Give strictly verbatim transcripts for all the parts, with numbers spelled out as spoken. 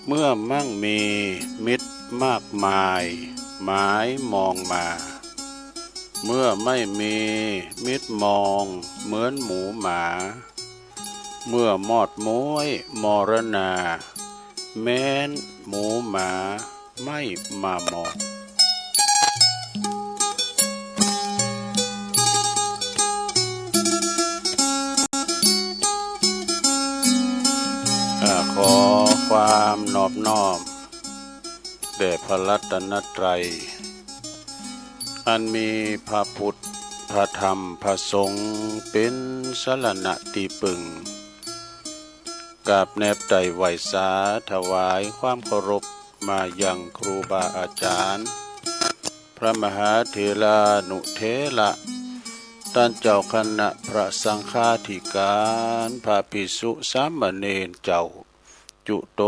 เมื่อมั่งมีมิตรมากมาย หมายมองมา เมื่อไม่มีมิตรมองเหมือนหมูหมา เมื่อมอดม้วยมรณา แม้นหมูหมา ไม่มามอง อ่า ขอความนอบน้อมแด่พระรัตนตรัย อ อันมีพระพุทธ พระธรรม พระสงฆ์ เป็นสรณะตี้พึ่ง กราบแนบไต่ไหว้สา ถวายความเคารพมายังครูบาอาจารย์ พระมหาเถรานุเถระ ต้านเจ้าคณะพระสังฆาธิการ พระภิกษุสามเณรเจ้า จุ๊ต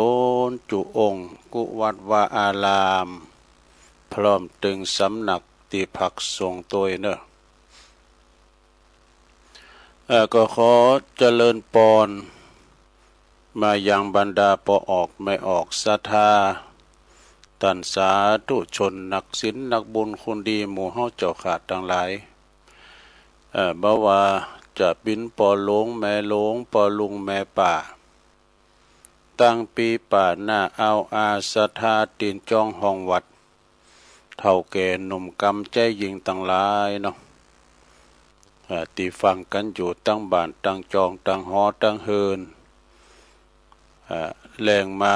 นจุ๊องค์ กู้วัดวาอาราม พร้อมตึงสำนักตี้พักสงฆ์ตวยเนอะ เอ่อ ก็ขอเจริญปอนมายังบรรดาป้อออกแม่ออกศรัทธา ต้านสาธุชนนักศีลนักบุญคนดีหมู่เฮาเจ้าข้าตังหลาย เอ่อ บ่ว่าจะเป๋นป้อหลวงแม่หลวง ป้อลุงแม่ป้า ตังปี๋ป้าน้าอาวอาศรัทธาตี๋นจ้องห้องวัด เฒ่าแก่หนุ่มกำใจ๊ญิงตังหลายเนาะ เอ่อ ตี้ฟังกั๋นอยู่ตังบ้านตังจองตังหอตังเฮือน เอ่อ แลงมา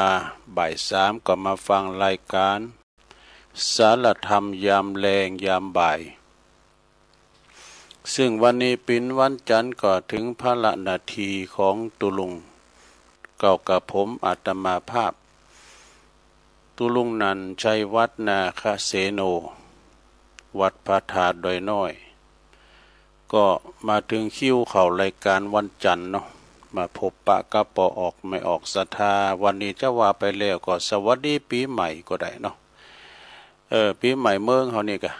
บ่ายสามก็มาฟังรายการ สารธรรมยามแลงยามบ่าย ซึ่งวันนี้เป๋นวันจันทร์ก็เถิงภาระหน้าตี้ของตุ๊ลุง เก้ากับผมอาตมาภาพ ตุ๊ลุงนันท์ ชัยวัฒน์ นาคเสโน วัดพระธาตุดอยน้อย ก็มาเถิงคิวเข้ารายการวันจันทร์เนาะ มาพบปะกับป้อออกแม่ออกศรัทธา วันนี้จะว่าไปแล้วก็สวัสดีปี๋ใหม่ก็ได้เนาะ เออ ปี๋ใหม่เมืองเฮานี่กะ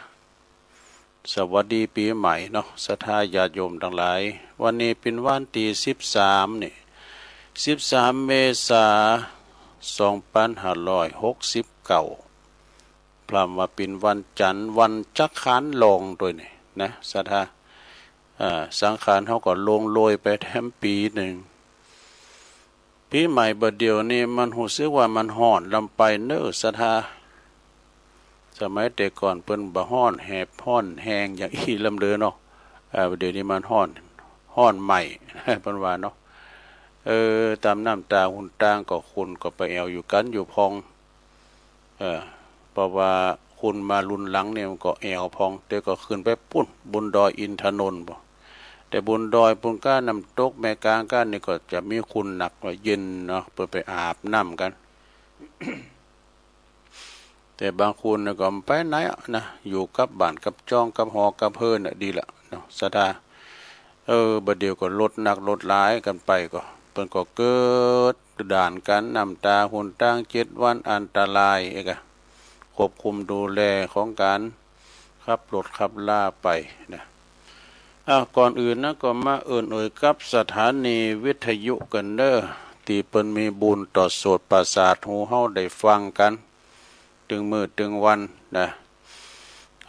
สวัสดีปี๋ใหม่เนาะ ศรัทธาญาติโยมตังหลาย วันนี้เป๋นวันตี้สิบสามนี่ สิบสามเมษา สองปันห้าร้อยหกสิบเก้า พร่ำว่าเป๋นวันจันทร์ วันจักขานลองตวยนี่นะ ศรัทธา เอ่อ สังขารเฮาก็ลงโลยไปแถมปี๋นึ่ง ปี๋ใหม่บ่าเดี่ยวนี้มันฮู้สึกว่ามันฮ้อนลำไปเนอะ ศรัทธา สมัยแต่ก่อนเปิ้นบ่ฮ้อนแหบฮ้อนแฮงอย่างอี้ลำเด้อเนาะ เอ่อ เดี๋ยวนี้มันฮ้อน ฮ้อนใหม่ เปิ้นว่าเนาะ เออ ต๋ามน้ำต๋าหนตางก็คนก็ไปแอ่วอยู่กั๋นอยู่พอง เอ่อ เพราะว่าคนมารุ่นหลังนี่มันก็แอ่วพอง แต่ก็ขึ้นไปปู้นบนดอยอินทนนท์ปู้น แต่บนดอยปู้นก้าน้ำตกแม่กลางก้านี่ก็จะมีคนหนักว่าเย็นเนาะ เปิ้นไปอาบน้ำกั๋น แต่บางคนน่ะก็บ่ไปไหนอะนะ อยู่กับบ้านกับจองกับหอกับเฮือนน่ะดีละเนาะ ศรัทธา เออ บ่าเดี่ยวก็รถหนักรถหลายกั๋นไปก็ เปิ้นก็เกิดด่านกั๋น น้ำต๋าหนตางเจ็ดวันอันตราย เอ๊ะกะ ควบคุมดูแลของก๋านขับรถขับลาไปนะ อ่ะ ก่อนอื่นนะก็มาเอิ้นเอ่ยกับสถานีวิทยุกั๋นเนอะ ตี้เปิ้นมีบุญต่อโสตประสาทหูเฮาได้ฟังกั๋น ตึงมื้อตึงวันนะ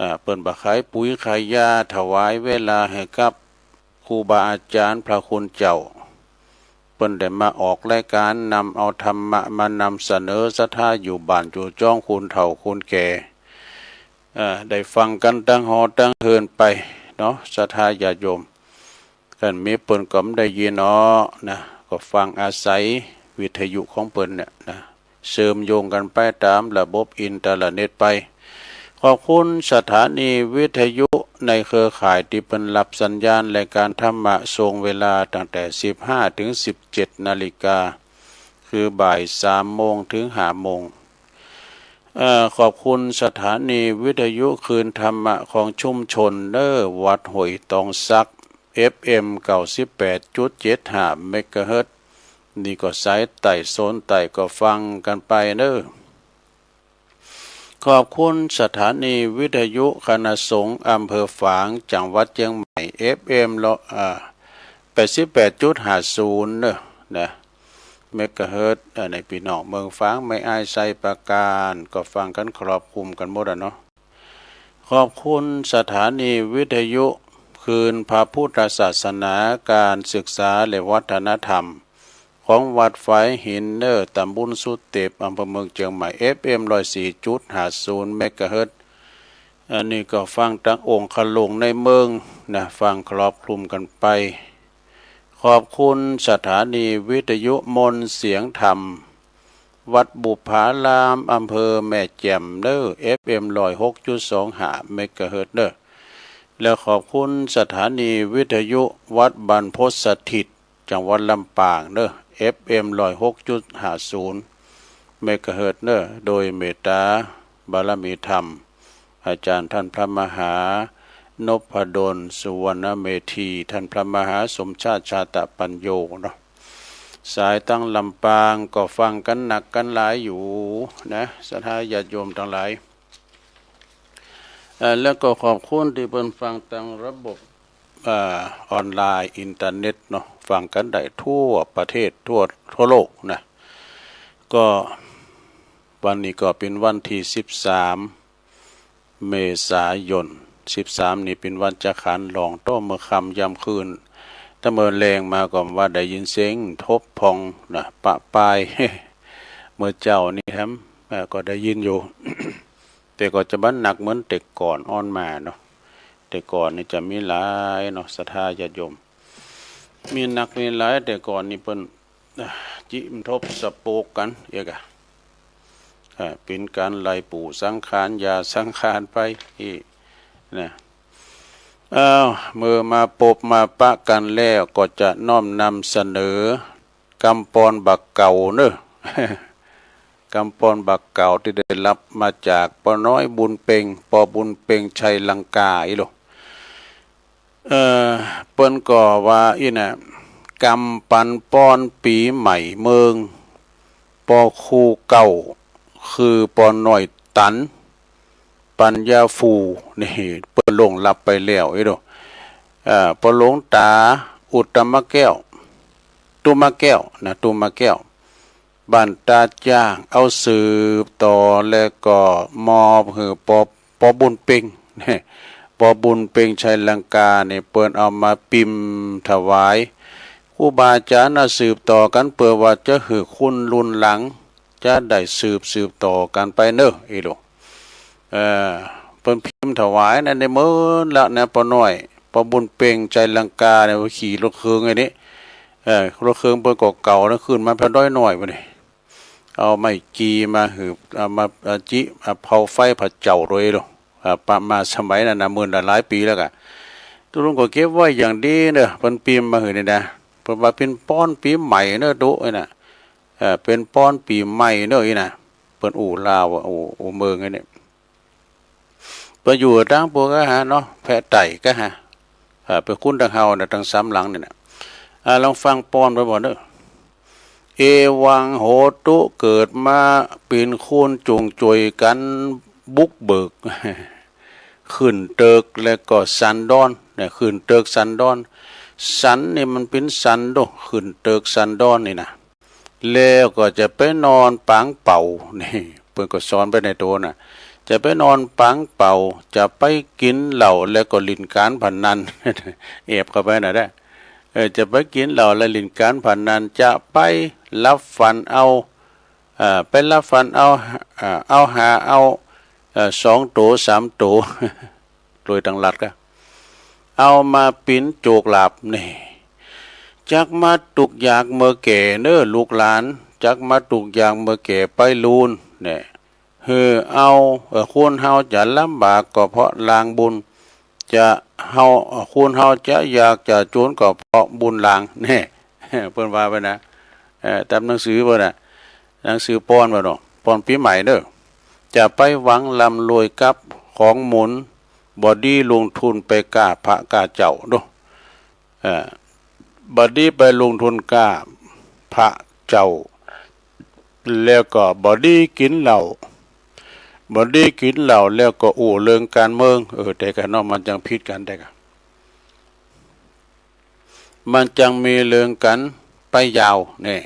อ่า เปิ้นบ่ขายปุ๋ยขายยา ถวายเวลาหื้อกับครูบาอาจ๋ารย์พระคุณเจ้า เปิ้นได้มาออกรายการนำเอาธรรมะมานำเสนอศรัทธาอยู่บ้านอยู่จอง คนเฒ่าคนแก่ เอ่อ ได้ฟังกั๋นตังหอตังเฮือนไปเนาะ ศรัทธาญาติโยม คันมีเปิ้นก็บ่ได้ยินเนาะนะ ก็ฟังอาศัยวิทยุของเปิ้นเนี่ยนะ เชื่อมโยงกั๋นไปต๋ามระบบอินเทอร์เน็ตไป ขอบคุณสถานีวิทยุในเครือข่ายตี้เปิ้นรับสัญญาณรายการธรรมะส่งเวลาตั้งแต่สิบห้าถึงสิบเจ็ดนาฬิกา คือบ่ายสามโมงถึงห้าโมง เอ่อ ขอบคุณสถานีวิทยุคลื่นธรรมะของชุมชนเนอะ วัดห้วยตองสัก เอฟเอ็ม เก้าสิบแปดจุดเจ็ดห้าเมกะเฮิรตซ์ นี่ก็สายใต้โซนใต้ก็ฟังกั๋นไปเนอะ ขอบคุณสถานีวิทยุคณะสงฆ์อำเภอฝาง จังหวัดเชียงใหม่ เอฟเอ็ม ละ อ่า แปดสิบแปดจุดห้าศูนย์เนอะ นะ เมกะเฮิรตซ์ อ่า ในพี่น้องเมืองฝาง แม่อาย ไชยปราการ ก็ฟังกั๋นครอบคลุมกั๋นหมดอะเนาะ ขอบคุณสถานีวิทยุคลื่นพระพุทธศาสนา การศึกษาและวัฒนธรรม ของวัดฝายหินเนอะ ตำบลสุเต็บ อำเภอเมืองเชียงใหม่ เอฟเอ็ม ร้อยสี่จุดห้าศูนย์เมกะเฮิรตซ์ อันนี้ก็ฟังตังองค์คลุงในเมืองนะ ฟังครอบคลุมกั๋นไป ขอบคุณสถานีวิทยุมนต์เสียงธรรม วัดบุปผาราม อำเภอแม่แจ่มเนอะ เอฟเอ็ม ร้อยหกจุดสองห้า เมกะเฮิรตซ์เนอะ และขอบคุณสถานีวิทยุวัดบรรพตสถิต จังหวัดลำปางเนอะ เอฟเอ็ม ร้อยหกจุดห้าศูนย์ เมกะเฮิรตซ์เนอะ โดยเมตตาบารมีธรรม อาจารย์ท่านพระมหานพดล สุวรรณเมธี ท่านพระมหาสมชาติ ชาตะปัญโญเนาะ สายตังลำปางก็ฟังกั๋นหนักกั๋นหลายอยู่นะ ศรัทธาญาติโยมตังหลาย เอ่อ แล้วก็ขอบคุณตี้เปิ้นฟังตังระบบ เอ่อ ออนไลน์ อินเทอร์เน็ตเนาะ ฟังกั๋นได้ทั่วประเทศ ทั่ว ทั่วโลกนะ ก็วันนี้ก็เป๋นวันตี้สิบสาม เมษายน สิบสาม นี่เป๋นวันจักขันธ์ ลองโต้เมื่อค่ำยามคืน ถ้าเมื่อแลงมาก็ว่าได้ยินเสียงทบพองนะ ปะปาย เมื่อเจ๊านี่แฮม เอ่อ ก็ได้ยินอยู่ แต่ก็จะบ่หนักเหมือนแต่ก่อนอ่อนมาเนาะ แต่ก่อนนี่จะมีหลายเนาะ ศรัทธาญาติโยม มีหนักมีหลาย แต่ก่อนนี่เปิ้น อ่า จิมทบสะโปกกั๋นเอกอะ อ่า เป๋นก๋านไล่ปู่สังขาร ย่าสังขารไปอีกนะ อ้าว เมื่อมาปบมาปะกั๋นแล้วก็จะน้อมนำเสนอกำปอนบ่าเก่าเนอะ กำปอนบ่าเก่าตี้ได้ฮับมาจากป้อน้อยบุญเพ็ง ป้อบุญเพ็งชัยลังกาอี้โล เอ่อ เปิ้นก็ว่าอี้นะ กำปันปอนปี๋ใหม่เมือง ป้อครูเก่า คือป้อน้อยตัน ปัญญาฟู่ นี่ เปิ้นล่วงลับไปแล้วอี้โล เอ่อ ป้อหลวงต๋าอุตตมแก้ว ตุมแก้วนะ ตุมแก้ว บ้านตาจ้าง เอาสืบต่อแล้วก็มอบหื้อป้อ ป้อบุญเพ็ง ป้อบุญเพ็งชัยลังกานี่ เปิ้นเอามาพิมพ์ถวายครูบาอาจ๋ารย์นะ สืบต่อกั๋น เปื้อว่าจะหื้อคนรุ่นหลัง จะได้สืบ สืบต่อกั๋นไปเนอะอี้โล เอ่อ เปิ้นพิมพ์ถวายนะ ได้เมินละนะ ป้อน้อย ป้อบุญเพ็งชัยลังกาเนี่ย ขี่รถเครื่องไอ้นี่ เอ่อ รถเครื่องเปิ้นก็เก่านะ ขึ้นมาแผ่นด้อยน้อยบัดนี้ เอาไม้กี่มาหื้อ เอามา เอาจิ เอาเผาไฟเผาเจ้าโดยโล อ่า ประมาณสมัยนั้นนะ เมินหลายปี๋แล้วกะ ตุ๊ลุงก็เก็บไว้อย่างดีเนอะ เปิ้นพิมพ์มาหื้อนี่นะ เปิ้นว่าเป๋นปอนปี๋ใหม่เนอะ ตุ๊ ไอ้น่ะ เอ่อ เป๋นปอนปี๋ใหม่เนอะอี้นะ เปิ้นอู้ลาวอะ อู้ อู้เมืองไอ้นี่ เปิ้นอยู่ตางปัวกะหาเนาะ แพะไต่กะหา เอ่อ เป๋นคนตางเฮานะ ตางสามหลังนี่นะ อ่า ลองฟังปอนไปบ่เนอะ เอวังโหตุ เกิดมาเป๋นคนจุงจวยกั๋นบุกเบิก ขึ้นตึกแล้วก็สันดอนเนี่ย ขึ้นตึกสันดอน สันนี่มันเป๋นสันโด ขึ้นตึกสันดอนนี่นะ แล้วก็จะไปนอนปางเป่า นี่ เปิ้นก็สอนไปในโตนะ จะไปนอนปางเป่า จะไปกิ๋นเหล้าแล้วก็เล่นก๋านพนัน แอบเข้าไปนะเด้อ เออ จะไปกิ๋นเหล้าและเล่นก๋านพนัน จะไปหลับฝันเอา เอ่อ ไปหลับฝันเอา เอ่อ เอาหาเอา เอ่อ สองโต สามโต โดยตางลัดกะ เอามาเป๋นโจกลาภนี่ จักมาตุ๊กข์ยากเมื่อแก่เนอะลูกหลาน จักมาตุ๊กข์ยากเมื่อแก่ไปลูนเนี่ย หื้อเอา เอ่อ คนเฮาจะลำบากก็เพราะลางบุญ จะเฮา เอ่อ คนเฮาจะยากจะจนก็เพราะบุญลาง แน่ เปิ้นว่าไปนะ เอ่อ ตามหนังสือเปิ้นน่ะ หนังสือปอนว่าเนาะ ปอนปี๋ใหม่เด้อ จะไปหวังร่ำรวยกับของหมุน บ่ดีลงทุนไปก๊าพระก๊าเจ้าเนาะ เอ่อ บ่ดีไปลงทุนก๊าพระเจ้า แล้วก็บ่ดีกิ๋นเหล้า บ่ดีกิ๋นเหล้าแล้วก็อู้เรื่องก๋านเมือง เออ แต่กะเนาะ มันจังผิดกั๋นแต่กะ มันจังมีเรื่องกั๋นไปยาวแน่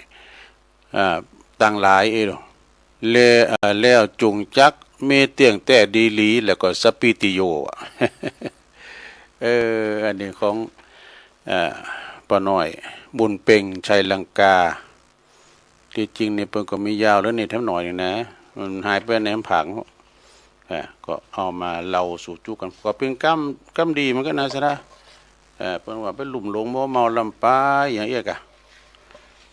อ่า ตังหลายเอโด และ อ่า แล้วจุงจักมีเตี้ยงแต๊ดีหลี แล้วก็สะปีติโย อะ เออ อันนี้ของ อ่า ป้อน้อย บุญเพ็ง ชัยลังกา ตี้จริงนี่เปิ้นก็มียาวแล้วนี่แถมหน่อยหนึ่งนะ มันหายไปในผัง อ่า ก็เอามาเล่าสู่จุกั๋น ก็เป๋นกำ กำดีเหมือนกั๋นนะ สะนะ เอ่อ เปิ้นว่าไปลุ่มหลงมัวเมาลำปายอย่างเอี้ยกะ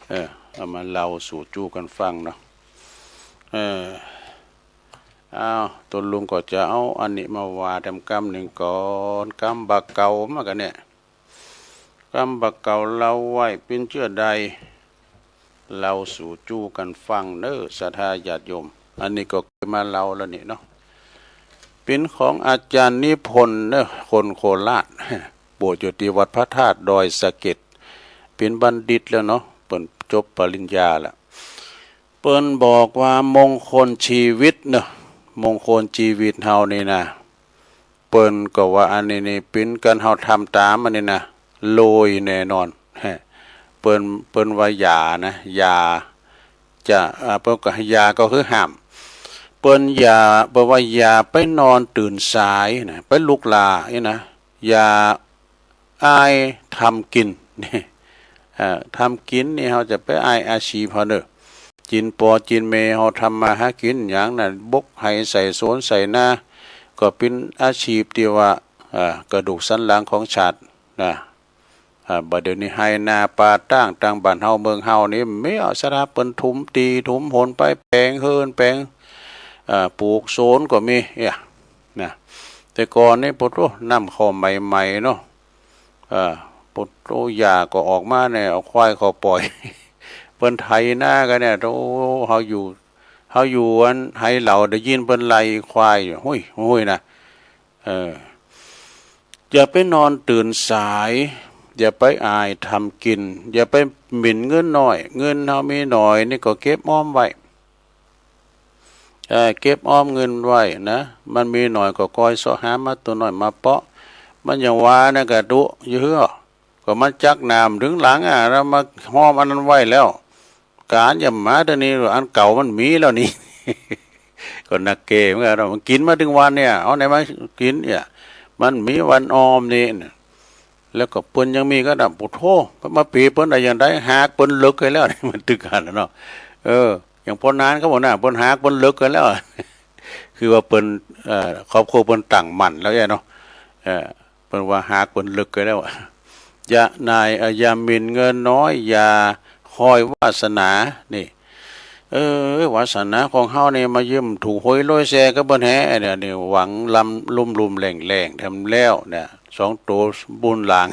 เออ เอามาเล่าสู่จุกั๋นฟังเนาะ เออ อ้าว ตกลงก็จะเอาอันนี้มาว่าแถมกำหนึ่งก่อน กำบ่าเก่ามากันเนี่ย กำบ่าเก่าเล่าไว้เป็นเจื้อใด เล่าสู่จู้กันฟังเน้อ ศรัทธาญาติโยม อันนี้ก็เคยมาเล่าแล้วนี่เนาะ เป็นของอาจารย์นิพนธ์เน้อ คนโคราช บวชอยู่ที่วัดพระธาตุดอยสะเก็ด เป็นบัณฑิตแล้วเนาะ เปิ้นจบปริญญาแล้ว เปิ้นบอกว่ามงคลชีวิตเนาะ มงคลชีวิตเฮานี่นะ เปิ้นก็ว่าอันนี้นี่เป็นการเฮาทำตามอันนี้นะ รวยแน่นอน เปิ้น เปิ้นว่าอย่านะ อย่า จะ อ่า เปิ้นก็ อย่าก็คือห้าม เปิ้นอย่า เปิ้นว่าอย่าไปนอนตื่นสายนะ ไปลุกล้านี่นะ อย่า อายทำกิน นี่ เอ่อ ทำกินนี่เฮาจะไปอายอาชีพเฮาเน้อ จินปอจินเมเฮาทำมาหากินหยังนะ บกไหใส่สวนใส่นา ก็เป็นอาชีพที่ว่า เอ่อ กระดูกสันหลังของชาตินะ อ่า บัดเดี๋ยวนี้ไหนาป่าตาง ตางบ้านเฮาเมืองเฮานี่ มีเอาสาระเปิ้นถมตี้ถมหนไป แปลงเฮือนแปลง อ่า ปลูกสวนก็มี เอ้ย นะ แต่ก่อนนี่ โปะโต๊ น้ำเข้าใหม่ๆ เนาะ อ่า โปะโต๊ หญ้าก็ออกมาเนี่ย เอาควายเข้าปล่อย เปิ้นไถนากันเนี่ย โอ้ เฮาอยู่ เฮาอยู่อันไหเหล่า ได้ยินเปิ้นไล่ควายอยู่ หุย หุยนะ เออ อย่าไปนอนตื่นสาย อย่าไปอายทำกิน อย่าไปหมิ่นเงินน้อย เงินเฮามีน้อยนี่ก็เก็บออมไว้ เอ่อ เก็บออมเงินไว้นะ มันมีน้อยก็คอยเสาะหามาตัวน้อยมาเปาะ มันอย่างว่านะกะตุ อยู่เฮือ ก็มันจักน้ำถึงหลังอ่ะ แล้วมาห้อมอันนั้นไว้แล้ว การอย่ามาเดี๋ยวนี้ อันเก่ามันมีแล้วนี่ ก็นักเกมกันเนาะ มันกินมาถึงวันเนี่ย เอาไหนมากินเนี่ย มันมีวันออมนี่นะ แล้วก็เปิ้นยังมีก็ดำ โอ้โธ่ มาปีเปิ้นได้อย่างใด หากเปิ้นเลิกกันแล้วนี่ มันตึกกันเนาะ เออ อย่างพอนานเขาบอกนะ เปิ้นหากเปิ้นเลิกกันแล้ว คือว่าเปิ้น เอ่อ ครอบครัวเปิ้นตั้งมั่นแล้วเนี่ยเนาะ เอ่อ เปิ้นว่าหากเปิ้นเลิกกันแล้ว อย่านาย เอ่อ อย่าหมิ่นเงินน้อย อย่าคอยวาสนา นี่ เออ วาสนาของเฮานี่มายืมถูกหวยรวยแซ่กับเปิ้นแฮะ เนี่ย นี่หวังลำลุ่มๆ แหล่งๆ แถมแล้วเนี่ย สองตัวบุญหลาง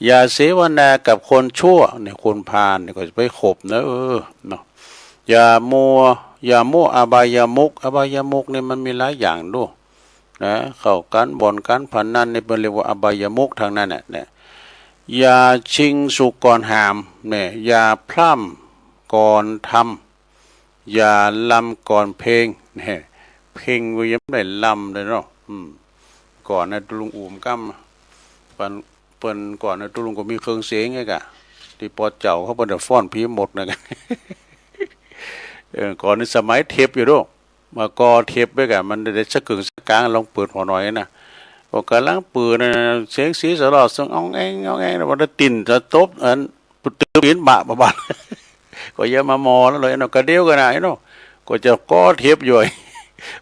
อย่าเสวนากับคนชั่ว เนี่ย คนพาลเนี่ยก็จะไปคบนะ เออ เนาะ อย่ามัว อย่ามั่วอบายมุข อบายมุขเนี่ยมันมีหลายอย่างดู นะ เข้าการบ่อนการพนันนี่เปิ้นเรียกว่าอบายมุขทั้งนั้นน่ะ เนี่ย อย่าชิงสุขก่อนหาม เนี่ย อย่าพร่ำก่อนทำ อย่าลำก่อนเพลง เนี่ย เพลงก็ยังไม่ได้ลำเลยเนาะ อืม ก่อนนะตุลุงอู่มกำ เปิ้น เปิ้นก่อนนะตุลุงก็มีเครื่องเสียงไงกะ ที่ปอเจ้าเขาเปิ้นจะฟ้อนผีหมดนะกะ เออ ก่อนนี่สมัยเทปอยู่ดู มาก่อเทปไว้กะ มันได้สักกึ่งสักกลาง ลองเปิดหัวหน่อยนะ ก็กำลังเปิดนะ เสียงสีสลอด เสียงอ้องแอ้งอ้องแอ้ง แล้วมันได้ติ่นสะตบ อัน ตึบตีนบะบะบะ ก็อย่ามามอแล้วเลยเนาะ กะเดียวกันนะไอ้เนาะ ก็จะก่อเทปอยู่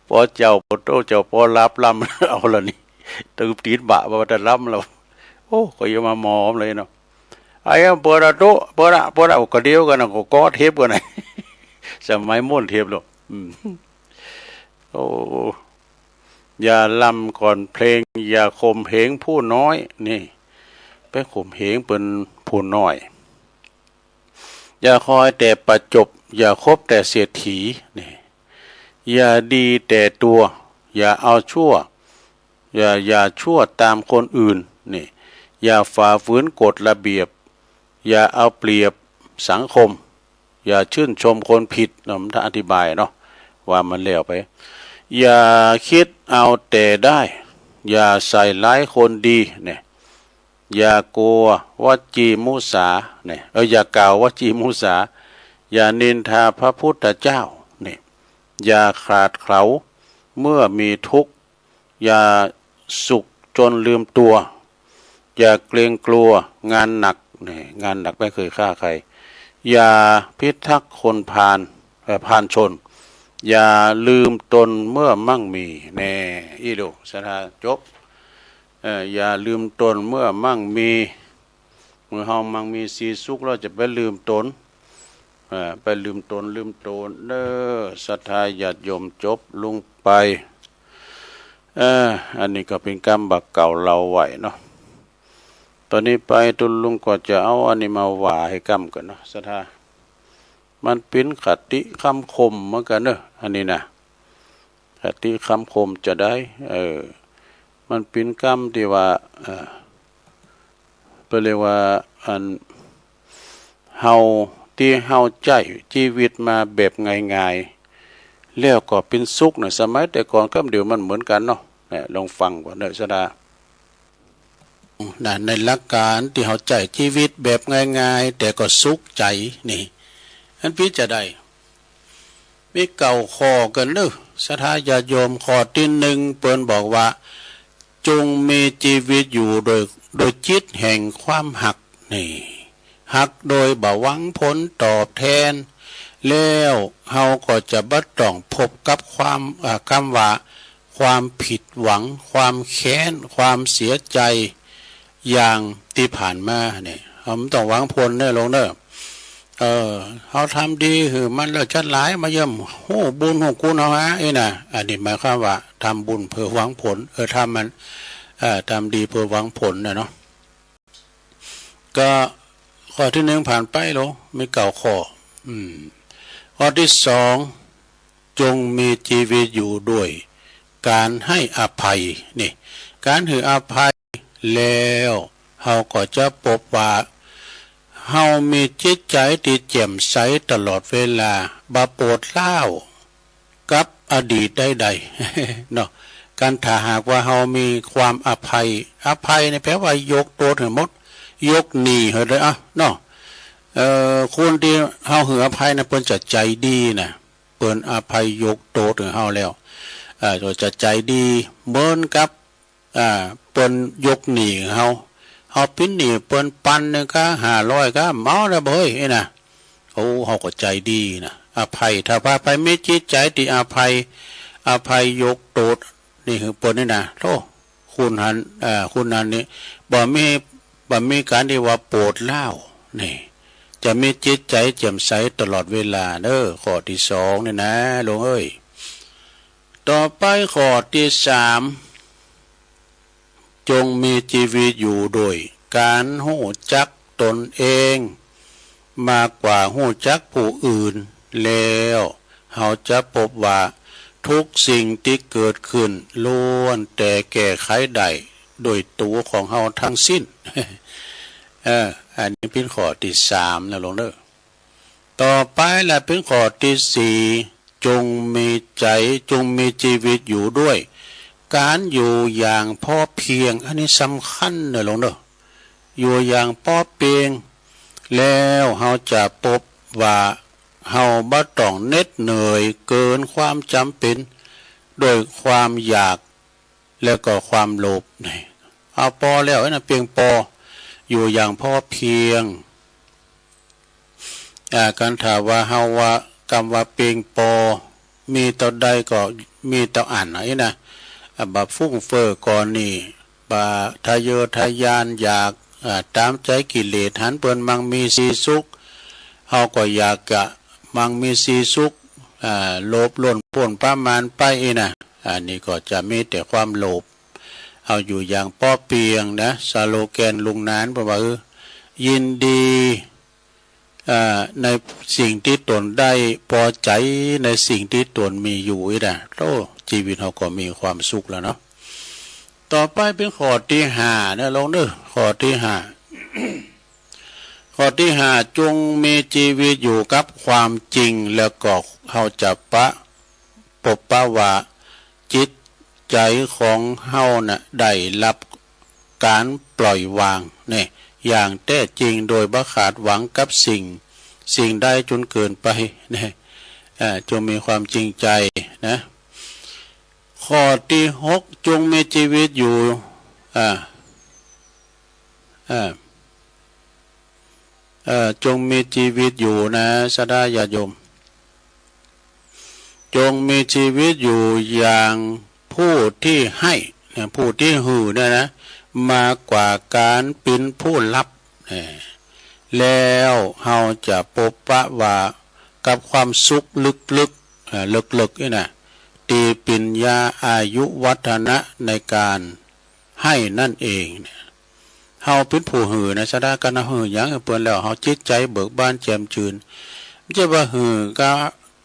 ปอเจ้า ปอโตเจ้า ปอหลับลำ เอาละนี่ ตึบตีนบะบะบะ แต่ลำแล้ว โอ้ ก็อย่ามามอเลยเนาะ ไอ้เปิ้นอะโต เปิ้นอะ เปิ้นอะ ก็เดียวกันนะ ก็ก่อเทปกันนะ สมัยม้วนเทปเนาะ อืม โอ้ อย่าลำก่อนเพลง อย่าข่มเหงผู้น้อย นี่ ไปข่มเหงเปิ้นผู้น้อย อย่าคอยแต่ประจบ อย่าคบแต่เศรษฐี นี่ อย่าดีแต่ตัว อย่าเอาชั่ว อย่า อย่าชั่วตามคนอื่น นี่ อย่าฝ่าฝืนกฎระเบียบ อย่าเอาเปรียบสังคม อย่าชื่นชมคนผิดเนาะ มันอธิบายเนาะ ว่ามันแล้วไป อย่าคิดเอาแต่ได้ อย่าใส่ร้ายคนดี เนี่ย อย่ากลัววจีมุสา เนี่ย เออ อย่ากล่าววจีมุสา อย่านินทาพระพุทธเจ้า เนี่ย อย่าขาดเขลาเมื่อมีทุกข์ อย่าสุขจนลืมตัว อย่าเกรงกลัวงานหนัก เนี่ย งานหนักไม่เคยฆ่าใคร อย่าพิทักษ์คนพาล เอ่อ พาลชน อย่าลืมตนเมื่อมั่งมี แน่ อี้ดู ศรัทธา จบ เอ่อ อย่าลืมตนเมื่อมั่งมี เมื่อเฮามั่งมีสีสุข เราจะไปลืมตน เอ่อ ไปลืมตนลืมโตเนอ ศรัทธาญาติโยม จบลงไป เอ่อ อันนี้ก็เป๋นกำบ่าเก่าเล่าไว้เนาะ ตอนนี้ไปตุ๊ลุงก็จะเอาอันนี้มาว่าหื้อกำก่อนเนาะ ศรัทธา มันเป๋นคติคำคมเหมือนกันเนอะ อันนี้นะ คติคำคมจะได้ เออ มันเป๋นกำตี้ว่า เอ่อ เปิ้นเรียกว่า อัน เฮา ตี้เฮาใจ๊จีวิตมาแบบง่ายๆ แล้วก็เป๋นสุขนะ สมัยแต่ก่อนกับเดี๋ยวมันเหมือนกันเนาะ เนี่ย ลองฟังก่อนเนอะ ศรัทธา นะ ในหลักการตี้เฮาใจ๊จีวิตแบบง่ายๆ แต่ก็สุขใจ๋นี่ อันเป๋นจะได้ มีเก้าข้อกันเนอะ ศรัทธาญาติโยม ข้อตี้หนึ่ง เปิ้นบอกว่า จงมีจีวิตอยู่โดย โดยจิตแห่งความฮัก นี่ ฮักโดยบ่หวังผลตอบแทน แล้วเฮาก็จะบ่ต้องพบกับความ อ่า กำว่า ความผิดหวัง ความแค้น ความเสียใจ อย่างตี้ผ่านมาเนี่ย เฮาบ่ต้องหวังผลเนอะลุงเนอะ เออ เฮาทำดีหื้อมันแล้ว จักหลายมาเยี่ยม ฮู้บุญฮู้คุณเฮาหา อี้นะ อันนี้หมายความว่าทำบุญเพื่อหวังผล เออ ทำมัน เอ่อ ทำดีเพื่อหวังผลนะเนาะ ก็ข้อตี้หนึ่งผ่านไปแล้ว มีเก้าข้อ อืม ข้อตี้สอง จงมีจีวิตอยู่ด้วยการให้อภัย นี่ การหื้ออภัย แล้วเฮาก็จะพบว่า เฮามีจิตใจ๋ตี้แจ่มใสตลอดเวลา บ่โปดร้าว กับอดีตใดๆ เนาะ คันถ้าหากว่าเฮามีความอภัย อภัยนี่แปลว่ายกโตดหื้อหมด ยกหนี้หื้อเลยอะเนาะ เอ่อ คนตี้เฮาหื้ออภัยนะ เปิ้นจะใจ๋ดีนะ เปิ้นอภัยยกโตดหื้อเฮาแล้ว เอ่อ ก็จะใจ๋ดีเหมือนกับ อ่า เปิ้นยกหนี้เฮา เฮาเป๋นหนี้เปิ้นปันหนึ่งก้า ห้าร้อยก้า เมาแล้วบ่เฮ้ย อี้นะ โอ้ เฮาก็ใจ๋ดีนะ อภัย ถ้าว่าไผมีจิตใจ๋ตี้อภัย อภัยยกโตดนี่หื้อเปิ้นนี่นะ โธ่ คนหั้น เอ่อ คนนั้นนี่ บ่มี บ่มีการตี้ว่าโปดร้าว นี่ จะมีจิตใจ๋แจ่มใสตลอดเวลาเนอะ ข้อตี้สองนี่นะ ลุงเอ้ย ต่อไปข้อตี้สาม จงมีจีวิตอยู่ด้วยการฮู้จักตนเอง มากกว่าฮู้จักผู้อื่น แล้วเฮาจะพบว่าทุกสิ่งตี้เกิดขึ้นล้วนแต่แก้ไขได้ด้วยตัวของเฮาทั้งสิ้น เออ อันนี้เป๋นข้อตี้สามนะลุงเนอะ ต่อไปละเป๋นข้อตี้สี่ จงมีใจ๋ จงมีจีวิตอยู่ด้วยการอยู่อย่างพอเพียง อันนี้สำคัญเนอะลุงเนอะ อยู่อย่างพอเพียง แล้วเฮาจะพบว่าเฮาบ่ต้องเหน็ดเหนื่อยเกินความจ๋ำเป๋น ด้วยความอยาก แล้วก็ความโลภ นี่ เอาปอแล้วนะ เพียงปอ อยู่อย่างพอเพียง อ่า คันถ้าว่าเฮาว่า กำว่าเพียงปอ มีเต้าใดก็มีเต้าอั้นนะ อี้นะ อ่า บ่ฟุ่มเฟือยก่อนนี่ บ่ทะเยอทะยานอยาก อ่า ต๋ามใจ๋กิเลส หันเปิ้นมั่งมีสีสุข เฮาก็อยากจะมั่งมีสีสุข อ่า โลภล้นป๊นประมาณไป อี้นะ อันนี้ก็จะมีแต่ความโลภ เอาอยู่อย่างพอเพียงนะ สโลแกนลุงหนานเปิ้นว่า เออ ยินดี อ่า ในสิ่งตี้ตนได้ พอใจ๋ในสิ่งตี้ตนมีอยู่ อี้นะ โธ่ จีวิตเฮาก็มีความสุขแล้วเนาะ ต่อไปเป๋นข้อตี้ห้านะลุงเนอะ ข้อตี้ห้า ข้อตี้ห้า จงมีจีวิตอยู่กับความจริง แล้วก็เฮาจะปะ พบปะว่าจิตใจ๋ของเฮาน่ะได้รับการปล่อยวาง นี่ อย่างแท้จริง โดยบ่คาดหวังกับสิ่ง สิ่งใดจนเกินไป นี่ อ่า จงมีความจริงใจนะ ข้อตี้หก จงมีจีวิตอยู่ อ่า อ่า เอ่อ จงมีจีวิตอยู่นะ ศรัทธาญาติโยม จงมีจีวิตอยู่อย่างผู้ตี้หื้อ นะ ผู้ตี้หื้อเนี่ยนะ มากกว่าการเป๋นผู้ฮับ เอ่อ แล้วเฮาจะปบปะว่ากับความสุขลึกๆ เอ่อ ลึกๆ นี่นะ ที่เป็นยาอายุวัฒนะในการให้นั่นเองเนี่ย เฮาเป็นผู้หื้อนะ สะดา การเฮาหื้อหยังหื้อเปิ้นแล้ว เฮาจิตใจเบิกบานแจ่มชื่น บ่ใจ้ว่าหื้อกะ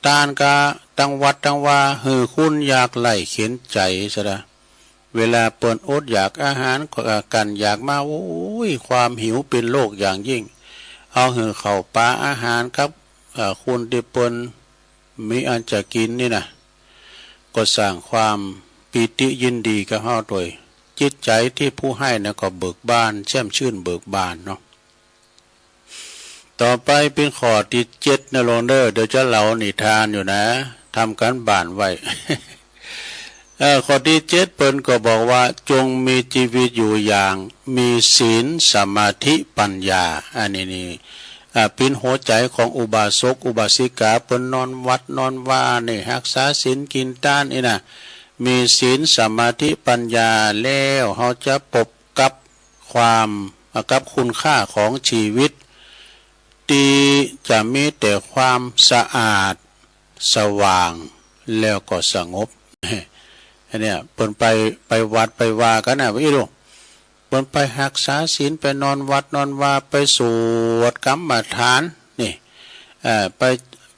ตานกะ ตังวัดตังวา หื้อคนยากไร้เข็ญใจ๋ สะดา เวลาเปิ้นอดอยากอาหาร ก็ กลั้นอยากมา โอ้ย ความหิวเป็นโรคอย่างยิ่ง เอาหื้อข้าวปลาอาหารกับ เอ่อ คนที่เปิ้นมีอันจะกินนี่นะ ก็สร้างความปีติยินดีกับเฮาโดย จิตใจที่ผู้ให้นะก็เบิกบาน แจ่มชื่นเบิกบานเนาะ ต่อไปเป็นข้อที่เจ็ดนะหลวงเด้อ เดี๋ยวจะเล่านิทานอยู่นะ ทำการบ้านไว้ เอ่อ ข้อที่เจ็ดเปิ้นก็บอกว่า จงมีชีวิตอยู่อย่างมีศีล สมาธิ ปัญญา อันนี้นี่ อ่า เป็นหัวใจของอุบาสกอุบาสิกา เปิ้นนอนวัดนอนวานี่ รักษาศีลกินทานนี่นะ มีศีล สมาธิ ปัญญา แล้วเฮาจะปบกับความ อ่า กับคุณค่าของชีวิต ที่จะมีแต่ความสะอาด สว่าง แล้วก็สงบ อันเนี้ย เปิ้นไป ไปวัดไปวากั๋นนะ อีหลู เปิ้นไปรักษาศีล ไปนอนวัดนอนวา ไปสวดกรรมฐาน นี่ เอ่อ ไป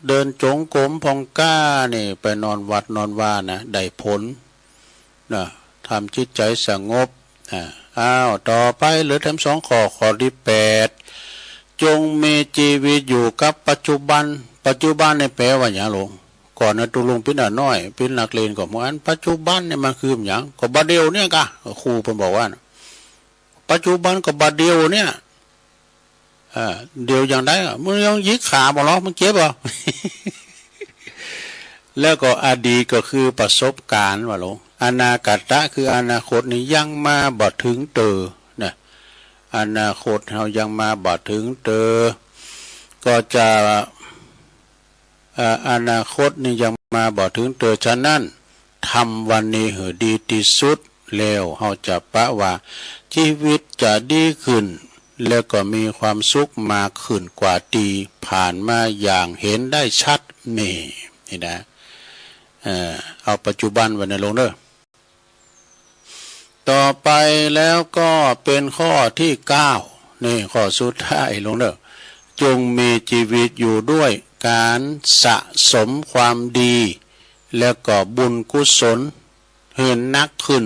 เดินจงกรมผ่องกล้า นี่ ไปนอนวัดนอนวานะ ได้ผล นะ ทำจิตใจสงบ อ่า อ้าว ต่อไปเหลือแถมสองข้อ ข้อที่แปด จงมีชีวิตอยู่กับปัจจุบัน ปัจจุบันนี่แปลว่าหยังหลวง ก่อนนะ ตุ๊ลุงปิ้นน้อย ปิ้นนักเรียนก็เหมือน ปัจจุบันนี่มันคือหยัง ก็บัดเดี่ยวเนี่ยกะ ครูเปิ้นบอกว่านะ ปัจจุบันก็บัดเดี่ยวเนี่ย อ่า เดี่ยวอย่างใดอะ มึงยังหยิกขาบ่เหรอ มึงเจ็บบ่ แล้วก็อดีตก็คือประสบการณ์ว่าหลวง อนาคตะคืออนาคตนี่ยังมาบ่ถึงเตอนะ อนาคตเฮายังมาบ่ถึงเตอ ก็จะ เอ่อ อนาคตนี่ยังมาบ่ถึงเตอ ฉะนั้น ทำวันนี้หื้อดีที่สุด แล้วเฮาจะปะว่าชีวิตจะดีขึ้น แล้วก็มีความสุขมากขึ้นกว่าที่ผ่านมาอย่างเห็นได้ชัด นี่ นี่นะ เอ่อ เอาปัจจุบันไว้นะหลวงเด้อ ต่อไปแล้วก็เป็นข้อที่เก้า นี่ข้อสุดท้ายหลวงเด้อ จงมีชีวิตอยู่ด้วยการสะสมความดี แล้วก็บุญกุศลหื้อนักขึ้น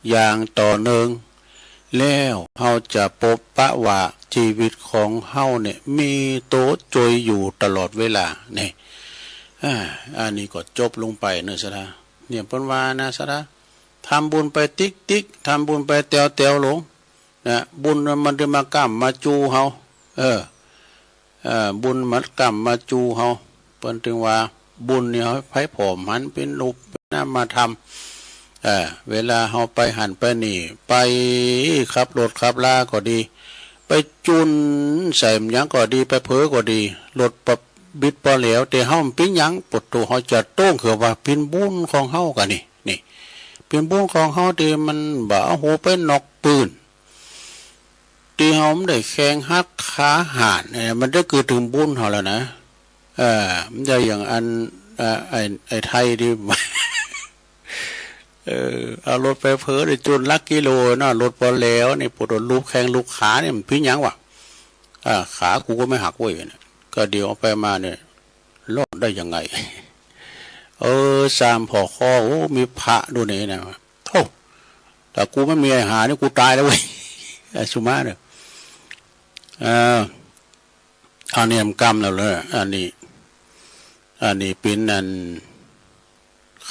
อย่างต่อเนื่อง แล้วเฮาจะปบปะว่าชีวิตของเฮาเนี่ยมีโตโจยอยู่ตลอดเวลา นี่ อ่า อันนี้ก็จบลงไปเนอะสะดา เนี่ยเปิ้นว่านะสะดา ทำบุญไปติ๊กติ๊ก ทำบุญไปแต๋วแต๋วหลวง นะ บุญมันจะมาก้ำมาจูเฮา เออ เอ่อ บุญมันก้ำมาจูเฮา เปิ้นถึงว่าบุญนี่เฮาไผผ่อมหันเป็นรูปเป็นนามธรรม เอ่อ เวลาเฮาไปหั้นไปนี่ ไปขับรถขับลาก็ดี ไปจุ่นใส่หยังก็ดี ไปเผลอก็ดี รถปะบิดปะแหลว แต่เฮามันปิ้นหยัง ปวดตัวเฮาจะโต้ง คือว่าปิ้นบุญของเฮากะนี่ นี่ ปิ้นบุญของเฮาที่มันบ่เอาหูไปนอกปืน ตี้เฮามันได้แข้งหักขาหาดเนี่ย มันได้คือถึงบุญเฮาแล้วนะ เออ มันจะอย่างอัน เอ่อ ไอ้ ไอ้ไทยที่ เออ เอารถไปเผลอได้จุ่นหลักกิโลเนาะ รถปอแหลวนี่ ปวดลูบแข้งลูบขานี่ มันปิ้นหยังวะ อ่า ขากูก็ไม่หักเว้ยเนี่ย ก็เดี๋ยวเอาไปมาเนี่ย รอดได้ยังไง เออ สามพ่อคอ โอ้ มีพระด้วยนี่นะ โธ่ ถ้ากูไม่มีไอ้ห่านี่กูตายแล้วเว้ย ไอ้สุมาเนี่ย เออ อันนี้มันกำแล้วเลย อันนี้ อันนี้เป็นอัน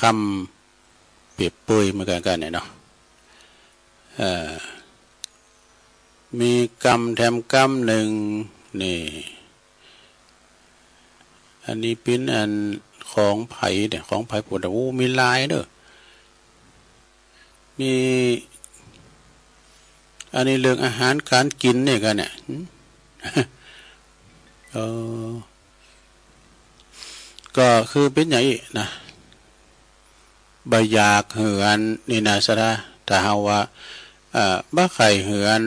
คำเปรียบเปรยเหมือนกันกันเนี่ยเนาะ เอ่อ มีกำแถมกำหนึ่ง นี่ อันนี้เป็นอันของไผเนี่ย ของไผ ปวด โอ้ มีหลายเด้อ มี อันนี้เรื่องอาหารการกินเนี่ยกันเนี่ย หืม เออ ก็คือเป็นอย่างอี้นะ บ่อยากหื้ออันนี่นะสะดา ถ้าเฮาว่า เอ่อ บ่ใค่หื้ออัน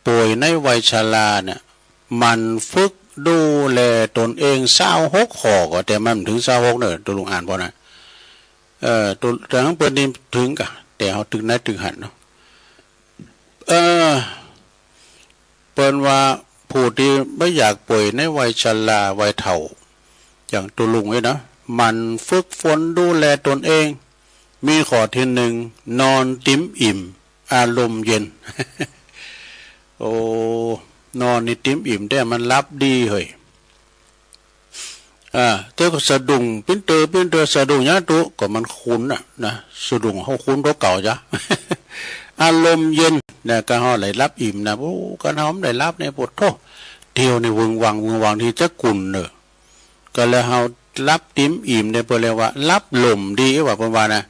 ป่วยในวัยชราเนี่ย หมั่นฝึกดูแลตนเอง ซาวหกข้อ ก็แต่มันบ่เถิงซาวหกเนอะ ตัวลุงอ่านพอนะ เอ่อ ตัว แต่ของเปิ้นนี่เถิงกะ แต่เฮาตึกไหนตึกหั้นเนาะ เอ่อ เปิ้นว่าผู้ที่บ่อยากป่วยในวัยชรา วัยเฒ่า อย่างตัวลุงนี่นะ หมั่นฝึกฝนดูแลตนเอง มีข้อที่หนึ่ง นอนเต็มอิ่ม อารมณ์เย็น โอ้ นอนนี่เต็มอิ่มแต๊มันหลับดีเฮ้ย อ่า แต่ก็สะดุ้งปิ้นเตอปิ้นเตอ สะดุ้งหยังตุ๊ ก็มันคุ้นน่ะนะ สะดุ้งเฮาคุ้นตัวเก่าจ้ะ อารมณ์เย็นนะ ก็เฮาได้หลับอิ่มนะ โอ้ คันเฮาบ่ได้หลับนี่ โผดโธ่ เตียวนี่วึงวังวึงวัง ตี้จะกุ่นเนอะ ก็เลยเฮาหลับเต็มอิ่มเนี่ย เปิ้นเรียกว่าหลับลมดีว่า เปิ้นว่านะ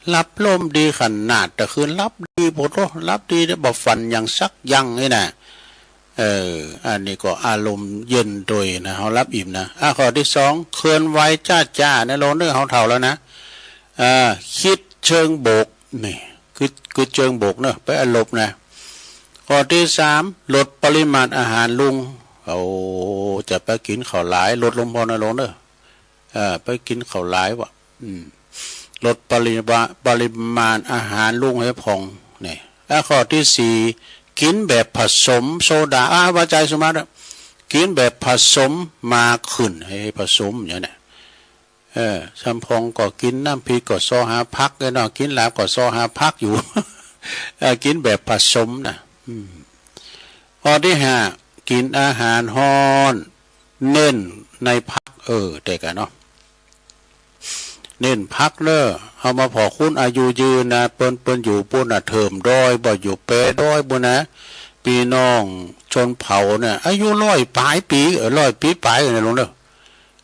หลับลมดีขนาด แต่คืนหลับดี โผดโธ่ หลับดีเนี่ย บ่ฝันหยังสักอย่างนี่นะ เออ อันนี้ก็อารมณ์เย็นโดยนะ เฮาหลับอิ่มนะ อ่ะ ข้อที่สอง เคลื่อนไหวจ้าๆ ในโลกเนอะ เฮาเฒ่าแล้วนะ อ่า คิดเชิงบวก นี่ คือ คือเชิงบวกเนอะ ไปอารมณ์นะ ข้อที่สาม ลดปริมาณอาหารลง โอ้ จะไปกินข้าวหลาย ลดลงพอน้อยลงเนอะ เอ่อ ไปกินข้าวหลายวะ อืม ลดปริมา ปริมาณอาหารลงให้ผ่อง นี่ แล้วข้อที่สี่ กินแบบผสมโซดา อ่า ว่าใจสมมาตรอะ กินแบบผสมมากขึ้น ให้ผสมอย่างเนี้ย เออ ซำพ่องก็กินน้ำพริกก็ซอหาผักเนาะ กินลาบก็ซอหาผักอยู่ เออ กินแบบผสมนะ อืม ข้อที่ห้า กินอาหารฮ้อน เน้นในผัก เออ แต่กะเนาะ เน้นผักเนอะ เฮามาผ่อคนอายุยืนนะ เปิ้น เปิ้นอยู่ปู้นน่ะ เถิมดอย บ่อยู่แปดอยปู้นนะ พี่น้องชนเผ่าเนี่ย อายุร้อยปลายปี เออ ร้อยปีปลายเนี่ยลุงเนอะ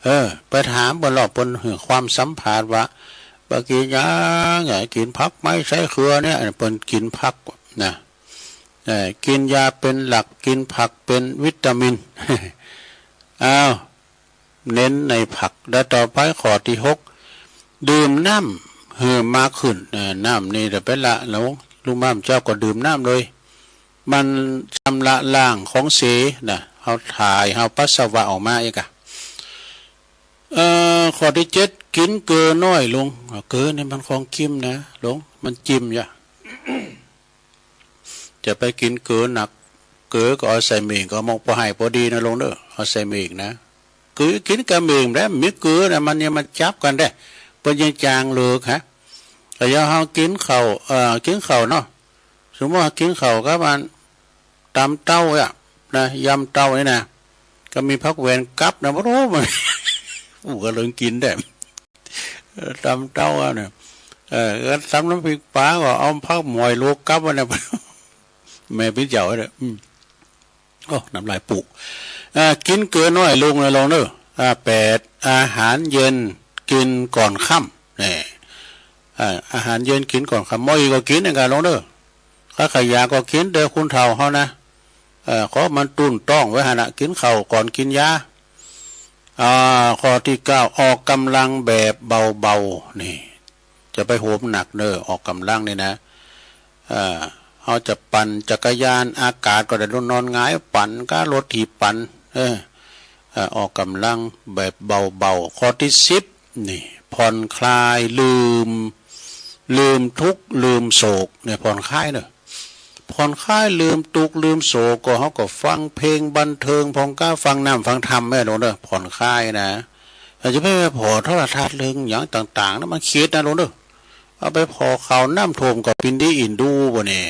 เออ ไปถามเปิ้นลอ เปิ้นหื้อความสัมภาษณ์ว่า บ่กินหยังอะ กินผักไม้ใช้เครือเนี่ย เปิ้นกินผักนะ เออ กินหญ้าเป็นหลัก กินผักเป็นวิตามิน อ้าว เน้นในผัก แล้วต่อไปข้อที่หก ดื่มน้ำหื้อมากขึ้น เออ น้ำนี่เดี๋ยวไปละ แล้วลุงม่ามเจ้าก็ดื่มน้ำเลย มันชำระล้างของเสียนะ เฮาถ่าย เฮาปัสสาวะออกมาเองอะ เอ่อ ข้อที่เจ็ด กินเกลือน้อยลง เกลือนี่มันของกิมนะลุง มันจิมยะ จะไปกินเกลือหนัก เกลือก็เอาใส่หมี่ก็มองพอให้พอดีนะลุงเด้อ เอาใส่หมี่นะ คือกินกับหมี่แล้วมีเกลือนะ มันเนี่ยมันจับกันได้ เปิ้นยังจางเลิกฮะ แต่ยามเฮากินข้าว เอ่อ กินข้าวเนาะ สมมุติว่ากินข้าวกับอันตำเต้าอะนะ ยำเต้านี่นะ ก็มีผักแวนกับนะ โอ้โห มัน อู้ ก็เลิงกินได้ เออ ตำเต้าอะเนี่ย เออ ก็ตำน้ำพริกปลาก็เอาผักหมอยลวกกับอันเนี่ย แม่พี่เจ้าเนี่ย อืม โอ้ น้ำลายปู อ่า กินเกลือน้อยลงนะลองเนอะ อ่า แปด อาหารเย็นกินก่อนค่ำ นี่ อ่า อาหารเย็นกินก่อนค่ำ หม้ออีกก็กินเหมือนกันลองเนอะ ข้าขายยาก็กินเด้อคนเฒ่าเฮานะ เอ่อ ขอมันตุ้นต้องไว้หั่นน่ะ กินข้าวก่อนกินยา อ่า ข้อที่เก้า ออกกำลังแบบเบาๆ นี่ จะไปโหมหนักเนอะ ออกกำลังนี่นะ เอ่อ เฮาจะปั่นจักรยานอากาศก็ได้ นอนหงายปั่นกับรถถีบปั่น เออ เอ่อ ออกกำลังแบบเบาๆ ข้อที่สิบ นี่ ผ่อนคลาย ลืม ลืมทุกข์ ลืมโศก เนี่ย ผ่อนคลายเนอะ ผ่อนคลาย ลืมทุกข์ ลืมโศก ก็เฮาก็ฟังเพลงบันเทิง ผ่องกา ฟังน้ำฟังธรรมแม่นบ่เนอะ ผ่อนคลายนะ อาจจะไปผ่อโทรทัศน์เรื่องหยังต่างๆ นะ มันเครียดนะลงเด้อ เอาไปผ่อข่าวน้ำท่วมก็ปินดีอินดูบ่เนี่ย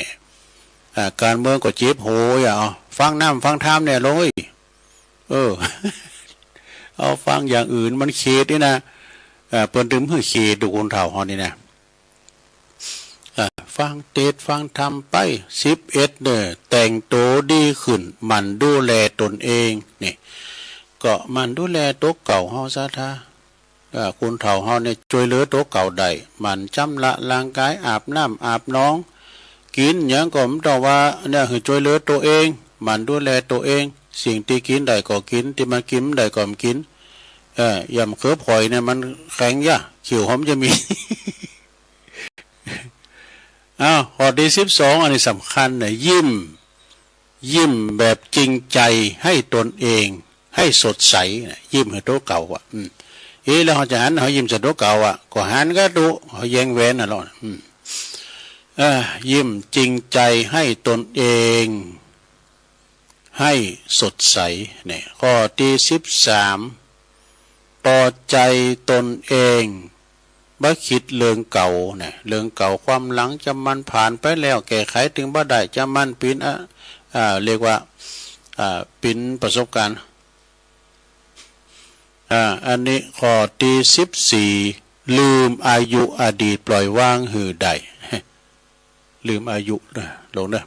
อ่า การเมืองก็เจ็บหัว อย่าเอา ฟังน้ำฟังธรรมเนี่ยลงเอ้ย เออ เอาฟังอย่างอื่นมันเครียดนี่นะ อ่า เปิ้นตึงหื้อเครียดดูคนเฒ่าเฮานี่นะ อ่า ฟังเทศน์ฟังธรรมไป สิบเอ็ด เด้อ แต่งตัวดีขึ้น หมั่นดูแลตนเอง นี่ ก็หมั่นดูแลตัวเก่าเฮาซะทา เอ่อ คนเฒ่าเฮาเนี่ยช่วยเหลือตัวเก่าได้ หมั่นชำระร่างกาย อาบน้ำอาบหนอง กินหยังก็บ่ต้องว่าเนี่ย หื้อช่วยเหลือตัวเอง หมั่นดูแลตัวเอง สิ่งที่กินได้ก็กิน ที่มันกินบ่ได้ก็บ่กิน เอ่อ อย่างเขือผอยเนี่ยมันแข็งยะ เขียวหอมจะมี อ้าว ข้อที่สิบสอง อันนี้สำคัญนะ ยิ้ม ยิ้มแบบจริงใจให้ตนเอง ให้สดใสนะ ยิ้มหื้อตั๋วเก่าอะ อืม เอ๊ะ แล้วเฮาจะหัน เฮายิ้มใส่ตั๋วเก่าอะ ก็หันก็ดู เฮาแยงแหวนน่ะเนาะ อืม เอ่อ ยิ้มจริงใจให้ตนเอง ให้สดใส เนี่ย ข้อตี้สิบสาม ต่อใจตนเอง บ่คิดเรื่องเก่านะ เรื่องเก่าความหลังจะมันผ่านไปแล้ว แก้ไขตึงบ่ได้ จะมันปินอะ อ่า เรียกว่า อ่า ปินประสบการณ์ อ่า อันนี้ข้อตี้สิบสี่ ลืมอายุอดีตปล่อยวางหื้อได้ ลืมอายุนะ ลงเด้อ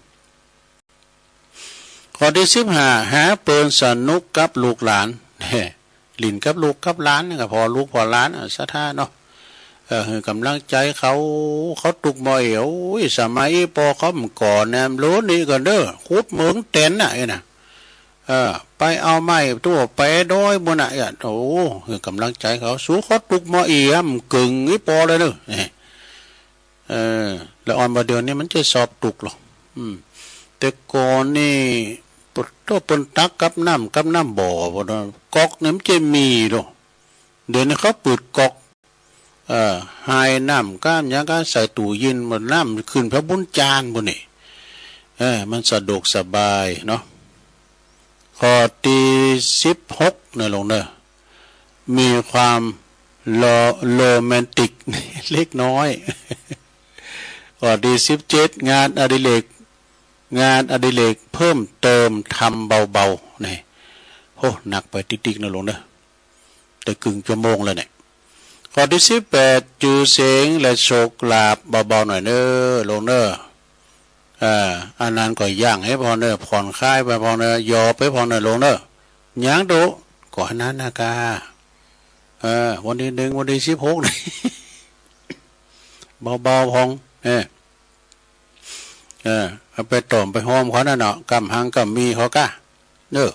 ข้อตี้สิบห้า หาเปิลสนุกกับลูกหลาน แฮ่ หลิ้นกับลูกกับหลานนี่ก็พ่อลูกพ่อหลานอะ ศรัทธาเนาะ เออ หื้อกำลังใจเขา เขาตุ๊กบ่เอ๋ว โอ้ย สมัยอีป้อเขาเมื่อก่อนเนี่ย โลนี้ก่อนเด้อ ขุดเหมืองแตนน่ะ เอ้ยนะ เออ ไปเอาไม้ทั่วไปดอยบุญน่ะ เอ้ย โอ้ หื้อกำลังใจเขา สู้เขาตุ๊กบ่เอ๋ว มันเกิ่งอีป้อเลยเด้อ เออ ละอ่อนบ่าเดี๋ยวนี้มันจะสอบตกหรอก อืม แต่ก่อนนี่ ปะโต้ เปิ้นตักกับน้ำ กับน้ำบ่อ ปะโต้ ก๊อกนี่มันจะมีหรอก เดี๋ยวนี้เขาเปิดก๊อก เอ่อ หายน้ำก้ามหยังก็ใส่ตู้เย็น หมดน้ำขึ้นพระบุญจานทร์พุ้นนี่ เออ มันสะดวกสบายเนาะ ข้อตี้สิบหกนะลงเนอะ มีความโร- โรแมนติกเล็กน้อย ข้อตี้สิบเจ็ด งานอดิเรก งานอดิเรกเพิ่มเติมทำเบาๆ นี่ โห หนักไปติ๊กๆ นะลงเนอะ แต่ครึ่งชั่วโมงแล้วเนี่ย ข้อตี้สิบแปด จื้อเสียงและโชคลาภ เบาๆ หน่อยเนอะ ลงเนอะ อ่า อันนั้นก็ย่างให้พอเนอะ ผ่อนคลายไปพอเนอะ หยอบไปพอเนอะ ลงเนอะ ยังโต ก็อันนั้นนะกา เออ วันตี้หนึ่ง วันตี้สิบหก นี่ เบาๆ พอง เออ เออ เอาไปต้มไปหอมเขานั่นเนาะ กำหังกำมีเขากะ เนอะ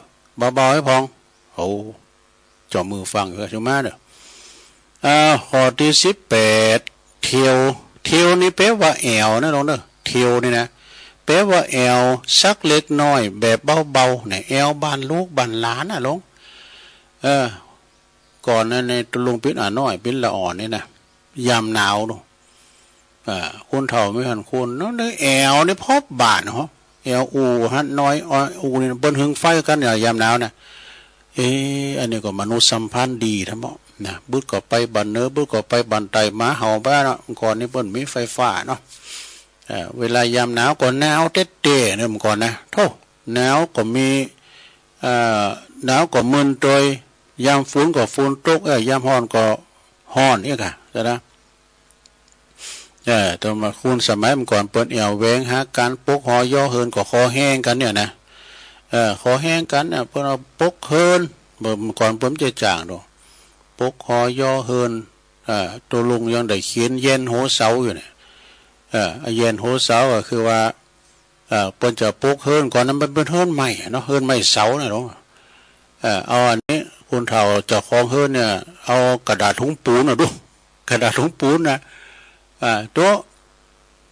เบาๆ ให้พอง โอ้ เจ้ามือฟังอยู่ เจ้ามาเด้อ อ่า ข้อตี้สิบแปด เที่ยว เที่ยวนี่แปลว่าแอ่วนะลงเนอะ เที่ยวนี่นะ แปลว่าแอ่วสักเล็กน้อยแบบเบาๆ เนี่ย แอ่วบ้านลูกบ้านหลานน่ะลง เออ ก่อนนั้นในตะลุงปิ้นอ่าน้อย ปิ้นละอ่อนนี่นะ ยามหนาวเนาะ อ่า คนเฒ่าไม่ทันคนเนาะ ในแอ่วในพอบบาดเนาะ แอ่วอู่ฮัดน้อย อ่อ อู่นี่เปิ้นหึงไฟกันเนี่ย ยามหนาวนะ เอ๊ะ อันนี้ก็มนุษย์สัมพันธ์ดีแท้เนาะ นะ บึดก็ไปบ้านเหนือ บึดก็ไปบ้านใต้ หมาเห่าบ้านเนาะ ก่อนนี้เปิ้นมีไฟฟ้าเนาะ เอ่อ เวลายามหนาวก็หนาวเต๊ะๆ เนี่ย เมื่อก่อนนะ โธ่ หนาวก็มี เอ่อ หนาวก็มึนตวย ยามฝนก็ฝนตก เอ้ย ยามร้อนก็ร้อน เอี้ยกะ ใช่นะ เออ แต่ว่าคนสมัยเมื่อก่อนเปิ้นแอ่วแหวงหากัน ปกหอเยีาะเฮือนก็คอแฮงกันเนี่ยนะ เออ คอแฮงกันเนี่ย เปิ้นเอาปกเฮือน เมื่อก่อนเปิ้นจะจ้างดอก ปกหอเยีาะเฮือน เออ ตะลุงยังได้เขียนแย่นหัวเสาอยู่เนี่ย เออ แย่นหัวเสาก็คือว่า เอ่อ เปิ้นจะปกเฮือนก่อนนั้นมันเป็นเฮือนไม้อะเนาะ เฮือนไม้เสาน่ะเนาะ เอ่อ เอาอันนี้ คนเฒ่าเจ้าของเฮือนเนี่ย เอากระดาษถุงปูนน่ะดู กระดาษถุงปูนน่ะ อ่า โต๊ะ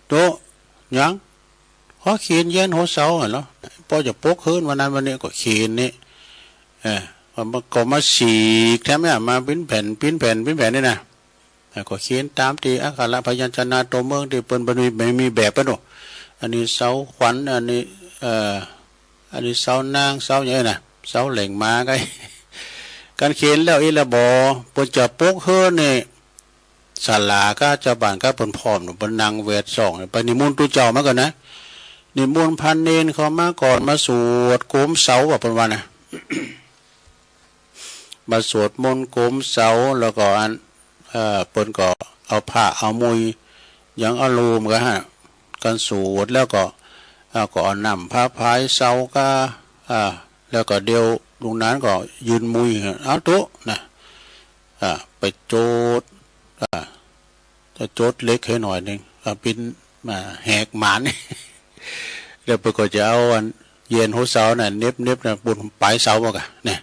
โต๊ะ หยัง ขอเขียนแย่นหัวเสาอะเนาะ ป้อจะปกเฮือนวันนั้นวันนี้ก็เขียนนี่ เออ ก็มา ก็มาฉีกแถมเนี่ย มาปิ้นแผ่น ปิ้นแผ่น ปิ้นแผ่นนี่นะ แล้วก็เขียนตามตี้อักขระพยัญชนะตัวเมืองตี้เปิ้นบ่มี บ่มีแบบเปิ้นโอ้ อันนี้เสาขวัญ อันนี้ เอ่อ อันนี้เสานาง เสาหยังนะ เสาแหล่งหมาไง การเขียนแล้วอีหละบ่ เปิ้นจะปกเฮือนนี่ ศาลาก็เจ้าบ้านก็เปิ้นพร้อมเนาะ เปิ้นนั่งแวดส่อง ไปนิมนต์ตุ๊เจ้ามาก่อนนะ นิมนต์พระเณรเข้ามาก่อน มาสวดโกมเสาว่าเปิ้นว่านะ มาสวดมนต์โกมเสา แล้วก็อัน เอ่อ เปิ้นก็เอาผ้าเอามุย หยังเอาลูมก็ฮะ กันสวด แล้วก็ เอ่อ ก็เอาน้ำพระพายเสาก็ อ่า แล้วก็เดี๋ยวลุงนั้นก็ยืนมุย เอาตุ๊นะ อ่า ไปโจทย์ อ่า จะโจทย์เหล็กให้หน่อยหนึ่ง เอาปิ้นมาแหกหมาน แล้วเปิ้นก็จะเอาอันแย่นหัวเสาน่ะ เน็บๆ น่ะ บนปลายเสาบ่กะ เนี่ย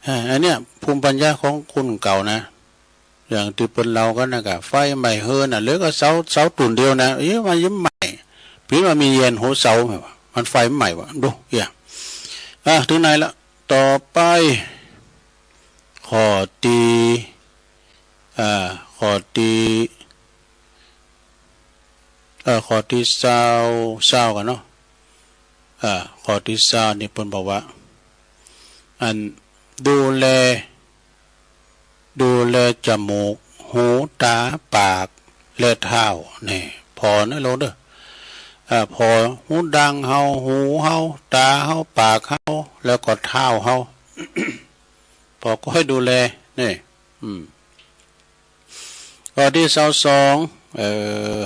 อ่า อันเนี้ย ภูมิปัญญาของคนเก่านะ อย่างตี้เปิ้นเล่ากันนะกะ ไฟไหม้เฮือนน่ะ เหลือก็เสา เสาต้นเดียวนะ เอ้ย มันยังไหม้ ปิ้นว่ามีแย่นหัวเสา แม่นบ่ มันไฟมันไหม้วะ ดู เอีย อ่ะ ถึงไหนละ ต่อไป ข้อที่ อ่า ข้อที่ เอ่อ ข้อที่ซาว ซาวกั๋นเนาะ อ่า ข้อที่ซาวนี่เปิ้นบอกว่า อัน ดูแล ดูแลจมูก หู ตา ปาก และเท้า นี่ ผ่อนะลูกเด้อ อ่า ผ่อหูดังเฮา หูเฮา ตาเฮา ปากเฮา แล้วก็เท้าเฮา ผ่อก็ให้ดูแล นี่ อืม ข้อที่ซาวสอง เอ่อ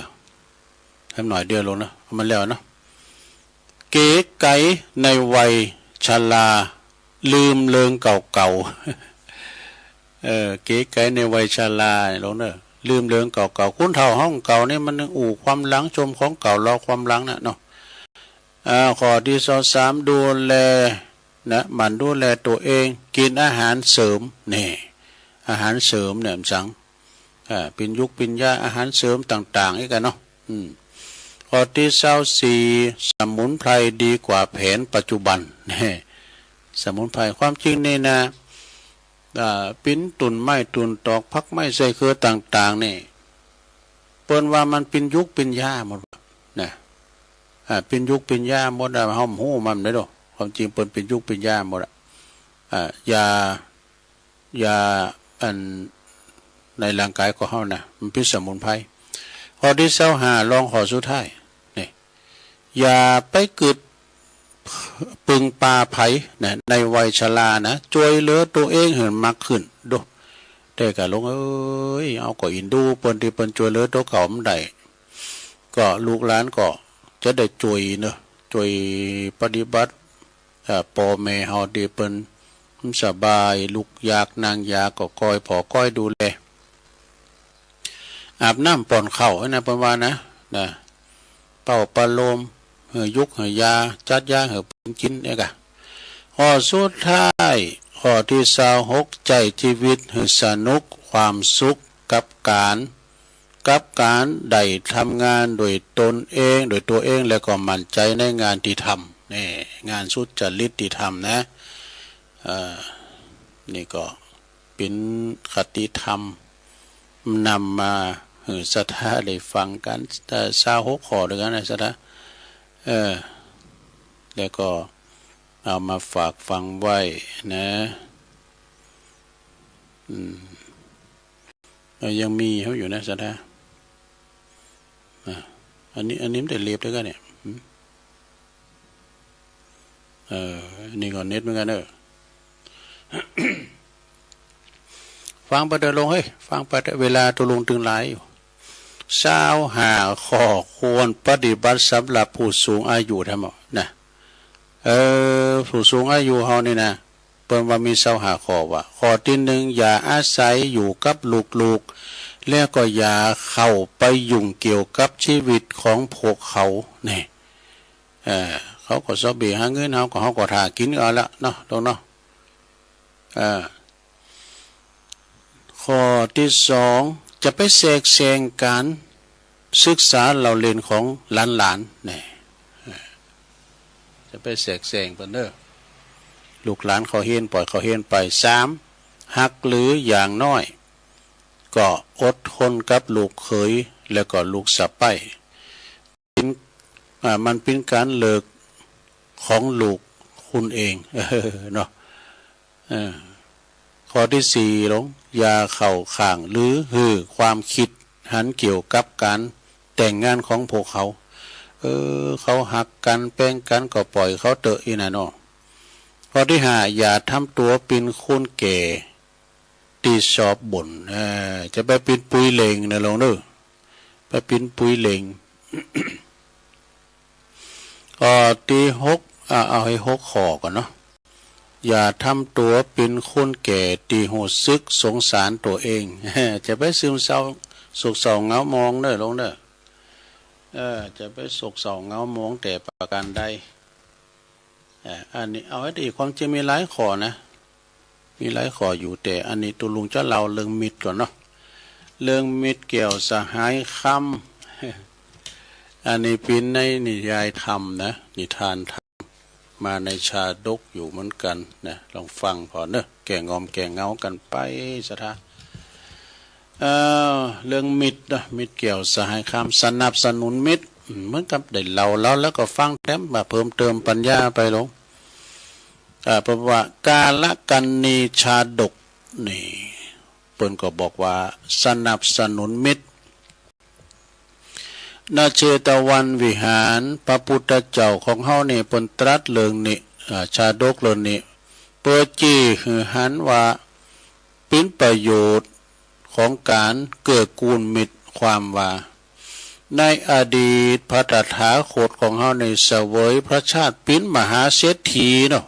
แถมหน่อยเดียวลูกนะ เอามาแล้วเนาะ เก๋ไก๋ในวัยชรา ลืมเริงเก่าๆ เออ เก๋ไก๋ในวัยชราเนี่ยลูกเนอะ ลืมเริงเก่าๆ คนเฒ่าเฮาเก่านี่มันยังอู้ความหลัง ชมของเก่า เลาะความหลังน่ะเนาะ อ่า ข้อที่ซาวสาม ดูแล นะ หมั่นดูแลตัวเอง กินอาหารเสริม นี่ อาหารเสริมเนี่ยมันสัง อ่า เป็นยุกเป็นยา อาหารเสริมต่างๆ อีกอะเนาะ อืม ข้อที่ซาวสี่ สมุนไพรดีกว่าแผนปัจจุบัน นี่ สมุนไพร ความจริงนี่นะ อ่า ปิ้นตุ่นไม้ตุ่นตอก ผักไม้ใส่เครือต่างๆ นี่ เปิ้นว่ามันเป็นยุกเป็นยาหมดนะ อ่า เป็นยุกเป็นยาหมดอะ เฮาบ่ฮู้มันเด้อ ความจริงเปิ้นเป็นยุกเป็นยาหมดอะ อ่า ยา ยาอันในร่างกายของเฮานะ มันเป็นสมุนไพร ข้อที่ซาวห้า รองข้อสุดท้าย นี่ อย่าไปกึ๊ดปึงปาไผนะ ในวัยชรานะ ช่วยเหลือตัวเองให้มากขึ้น ดู แต่กะลูกเอ้ย เฮาก็อินดูเปิ้นตี้เปิ้นช่วยเหลือตัวเก่าบ่ได้ ก็ลูกหลานก็จะได้ช่วยเนาะ ช่วยปฏิบัติ เอ่อ ป้อแม่เฮาตี้เปิ้นบ่สบาย ลุกยากนั่งยาก ก็คอยผ่อคอยดูแล อาบน้ำป้อนข้าวนะ เปิ้นว่านะ นะ เป้าประโลม หื้อยุกหื้อยา จัดยาหื้อเปิ้นกินเนี่ยกะ ข้อสุดท้าย ข้อที่ซาวหก ใช้ชีวิตหื้อสนุก ความสุขกับการ กับการได้ทำงานโดยตนเอง โดยตัวเอง แล้วก็มั่นใจในงานที่ทำ นี่ งานสุจริตที่ทำนะ เอ่อ นี่ก็เป็นคติธรรม นำมาหื้อศรัทธาได้ฟังกัน เอ่อ ซาวหกข้อด้วยกันนะศรัทธา เออ แล้วก็เอามาฝากฟังไว้นะ อืม เออ ยังมีเขาอยู่นะศรัทธา อ่ะ อันนี้ อันนี้มันได้เลียบด้วยกันเนี่ย อืม เออ อันนี้ก็เน็ตเหมือนกันเนอะ ฟังไปเถอะลุงเฮ้ย ฟังไปเถอะ เวลาตัวลุงตึงหลายอยู่ ซาวห้าข้อควรปฏิบัติสำหรับผู้สูงอายุทั้งหมดนะ เออ ผู้สูงอายุเฮานี่นะ เปิ้นว่ามีซาวห้าข้อว่า ข้อที่หนึ่ง อย่าอาศัยอยู่กับลูกๆ แล้วก็อย่าเข้าไปยุ่งเกี่ยวกับชีวิตของพวกเขา นี่ เออ เขาก็ซอบเบ้หาเงิน เฮาก็ เฮาก็ถ่ากินเอาละเนาะ ลูกเนาะ เออ ข้อที่สอง จะไปแทรกแซงการศึกษาเล่าเรียนของหลานๆ นี่ เออ จะไปแทรกแซงเปิ้นเด้อ ลูกหลานเขาเฮียน ปล่อยเขาเฮียนไป สาม ฮักหรืออย่างน้อย ก็อดทนกับลูกเขย แล้วก็ลูกสะใภ้ เป็น อ่า มันเป็นการเลือกของลูกคุณเอง เออ เนาะ เออ ข้อที่สี่ ลง อย่าเข้าข้างหรือหื้อความคิดหันเกี่ยวกับการแต่งงานของพวกเขา เออ เขาฮักกันแป้งกันก็ปล่อยเขาเถอะอี้น่ะเนาะ ข้อที่ห้า อย่าทำตัวเป็นคนแก่ ตี้ชอบบ่น เอ่อ จะไปปิ้นปุยเหล่งนะลุงเนอะ ไปปิ้นปุยเหล่ง ข้อที่หก อ่ะ เอาให้หกข้อก่อนเนาะ อย่าทำตัวเป็นคนแก่ตี้ฮู้สึกสงสารตัวเอง จะไปซึมเศร้าโศกเศร้าเหงาหมองเนอะลุงเนอะ เออ จะไปโศกเศร้าเหงาหมองแต่ประการใด อ่า อันนี้เอาไว้ดี ความจริงมีหลายข้อนะ มีหลายข้ออยู่ แต่อันนี้ตุ๊ลุงจะเล่าเรื่องมิตรก่อนเนาะ เรื่องมิตรแก้วสหายคำ อันนี้เป็นในนิยายธรรมนะ นิทานธรรม มาในชาดกอยู่เหมือนกันนะ ลองฟังพอเนอะ แก้งอมแก้เหงากันไปศรัทธา เอ่อ เรื่องมิตรนะ มิตรแก้วสหายคำ สนับสนุนมิตร อืม เหมือนกับได้เล่าแล้ว แล้วก็ฟังแถมมาเพิ่มเติมปัญญาไปลง อ่า เพราะว่ากาลกัณณีชาดกนี่ เปิ้นก็บอกว่าสนับสนุนมิตร ณ เชตวันวิหาร พระพุทธเจ้าของเฮานี่เปิ้นตรัสเรื่องนี้ อ่า ชาดกเรื่องนี้ เพื่อจี้หื้อหันว่า เป็นประโยชน์ของการเกื้อกูลมิตร ความว่า ในอดีตพระตถาคตของเฮานี่เสวยพระชาติเป็นมหาเศรษฐีเนาะ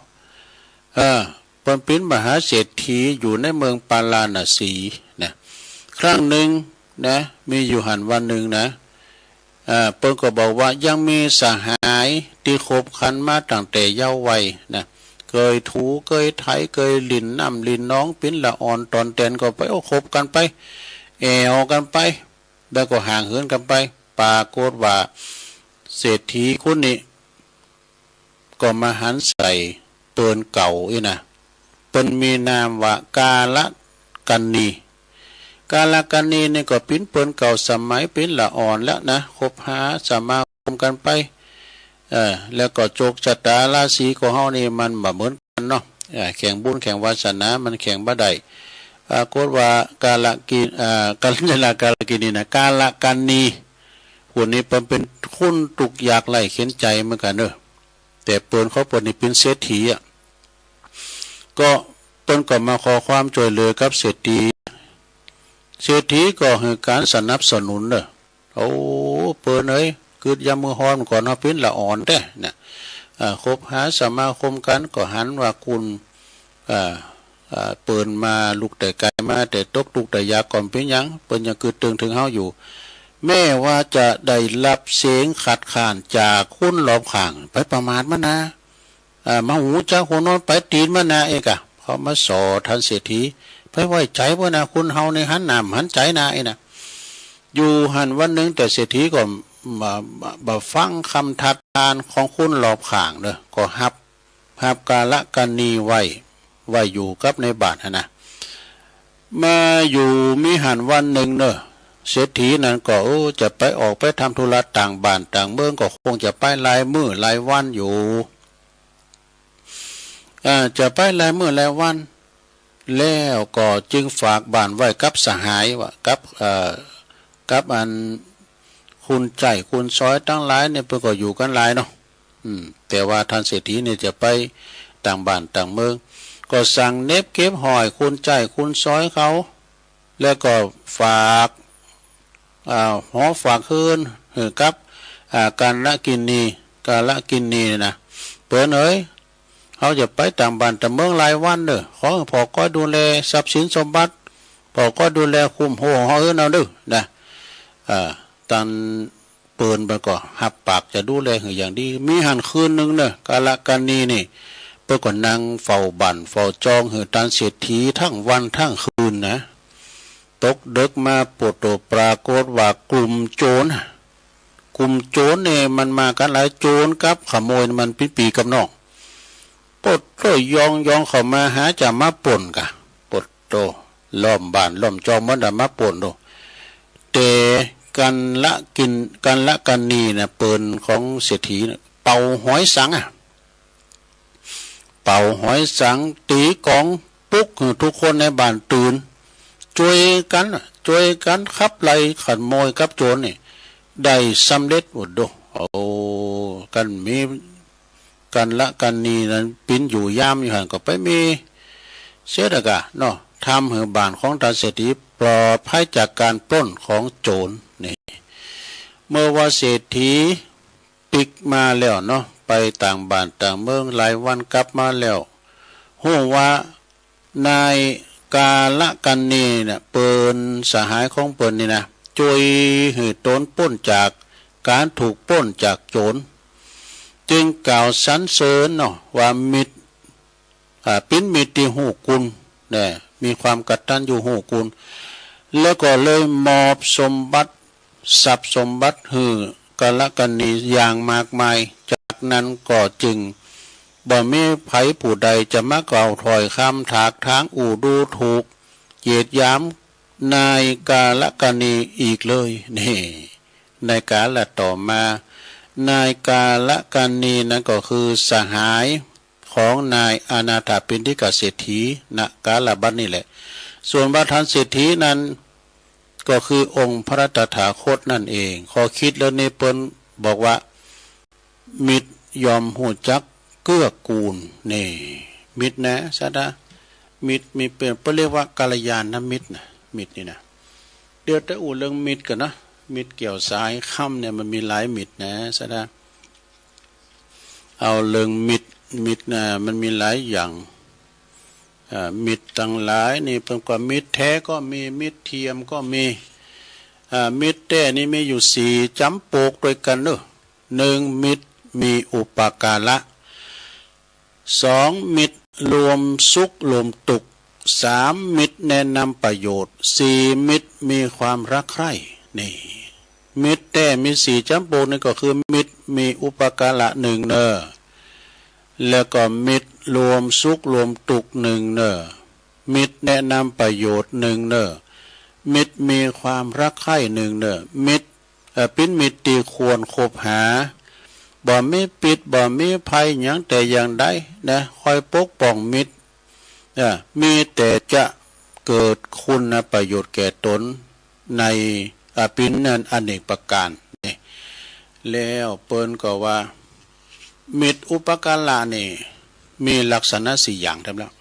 เออ เปิ้นเป็นมหาเศรษฐีอยู่ในเมืองปาราณสีนะ ครั้งหนึ่งนะ มีอยู่หั้นวันหนึ่งนะ อ่า เปิ้นก็บอกว่ายังมีสหายที่คบคันมาตั้งแต่เยาว์วัยนะ เกยถูเกยไถเกยหลิ้นน้ำหลิ้นหนอง ปิ้นละอ่อนตอนแตนก็ไป โอ้ คบกันไป แอ่วกันไป แล้วก็ห่างเหินกันไป ปรากฏว่าเศรษฐีคนนี้ ก็มาหันใส่เปิ้นเก่าอี้นะ เปิ้นมีนามว่ากาลกัณณี กาลกัณณีนี่ก็ปิ้นเปิ้นเก่าสมัยปิ้นละอ่อนแล้วนะ คบหาสมาคมกันไป เออ แล้วก็โชคชะตาราศีของเฮานี่มันบ่เหมือนกันเนาะ เออ แข่งบุญแข่งวาสนามันแข่งบ่ได้ ปรากฏว่ากาลกิ เอ่อ กาล กาลกิณณีนะ กาลกัณณี ผู้นี้เปิ้นเป็นคนทุกข์ยากไร้เข็ญใจเหมือนกันเนอะ แต่เปิ้นของเปิ้นนี่เป็นเศรษฐีอะ ก็เปิ้นก็มาขอความช่วยเหลือกับเศรษฐี เศรษฐีก็หื้อการสนับสนุนเนอะ โอ้ เปิ้นเอ๋ย กึ๊ดยามมื้อฮ้อนก่อนเฮาปิ้นละอ่อนแต๊นะ อ่า คบหาสมาคมกันก็หันว่าคุณ อ่า อ่า เปิ้นมาลุกแต่ไกลมาแต่ตกทุกข์แต่ยากก่อนเป๋นหยัง เปิ้นยังกึ๊ดตึงถึงเฮาอยู่ แม้ว่าจะได้รับเสียงคัดค้านจากคนรอบข้าง ไปประมาทมันนะ อ่า มาฮู้จักหัวนอนปลายตี๋นมันนะ เอกะ เขามาส่อท่านเศรษฐี ไปไว้ใจ๋เปิ้นนะ คนเฮานี่หันหน้าหันใจ๋นะ เอกะ อยู่หั้นวันหนึ่งแต่เศรษฐีก็บ่ บ่ บ่ฟังคำทัดทานของคนรอบข้างเนอะ ก็ฮับ ฮับกาลกัณณีไว้ ไว้อยู่กับในบ้านหั้นนะ มาอยู่มีหั้นวันหนึ่งเนอะ เศรษฐีนั้นก็ เออ จะไปออกไปทำธุระต่างบ้านต่างเมือง ก็คงจะไปหลายมื้อหลายวันอยู่ อ่า จะไปหลายมื้อหลายวัน แล้วก็จึงฝากบ้านไว้กับสหายว่า กับ เอ่อ กับอันคุณใจ๊คุณสอยตังหลายเนี่ย เปิ้นก็อยู่กั๋นหลายเนาะ อืม แต่ว่าท่านเศรษฐีเนี่ยจะไปต่างบ้านต่างเมือง ก็สั่งเหน็บเก็บฮ้อยคุณใจ๊คุณสอยเขา แล้วก็ฝาก อ่า หอฝากเฮือนหื้อกับ อ่า กาลกิณณี กาลกิณณีเนี่ยนะ เปิ้นเอ๋ย เฮาจะไปต่างบ้านต่างเมืองหลายวันเนอะ ขอหื้อผ่อคอยดูแลทรัพย์สินสมบัติ ผ่อคอยดูแลคุ้มครองเฮือนเอาเนอะนะ อ่า ตัน เปิ้นก็ฮับปากจะดูแลหื้ออย่างดี มีหั้นคืนหนึ่งเนอะ กาลกัณณีนี่ เปิ้นก็นั่งเฝ้าบ้านเฝ้าจองหื้อท่านเศรษฐีทั้งวันทั้งคืนนะ ตกดึกมาโผล่โตปรากฏว่ากลุ่มโจร กลุ่มโจรเนี่ยมันมากั๋นหลาย โจรกับขโมยมันปี้ๆกับน้อง โผล่โตย่องๆเข้ามาหาจะมาปล้นกะ โผล่โตล้อมบ้านล้อมจองหมดอะ มาปล้นโต แต่กาลกิณ กาลกัณณีนะ เปิ้นของเศรษฐีนะ เป่าหอยสังอะ เป่าหอยสัง ตี๋กลองปลุกหื้อทุกคนในบ้านตื่น จ้วยกั๋นอะ จ้วยกั๋นขับไล่ขโมยกับโจรนี่ ได้สำเร็จ โอ้โห โอ้ กันมีกาลกัณณีนั้นปิ้นอยู่ยามอยู่หั้นก็ไปมีเสร็จแล้วกะเนาะ ทำหื้อบ้านของท่านเศรษฐีปลอดภัยจากการปล้นของโจรนี่ เมื่อว่าเศรษฐีปิ๊กมาแล้วเนาะ ไปต่างบ้านต่างเมืองหลายวันกลับมาแล้ว ฮู้ว่านายกาลกัณณีเนี่ย เปิ้นสหายของเปิ้นนี่นะ จ้วยหื้อตนปล้นจากการถูกปล้นจากโจร จึงกล่าวสรรเสริญเนาะ ว่ามิตร อ่า ปิ้นมิตรตี้ฮู้คุณ เนี่ย มีความกตัญญูฮู้คุณ แล้วก็เลยมอบสมบัติ ทรัพย์สมบัติหื้อ กาลกัณณีอย่างมากมาย จากนั้นก็จึงบ่มีใผผู้ใดจะมาเกล่าวถ้อยคำถากถางอู้ดูถูกเหยียดหยามนายกาลกัณณีอีกเลย นี่ ในกาลต่อมา นายกาลกัณณีนั้นก็คือสหายของนายอนาถปิณฑิกเศรษฐี ณ กาลบัดนี้แหละ ส่วนว่าท่านเศรษฐีนั้น ก็คือองค์พระตถาคตนั่นเอง ข้อคิดเรื่องนี้เปิ้นบอกว่า มิตรย่อมฮู้จักเกื้อกูล นี่ มิตรนะ สะดา มิตรมีเปิ้น เปิ้นเรียกว่ากัลยาณมิตรนะ มิตรนี่นะ เดี๋ยวแต่อู้เรื่องมิตรก่อนนะ มิตรเกี่ยวสายคำเนี่ยมันมีหลายมิตรนะ สะดา เอาเรื่องมิตร มิตรนะ มันมีหลายอย่าง อ่า มิตรตังหลายนี่เปิ้นก็มิตรแท้ก็มี มิตรเทียมก็มี อ่า มิตรแท้นี่มีอยู่สี่จ๋ำปกด้วยกั๋นเนาะ หนึ่ง มิตรมีอุปการะ สอง มิตรรวมสุขรวมตุ๊กข์ สาม มิตรแนะนำประโยชน์ สี่ มิตรมีความรักใคร่ นี่ มิตรแท้มีสี่จ๋ำปกนี่ก็คือ มิตรมีอุปการะหนึ่งเน่อ แล้วก็มิตรรวมสุขรวมตุ๊กข์หนึ่งเน่อ มิตรแนะนำประโยชน์หนึ่งเน่อ มิตรมีความรักใคร่หนึ่งเน่อ มิตร เอ่อ เป๋นมิตรตี้ควรคบหา บ่มีพิษ บ่มีภัยหยังแต่อย่างใดนะ คอยปกป้องมิตร เอ่อ มีแต่จะเกิดคุณประโยชน์แก่ตน ใน อ่า เป๋นอันอเนกประการ นี่ แล้วเปิ้นก็ว่า มิตรอุปการะนี่ มีลักษณะสี่อย่างแท้แล้ว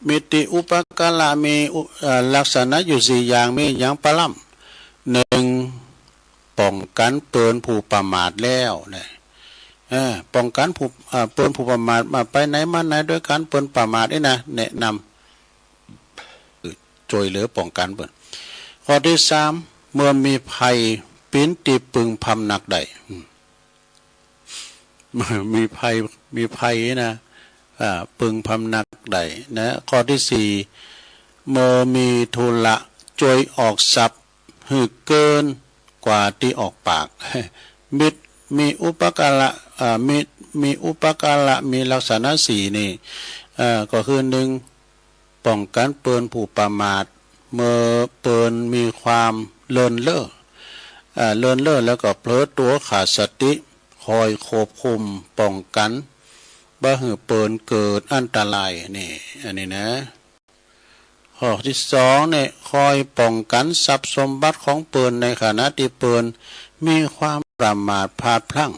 มิตรตี้อุปการะมีอุ เอ่อ ลักษณะอยู่สี่อย่าง มีหยังปะล้ำ หนึ่ง ป้องกันเปิ้นผู้ประมาทแล้วนะ เออ ป้องกันผู้ เอ่อ เปิ้นผู้ประมาท มาไปไหนมาไหนด้วยกั๋น เปิ้นประมาทนี่นะ แนะนำ ช่วยเหลือป้องกันเปิ้น ข้อตี้สาม เมื่อมีภัย เป๋นตี้ปึงพำนักได้ อืม มีภัย มีภัยนะ อ่า ปึงพำนักได้นะ ข้อตี้สี่ เมื่อมีธุระ ช่วยออกทรัพย์หื้อเกินกว่าตี้ออกปาก มิตรมีอุปการะ อ่า มิตรมีอุปการะ มีลักษณะสี่นี่ อ่า ก็คือ หนึ่ง ป้องกันเปิ้นผู้ประมาท เมื่อเปิ้นมีความเลินเล่อ อ่า เลินเล่อแล้วก็เผลอตั๋วขาดสติ คอยควบคุมป้องกัน บ่หื้อเปิ้นเกิดอันตราย นี่ อันนี้นะ ข้อตี้สองเนี่ย คอยป้องกันทรัพย์สมบัติของเปิ้นในขณะตี้เปิ้นมีความประมาทพลาดพลั้ง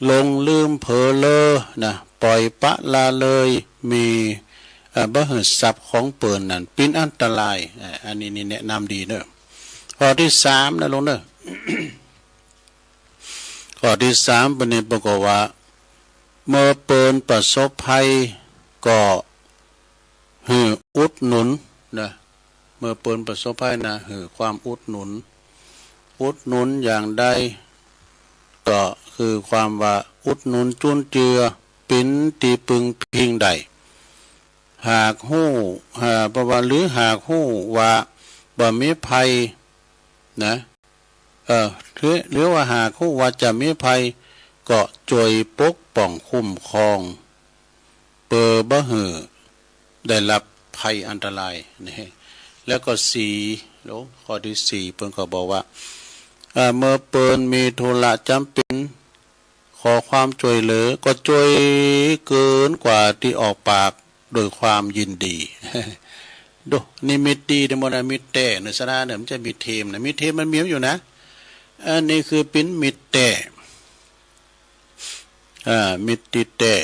หลงลืมเผลอเรอนะ ปล่อยปละละเลย มี เอ่อ บ่หื้อทรัพย์ของเปิ้นนั้นเป๋นอันตราย เอ่อ อันนี้นี่แนะนำดีเน่อ ข้อตี้สามนะลุงเน่อ ข้อตี้สามเปิ้นนี่เปิ้นก็ว่า เมื่อเปิ้นประสบภัยก็หื้ออุดหนุนนะ เมื่อเปิ้นประสบภัยนะ หื้อความอุดหนุน อุดหนุนอย่างใด ก็คือความว่าอุดหนุนจุนเจือ เป๋นตี้ปึงพิงได้ หากฮู้ อ่า เพราะว่า หรือหากฮู้ว่าบ่มีภัยนะ เอ่อ หรือ หรือว่าหากฮู้ว่าจะมีภัย ก็ช่วยปกป้องคุ้มครอง เปื้อบ่หื้อได้รับภัยอันตรายนี่ แล้วก็สี่ โอ้ ข้อตี้สี่เปิ้นก็บอกว่า เอ่อ เมื่อเปิ้นมีธุระจ๋ำเป๋น ขอความช่วยเหลือ ก็ช่วยเกินกว่าตี้ออกปากด้วยความยินดี ดู นี่มิตรตี้เด้อหมดนะ มิตรแต๊เนอะ สะดาเนอะ บ่ใจ้มิตรเทมนะ มิตรเทมมันมีอยู่นะ อันนี้คือเป๋นมิตรแต๊ อ่า มิตรตี้แต๊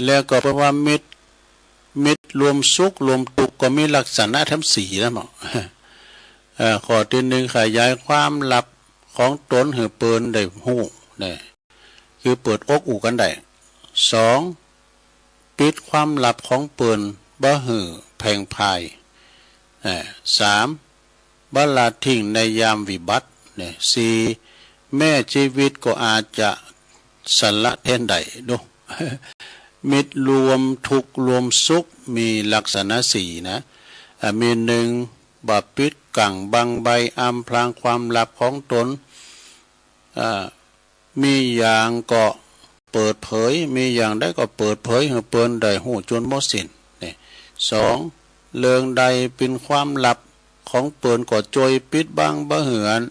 แล้วก็เปิ้นว่ามิตร มิตรรวมสุขรวมตุ๊กข์ก็มีลักษณะทั้งสี่นะหมอ เอ่อ ข้อตี้หนึ่ง ขยายความลับของตนหื้อเปิ้นได้ฮู้นะ คือเปิดอกอู้กั๋นได้ สอง ปิดความลับของเปิ้นบ่หื้อแพร่งพราย เอ่อ สาม บ่ละทิ้งในยามวิบัติ เนี่ย สี่ แม้ชีวิตก็อาจจะสละแทนได้ ดู มิตรรวมทุกข์รวมสุขมีลักษณะสี่นะ อ่า มีหนึ่ง บ่ปิด กั๋งบังใบ อำพรางความลับของตน อ่า มีอย่างก็เปิดเผย มีอย่างใดก็เปิดเผยหื้อเปิ้นได้ฮู้จนหมดสิ้น นี่ สอง เรื่องใดเป๋นความลับของเปิ้นก็จ้อยปิดบังบ่หื้ออัน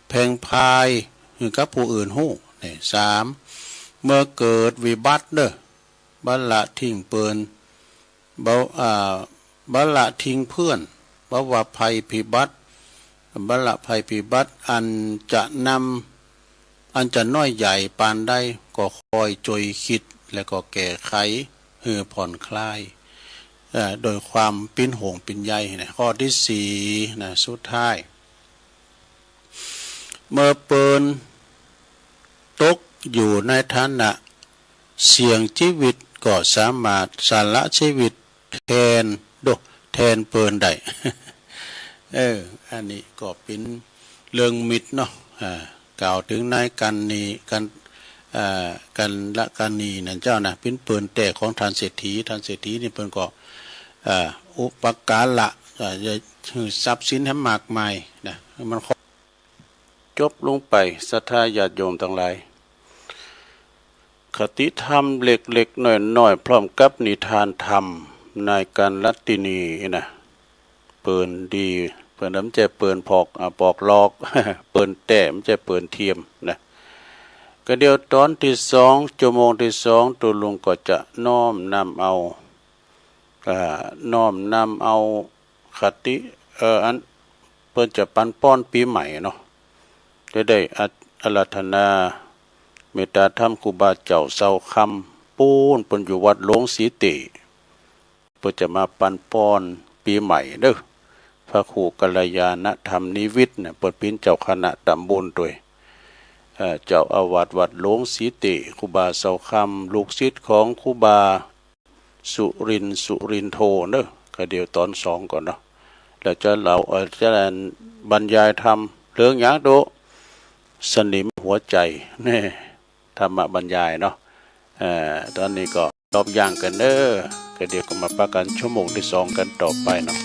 แพร่งพรายหื้อกับผู้อื่นฮู้ นี่ สาม เมื่อเกิดวิบัติเด้อ บ่ละทิ้งเปิ้น บ่ อ่า บ่ละทิ้งเพื่อน บ่ว่าภัยพิบัติ บ่ละภัยพิบัติอันจะนำ อันจะน้อยใหญ่ปานใด ก็คอยจ้อยคิด แล้วก็แก้ไขหื้อผ่อนคลาย เอ่อ โดยความเป๋นห่วงเป๋นใยนะ ข้อที่สี่นะ สุดท้าย เมื่อเปิ้นตกอยู่ในฐานะเสี่ยงชีวิต ก็สามารถสละชีวิตแทน โด แทนเปิ้นได้ เออ อันนี้ก็เป๋นเรื่องมิตรเนาะ อ่า กล่าวถึงนายกันนี กัน อ่า กันละกันนีนั่นเจ้านะ เป๋นเปิ้นแต๊ของท่านเศรษฐี ท่านเศรษฐีนี่เปิ้นก็ อ่า อุปการะ อ่า จะหื้อทรัพย์สินให้มากมายนะ มัน จบลงไป ศรัทธาญาติโยมตังหลาย คติธรรมเล็กๆ น้อยๆ พร้อมกับนิทานธรรม นายกันละตินีนะ เปิ้นดี เปิ้นบ่ใจ้เปิ้นปอก อ่า ปอกหลอก เปิ้นแต๊ บ่ใจ้เปิ้นเทียมนะ ก็เดี๋ยวต๋อนที่สอง ชั่วโมงที่สอง ตุ๊ลุงก็จะน้อมนำเอา อ่า น้อมนำเอาคติ เอ่อ อันเปิ้นจะปันป้อนปี๋ใหม่เนาะ ได้ ได้อา อาราธนาเมตตาธรรมครูบาเจ้าเซาคำ ปู๊นเปิ้นอยู่วัดหลวงสีเต เปิ้นจะมาปันป้อนปี๋ใหม่เด้อ พระครูกัลยาณธรรมนิวิทย์เนี่ย เปิ้นเป๋นเจ้าคณะตำบลตวย เอ่อ เจ้าอาวาสวัดหลวงสีเต ครูบาเซาคำ ลูกศิษย์ของครูบา สุรินทร์ สุรินโทเนอะ ก็เดี๋ยวต๋อนสองก่อนเนาะ แล้วจะเล่า เอ่อ จะบรรยายธรรมเรื่องหยังโต สนิมหัวใจ แน่ ธรรมบรรยายเนาะ เอ่อ ต๋อนนี้ก็จบอย่างกันเนอะ ก็เดี๋ยวก็มาปะกันชั่วโมงที่สองกันต่อไปเนาะ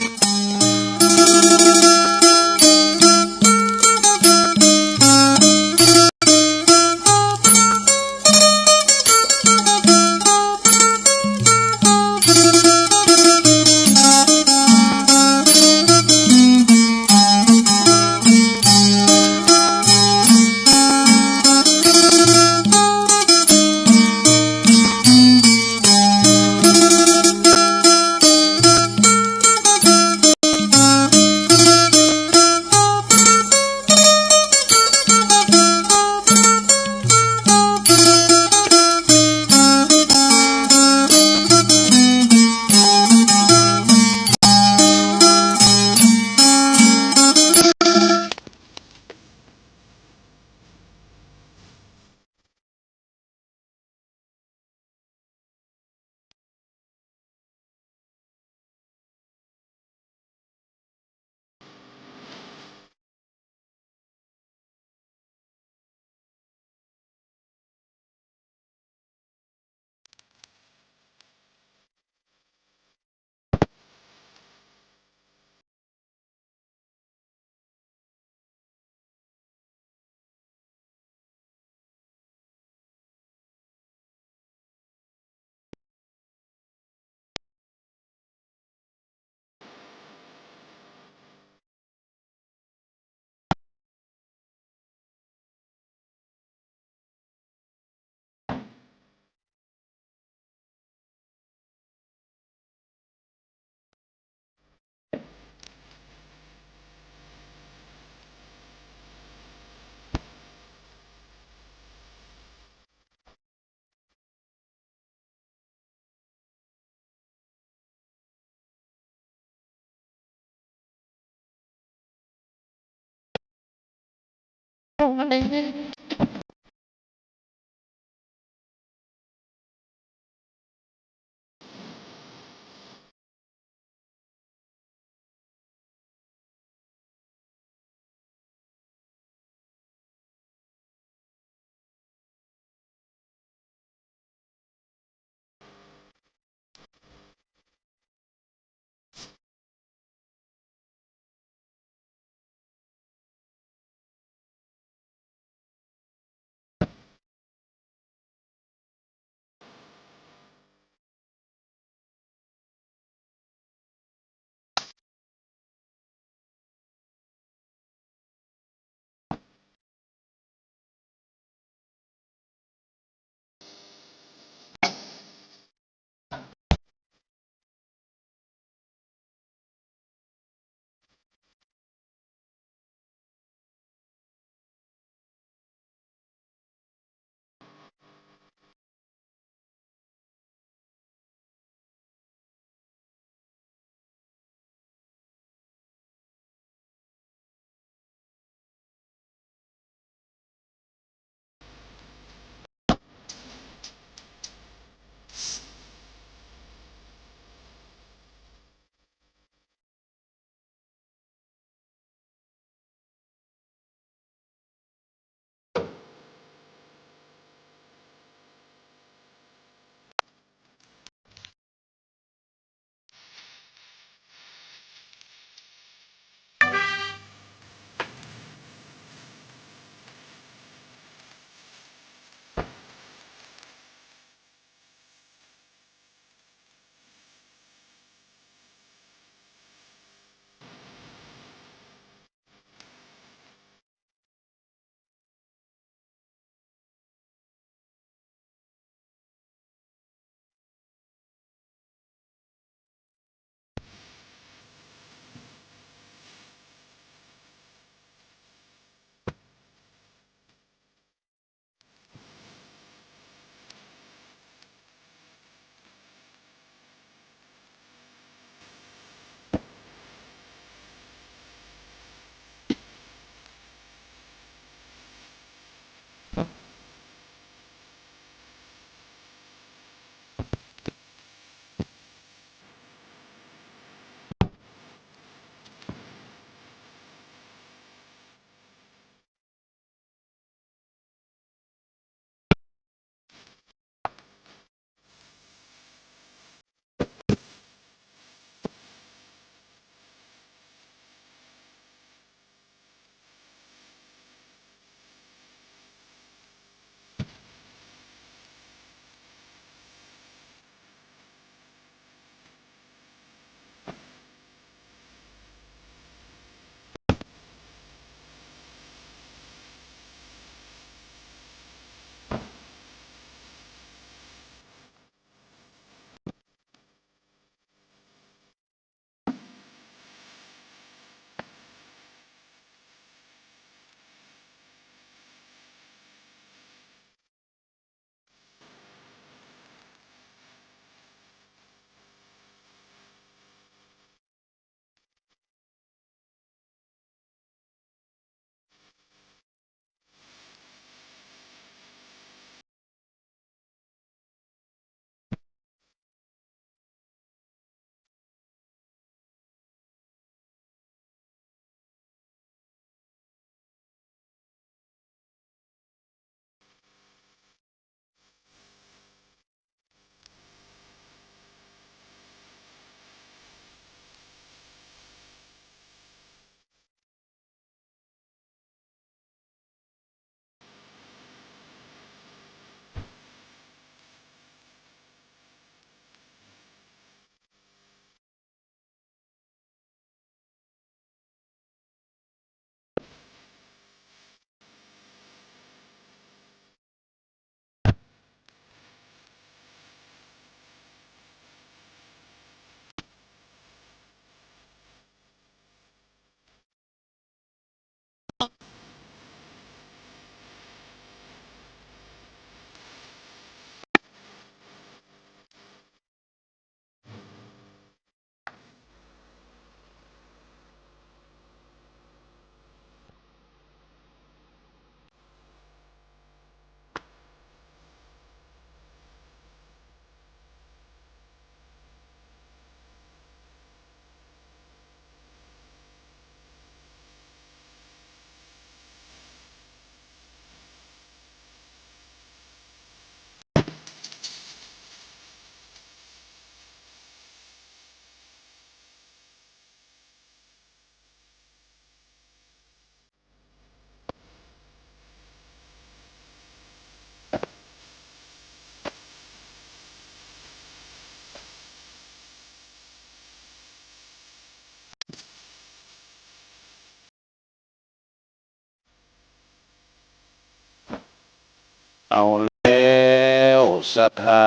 เอาแล้วศรัทธา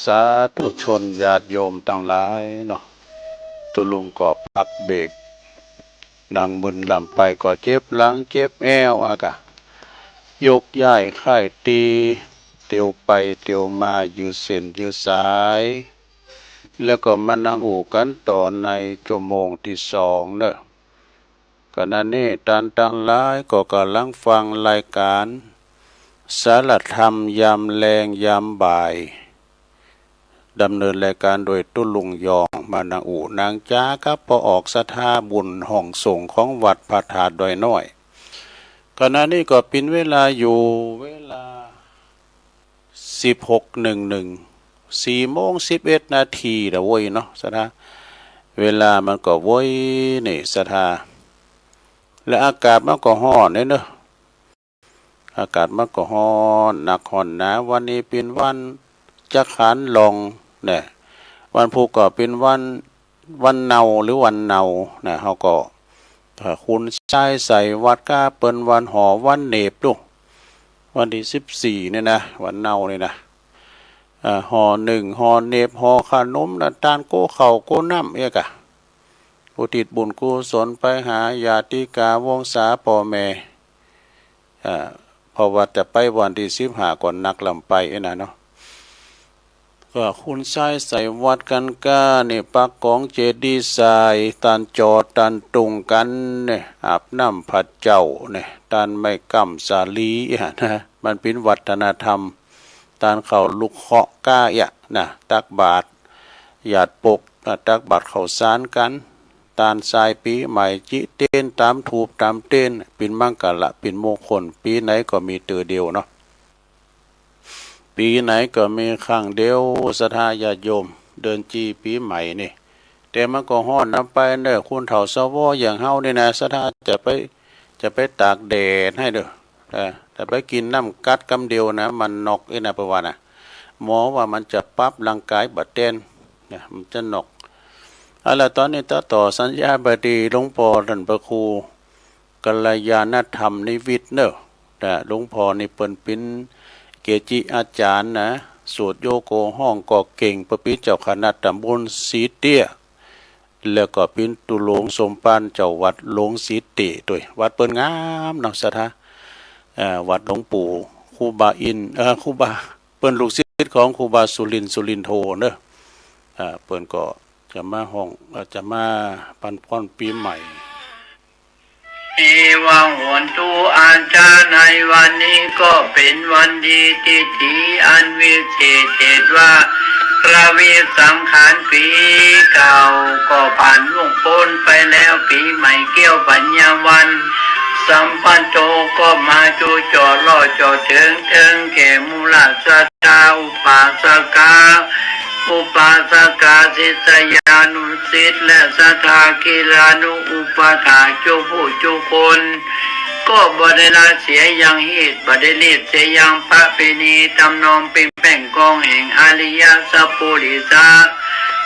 สาธุชนญาติโยมตังหลายเนาะ ตุ๊ลุงก็พักเบรก นั่งมึนลำไปก็เจ็บหลังเจ็บแอวอะกะ ยกย้ายค่ายตี เตียวไปเตียวมายืดเส้นยืดสาย แล้วก็มานั่งอู้กันต่อในชั่วโมงที่สองเนอะ ขณะนี้ต้านตังหลายก็กำลังฟังรายการสาระธรรมยามแลงยามบ่าย ดำเนินรายการโดยตุ๊ลุงยอง มานั่งอู้นั่งจ๋ากับป้อออกศรัทธาบุญห้องสงฆ์ของวัดพระธาตุดอยน้อย ขณะนี้ก็เป็นเวลาอยู่เวลา สิบหกหนึ่งหนึ่ง สี่โมงสิบเอ็ดนาทีละเว้ยเนาะศรัทธา เวลามันก็เว้ยนี่ศรัทธา และอากาศมันก็ฮ้อนเด้อเนาะ อากาศมันก็ฮ้อนนักฮ้อนหนา วันนี้เป็นวันจักขันลองนะ วันพุธก็เป็นวัน วันเนาหรือวันเนานะ เฮาก็ เอ่อ คุณชายใส่วัดก้าเปิ้นวันห่อวันเหน็บลูก วันที่สิบสี่เนี่ยนะ วันเนาเนี่ยนะ เอ่อ ห่อนึ่ง ห่อเหน็บ ห่อขนมนะ ตานโก้ข้าวโก้น้ำเอียกะ อุทิศบุญกุศลไปหาญาติกาวงศาป้อแม่ อ่า เพราะว่าจะไปวันที่สิบห้าก่อนนักลำไปเอ้ยนะเนาะ ก็คุณชายใส่วัดกันก้าเนี่ย ปักกองเจดีย์ทราย ตานจอดตานตุงกันเนี่ย อาบน้ำพระเจ้าเนี่ย ตานไม้กำสาลีอะนะ มันเป็นวัฒนธรรม ตานเข้าลุกเคาะก้าอะนะ ตักบาตร ญาติปก อ่า ตักบาตรข้าวสารกัน ตานทรายปีใหม่ จิเตนตามถูปตามเตน เป็นมังคละ เป็นมงคล ปีไหนก็มีเตื้อเดียวเนาะ ปีไหนก็มีครั้งเดียว ศรัทธาญาติโยม เดือนจีปีใหม่นี่ แต่มันก็ฮ้อนนำไปเนอะ คนเฒ่าสวอย่างเฮานี่นะ ศรัทธาจะไป จะไปตากแดดให้เด้อ เออ แต่ไปกินน้ำกั๊ดกำเดียวนะ มันน็อกเอ้ยนะ เปิ้นว่านะ หมอว่ามันจะปรับร่างกายบ่แต๊นนะ มันจะน็อก เอาละ ตอนนี้ตัดต่อสัญญาณไปตี้หลวงป้อท่านพระครูกัลยาณธรรมนิวิทย์เนอะ นะ หลวงป้อนี่เปิ้นเป๋นเกจิอาจ๋ารย์นะ สวดโยโกฮ้องก็เก่ง เปิ้นเป๋นเจ้าคณะตำบลสีเตี้ย แล้วก็เป๋นตุ๊ลุงสมภารเจ้าวัดหลวงสีเตี้ยด้วย วัดเปิ้นงามเนาะ ศรัทธา เอ่อ วัดหลวงปู่ครูบาอินทร์ เอ่อ ครูบา เปิ้นลูกศิษย์ของครูบาสุรินทร์ สุรินโทเนอะ เอ่อ เปิ้นก็จะมาฮ้อง เอ่อ จะมาปันพรปีใหม่ เอวังโหนตุ อาจ๋ารย์ ในวันนี้ก็เป็นวันดีทิติอันวิเศษ เหตุว่า ระวิสังขารปีเก่าก็ผ่านล่วงพ้นไปแล้ว ปีใหม่เกี้ยวปัญญาวัน สัมปันโตก็มาจูจ่อล่อจ่อเถิง เถิงแก่หมู่ราชศรัทธาอุปาสกา อุปาสกา ศิษยานุศิษย์ และศรัทธากีฬานุอุปถากทุกผู้ทุกคน ก็บ่ได้ละเสียยังฮีต บ่ได้ลีดเสียยังประเพณีทำนองปิงแป้งกองแห่งอริยสัพปุริสะ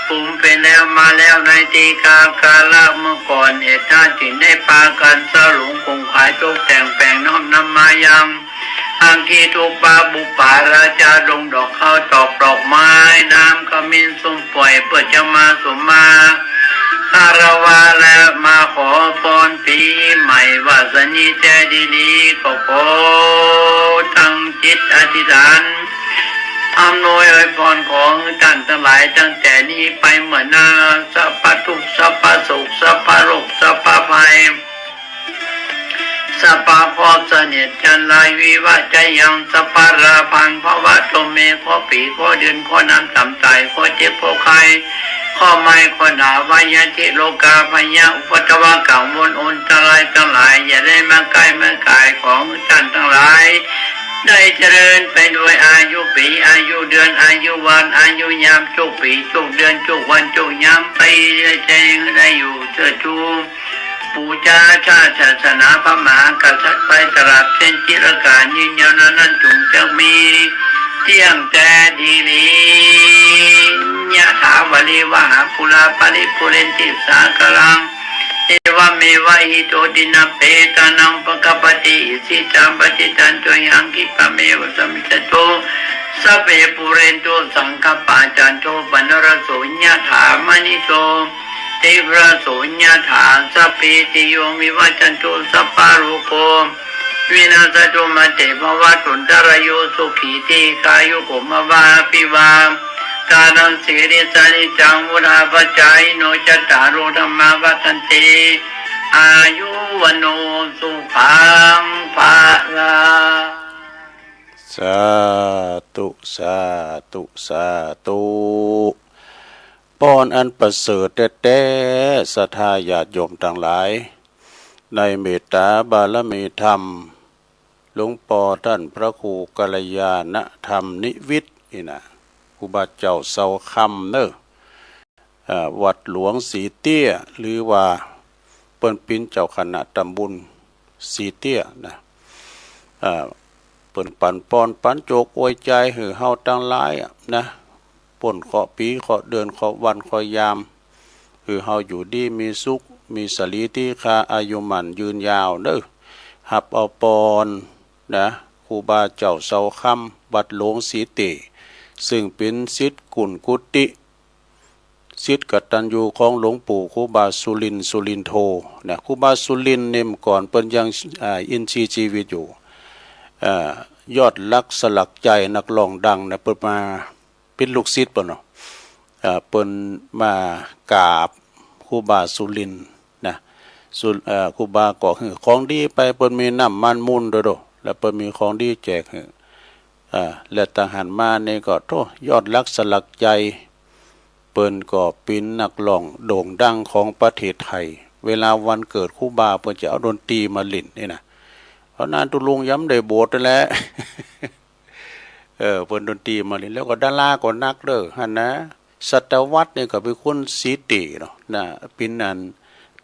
ภูมิเป็นแล้วมาแล้วในทีฆาคาระเมื่อก่อน เหตุนั้นจึงได้ปากันสลงคงขายตกแต่งแปลงน้อมนำมายัง อังคีตุปาบุปผาราชา ลงดอกข้าวตอกดอกไม้ น้ำขมิ้นส้มป่อย เพื่อจะมาสมมาคารวะและมาขอพรปีใหม่ ว่าสนิทแท้ดีๆ ก็ขอตั้งจิตอธิษฐาน อำนวยอวยพรขอให้ท่านทั้งหลายตั้งแต่นี้ไปเมื่อหน้า สัพพทุกข์ สัพพโศก สัพพโรค สัพพภัย สัพพะเคราะห์เสนียดจัญไร วิวัชชัยยัง สัพพะลาภัง ภะวะตุ เม เคราะห์ปี เคราะห์เดือน เคราะห์น้ำต่ำตาย เคราะห์เจ็บ เคราะห์ไข้ เคราะห์ไหม้ เคราะห์หนาว พยาธิ โรคาพยาธิ อุปัทวะกังวลอันตรายทั้งหลาย อย่าได้มาใกล้มากายของท่านทั้งหลาย ได้เจริญไปด้วยอายุปี อายุเดือน อายุวัน อายุยาม ทุกปี ทุกเดือน ทุกวัน ทุกยาม ไปได้ใจได้อยู่เถิดเถิง ปู่ย่าตาศาสนาพระมหากษัตริย์ไปตลอดเส้นจิรกาลยืนยาวนั้นนั้นจงจะมีเที่ยงแท้ดีหลี ยะถาวาริวหาปูราปริปูเรนติสาคารัง एवमेव इदं दिनं पेतानां पकपति इति तं पतितं तुय्यं खिपमेव समिज्जतु। सब्बे पूरेन्तु सङ्कप्पा चन्तो पनरसो यथा मनिषो दीघ्रसो यथा सप्पीति यो विवज्जन्तु सप्पा रोगो विनस्सतु मा ते भवतु अन्तरायो सुखी दीर्घायुको भवाप्यव। दानं शीलं च नीचं उदारं पचयेन्नो चत्वारो धम्मा वर्धन्ते आयुः वनोसुखं बलं। สาธุ สาธุ สาธุ ปอนอันประเสริฐแต๊ๆ ศรัทธาญาติโยมตังหลาย ในเมตตาบารมีธรรม หลวงปอท่านพระครูกัลยาณธรรมนิวิทย์นี่นะ ครูบาเจ้าเสาคำเนอะ อ่า วัดหลวงสีเตี้ย หรือว่าเปิ้นเป๋นเจ้าคณะตำบลสีเตี้ยนะ อ่า เปิ้นปันปอนปันโจกอวยใจ๋หื้อเฮาตังหลายอะนะ ป้นเคราะห์ปี เคราะห์เดือน เคราะห์วัน เคราะห์ยาม หื้อเฮาอยู่ดีมีสุข มีสรีติคา อายุมั่นยืนยาวเนอะ ฮับเอาปอนนะ ครูบาเจ้าเสาคำ วัดหลวงสีเตี้ย ซึ่งเป๋นศิษย์กุนกุฏิ ศิษย์กตัญญูของหลวงปู่ครูบาสุรินทร์ สุรินโทนะ ครูบาสุรินทร์นี่เมื่อก่อนเปิ้นยัง อ่า อินทรีย์ชีวิตอยู่ อ่า ยอดรักสลักใจนักร้องดังนะ เปิ้นมา เป๋นลูกศิษย์เปิ้นเนาะ เอ่อ เปิ้นมากราบครูบาสุรินทร์นะ สุ เอ่อ ครูบาก็หื้อของดีไป เปิ้นมีน้ำมันมูลโดดๆ แล้วเปิ้นมีของดีแจกหื้อ เอ่อ แล้วตั้งหั้นมานี่ก็ โธ่ ยอดรักสลักใจ เปิ้นก็เป๋นนักร้องโด่งดังของประเทศไทย เวลาวันเกิดครูบา เปิ้นจะเอาดนตรีมาเล่นนี่นะ เพราะนั้นตุ๊ลุงยังบ่ได้บวชนั่นแหละ เออ เปิ้นดนตรีมาเล่น แล้วก็ดาราก็นักเด้อหั้นนะ ศตวรรษนี่ก็เป๋นคนสีเตี้ยเนาะนะ เป๋นอัน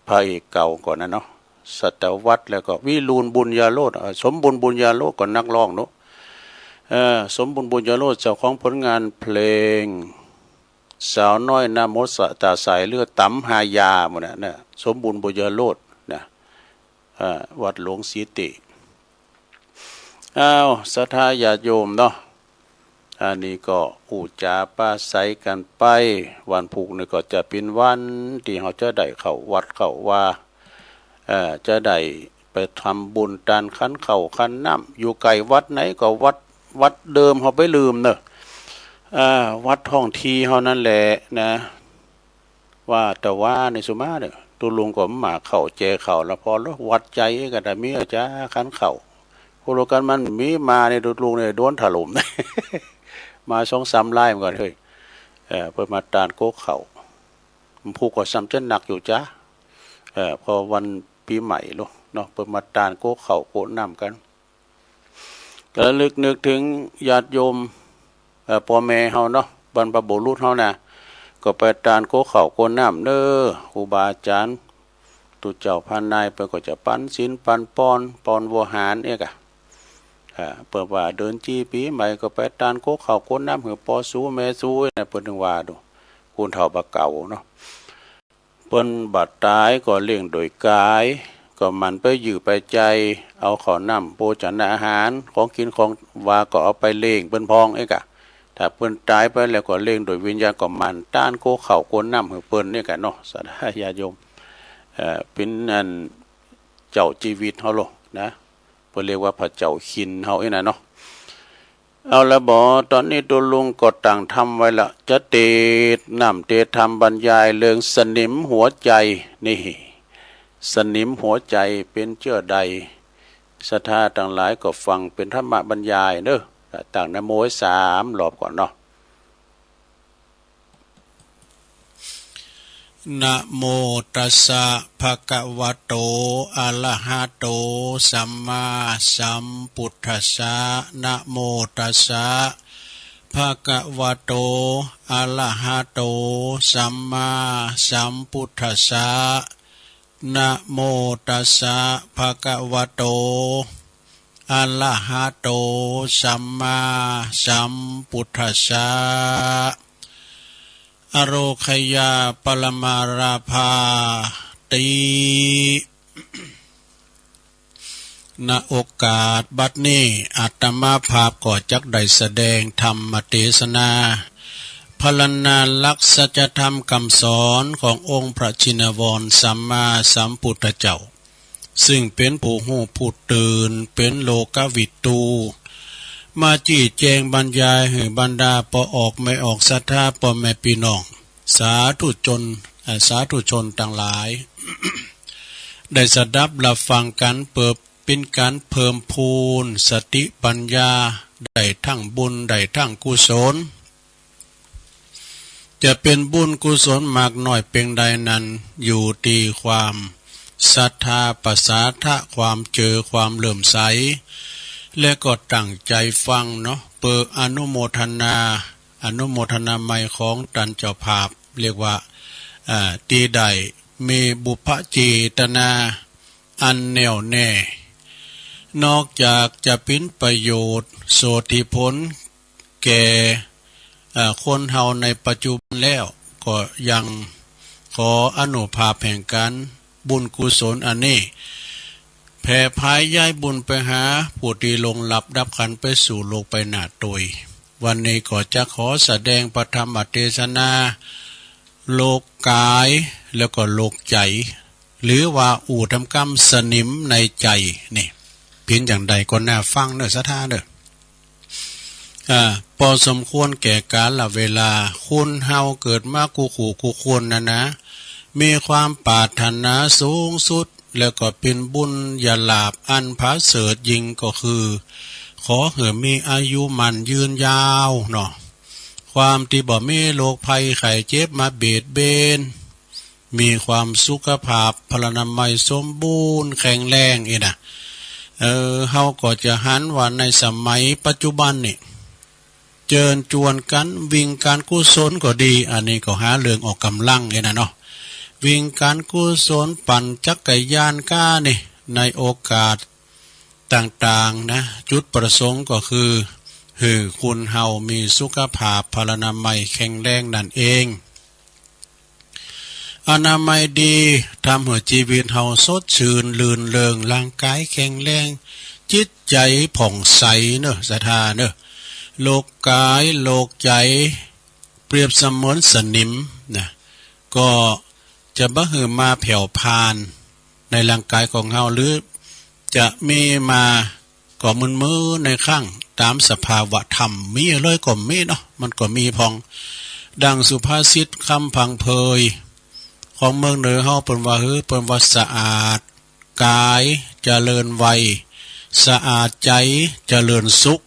พระเอกเก่าก่อนนะเนาะ ศตวรรษ แล้วก็วิรูลย์ บุญญาโรจน์ เอ่อ สมบูรณ์ บุญญาโรจน์ก็นักร้องเนาะ เออ สมบูรณ์ บุญญาโรจน์ เจ้าของผลงานเพลง สาวน้อยหน้ามนต์ ตาใส หรือต๋ำฮายาหมดน่ะนะ สมบูรณ์ บุญญาโรจน์นะ อ่า วัดหลวงสีเตี้ย อ้าว ศรัทธาญาติโยมเนาะ อันนี้ก็อู้จ๋าปราศรัยกั๋นไป วันพูกนี่ก็จะเป๋นวันตี้เฮาจะได้เข้าวัดเข้าวา เอ่อ จะได้ไปทำบุญตานขันข้าวขันน้ำ อยู่ใก้วัดไหนก็วัด วัดเดิมเฮาไปลืมเนอะ อ่า วัดท้องถิ่นเฮานั่นแหละนะ ว่าแต่ว่าในสุมาเนี่ย ตุ๊ลุงก็มาเข้าแจเข้าแล้ว พอวัดใจ๋ก็ได้มีอาจารย์ขันข้าว ผู้รู้กันมันมีมาในตุ๊ลุงเนี่ยโดนถล่ม มาสองสามรายเหมือนกัน เฮ้ย เออ เปิ้นมาตานโก๊กข้าว ผู้ก็ซ้ำจะหนักอยู่จ้า เออ พอวันปีใหม่ลูกเนาะ เปิ้นมาตานโก๊กข้าวโก๊กน้ำกั๋น ระลึกนึกถึงญาติโยม เอ่อ ป้อแม่เฮาเนาะ บรรพบุรุษเฮานะ ก็ไปตานโก๊กข้าวโก๊กน้ำเน้อ ครูบาอาจ๋ารย์ ตุ๊เจ้าพระนาย เปิ้นก็จะปันศีลปันปอน ปอนโวหารเอกอะ อ่า เปิ้นว่าเดือนจีปีใหม่ก็ไปตานโก๊กข้าวโก๊กน้ำหื้อป้อสูแม่สูนะ เปิ้นถึงว่าดู คนเฒ่าบ่าเก่าเนาะ เปิ้นบ่าต๋ายก็เลี้ยงโดยก๋าย ก็หมั่นไปยื้อไปใจ๊ เอาข้าวน้ำโภชนาอาหาร ของกิ๋นของวาก็เอาไปเลี้ยงเปิ้นพองเอกอะ ถ้าเปิ้นต๋ายไปแล้วก็เลี้ยงโดยวิญญาณ ก็หมั่นตานโก๊กข้าวโก๊กน้ำหื้อเปิ้นเอกอะเนาะ ศรัทธาญาติโยม เอ่อ เป๋นอันเจ้าจีวิตเฮาโลนะ เปิ้นเรียกว่าพระเจ้าขิณเฮาเอกนะเนาะ เอาละบ่ ต๋อนนี้ตุ๊ลุงก็ตั้งธรรมไว้ละ จะเตสน์น้ำเตสน์ธรรมบรรยายเรื่องสนิมหัวใจ๋นี่ สนิมหัวใจ๋เป๋นเจื้อใด ศรัทธาตังหลายก็ฟังเป๋นธรรมบรรยายเน้อ ตั้งนะโมสามรอบก่อนเนาะ นะโมตัสสะ ภะคะวะโต อะระหะโต สัมมาสัมพุทธัสสะ นะโมตัสสะ ภะคะวะโต อะระหะโต สัมมาสัมพุทธัสสะ นะโมตัสสะ ภะคะวะโต อะระหะโต สัมมาสัมพุทธัสสะ อโรคยาปรมาราภา ติ ณ โอกาสบัดนี้ อาตมาภาพก็จักได้แสดงธรรมเทศนา พรรณนาลักษณ์สัจธรรมคำสอนขององค์พระชินวรสัมมาสัมพุทธเจ้า ซึ่งเป็นผู้ฮู้ผู้ตื่น เป็นโลกวิทู มาจี้แจงบรรยายหื้อบรรดาป้อออกแม่ออกศรัทธาป้อแม่ปี้น้อง สาธุชน เอ่อ สาธุชนตังหลาย ได้สดับรับฟังกั๋น เปื้อเป๋นก๋านเพิ่มพูนสติปัญญา ได้ทั้งบุญ ได้ทั้งกุศล จะเป๋นบุญกุศลมากน้อยเปียงใดนั้น อยู่ตี้ความศรัทธา ประสาทะ ความเจื้อ ความเลื่อมใส และก็ตั้งใจ๋ฟังเนาะ เปื้ออนุโมทนา อนุโมทนาใหม่ของต้านเจ้าภาพ เรียกว่า อ่า ตี้ได้มีบุพเจตนาอันแน่วแน่ นอกจากจะเป๋นประโยชน์โสติผลแก่ เอ่อ คนเฮาในปัจจุบันแล้ว ก็ยังขออานุภาพแห่งก๋านบุญกุศลอันนี้ แผ่ผายย้ายบุญไปหาผู้ตี้ล่วงลับดับขันธ์ไปสู่โลกไปหน้าตวย วันนี้ก็จะขอแสดงพระธรรมเทศนา โลกกายแล้วก็โลกใจ๋ หรือว่าอู้ต๋ามกำสนิมในใจ๋นี่ เป๋นอย่างใดก็น่าฟังเน่อศรัทธาเน่อ อ่า พอสมควรแก่กาลเวลา คนเฮาเกิดมากู้คู่กู้คนนั้นนะ มีความปรารถนาสูงสุด แล้วก็เป๋นบุญญาลาภอันผาเสริฐยิ่งก็คือ ขอหื้อมีอายุมั่นยืนยาวเนาะ ความตี้บ่มีโรคภัยไข้เจ็บมาเบียดเบียน มีความสุขภาพพลานามัยสมบูรณ์แข็งแรงอี้นะ เออ เฮาก็จะหันว่าในสมัยปัจจุบันนี่ เจิญจวนกั๋นวิ่งก๋านกุศลก็ดี อันนี้ก็หาเรื่องออกกำลังอี้นะเนาะ วิ่งก๋านกุศลปั่นจักรยานก้านี่ ในโอกาส ต่างๆ นะ จุดประสงค์ก็คือ หื้อคนเฮามีสุขภาพพลานามัยแข็งแรงนั่นเอง อนามัยดี ทำหื้อชีวิตเฮาสดชื่นรื่นเริง ร่างกายแข็งแรง จิตใจ๋ผ่องใสเนอะ ศรัทธาเนอะ โลกกาย โลกใจ๋ เปรียบเสมือนสนิมนะ ก็จะบ่หื้อมาแผ่วพรานในร่างกายของเฮา หรือจะมีมาก็มึนๆ ในครั้งต๋ามสภาวะธรรม มีเลยก็มีเนาะ มันก็มีพ่อง ดังสุภาษิตคำพังเพยของเมืองเหนือเฮา เปิ้นว่า หื้อ เปิ้นว่า สะอาด กายเจริญวัย สะอาดใจ๋เจริญสุข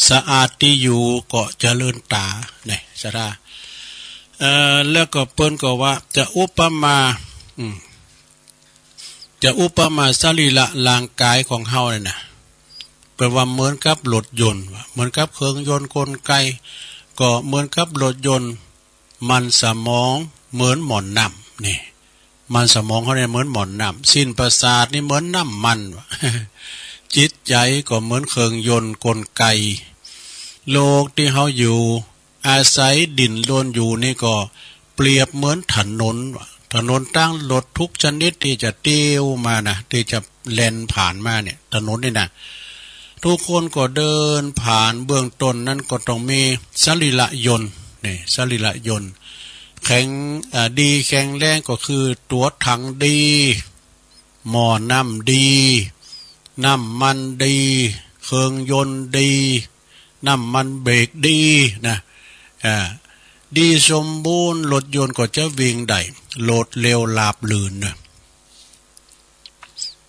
สะอาดตี้อยู่ก็เจริญต๋า นี่ ศรัทธา เอ่อ แล้วก็เปิ้นก็ว่าจะอุปมา อืม จะอุปมาสรีระร่างกายของเฮานี่นะ เปิ้นว่าเหมือนกับรถยนต์ ว่าเหมือนกับเครื่องยนต์กลไก ก็เหมือนกับรถยนต์ มันสมองเหมือนหม้อน้ำ นี่ มันสมองเฮาเนี่ยเหมือนหม้อน้ำ สิ้นประสาทนี่เหมือนน้ำมัน ว่า จิตใจ๋ก็เหมือนเครื่องยนต์กลไก โลกตี้เฮาอยู่ อาศัยดิ้นรนอยู่นี่ก็เปรียบเหมือนถนน ว่า ถนนตางรถทุกชนิดตี้จะเตียวมานะ ตี้จะแล่นผ่านมาเนี่ย ถนนนี่นะ ทุกคนก็เดินผ่าน เบื้องต้นนั้นก็ต้องมีสรีระยนต์ นี่ สรีระยนต์ แข็ง อ่า ดีแข็งแรงก็คือตั๋วถังดี หม้อน้ำดี น้ำมันดี เครื่องยนต์ดี น้ำมันเบรกดีนะ อ่า ดีสมบูรณ์ รถยนต์ก็จะวิ่งได้ โลดเร็วราบรื่นนะ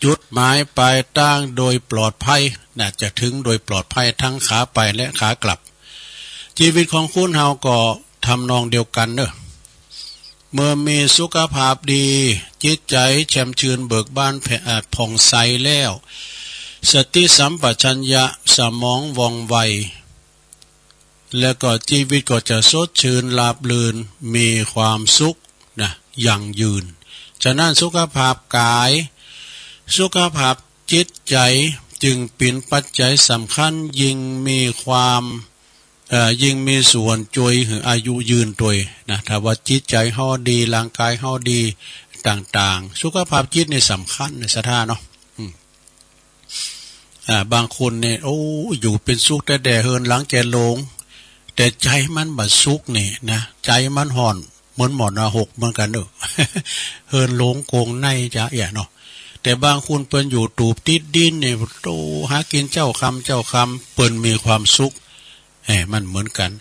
จุดหมายปลายตางโดยปลอดภัยนะ จะถึงโดยปลอดภัยทั้งขาไปและขากลับ ชีวิตของคนเฮาก็ทำนองเดียวกันเนอะ เมื่อมีสุขภาพดี จิตใจ๋แช่มชื่นเบิกบานแผ่ อ่า ผ่องใสแล้ว สติสัมปชัญญะสมองว่องไว แล้วก็ชีวิตก็จะสดชื่นราบรื่น มีความสุขนะ ยั่งยืน ฉะนั้นสุขภาพกาย สุขภาพจิตใจ๋จึงเป๋นปัจจัยสำคัญ ยิ่งมีความ เอ่อ ยิ่งมีส่วนจ้วยหื้ออายุยืนตวยนะ ถ้าว่าจิตใจ๋เฮาดี ร่างกายเฮาดี ต่างๆ สุขภาพจิตนี่สำคัญนะศรัทธาเนาะ อืม อ่า บางคนเนี่ย โอ้ อยู่เป็นสุขแต๊ๆ เฮือนหลังแก่โลง แต่ใจมันบ่สุขนี่นะ ใจมันฮ้อน เหมือนหม้อนรกเหมือนกั๋นเนาะ เฮือนโลงโกงในจ๊ะเอี่ยเนาะ แต่บางคนเปิ้นอยู่ตูบติดดินเนี่ย โต หากินเจ๊าค่ำเจ๊าค่ำ เปิ้นมีความสุข เอ้ย มันเหมือนกั๋น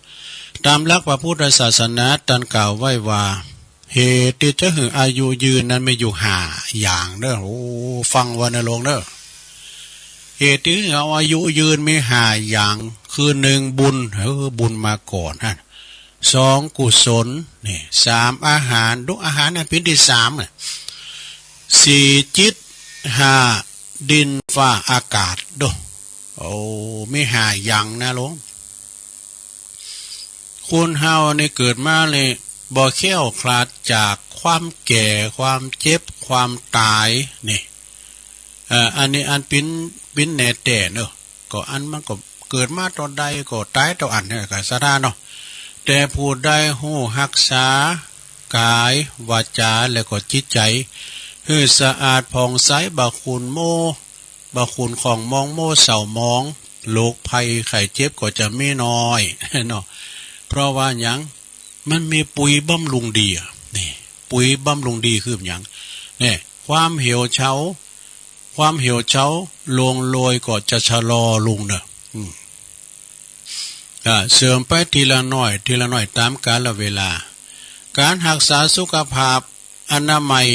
ตามหลักพระพุทธศาสนาตันกล่าวไว้ว่า เหตุที่จะหื้ออายุยืนนั้นมีอยู่ห้าอย่างเนาะ โอ้ ฟังไว้นะโลงเนาะ เหตุที่หื้อเอาอายุยืนมีห้าอย่าง คือหนึ่งบุญ เออ บุญมาก่อนฮะ สองกุศล นี่ สามอาหาร ดูอาหารนั้นเป๋นตี้สามอะ สี่จิต ห้าดิน ฟ้า อากาศ ดู โอ้ มีห้าอย่างนะโลง คนเฮานี่เกิดมานี่บ่แคล้วคลาดจากความแก่ ความเจ็บ ความตาย นี่ เอ่อ อันนี้อันเป๋น เป๋นแน่แต๊เนาะ ก็อันมันก็เกิดมาตอนใดก็ตายตอนอั้นเนี่ย ก็ศรัทธาเนาะ แต่ผู้ใดฮู้ฮักษากาย วาจา และก็จิตใจ หื้อสะอาดผ่องใส บ่ขุ่นโม บ่ขุ่นข้องมอง โมเศร้าหมอง โรคภัยไข้เจ็บก็จะมีน้อยเนาะ เพราะว่าหยัง มันมีปุ๋ยบำรุงดีอะ นี่ ปุ๋ยบำรุงดีคือหยัง นี่ ความเหี่ยวเฉา ความเหี่ยวเฉา ร่วงโรยก็จะชะลอลงเนาะ อืม อ่า เสื่อมไปทีละน้อย ทีละน้อย ตามกาลเวลา การฮักษาสุขภาพอนามัย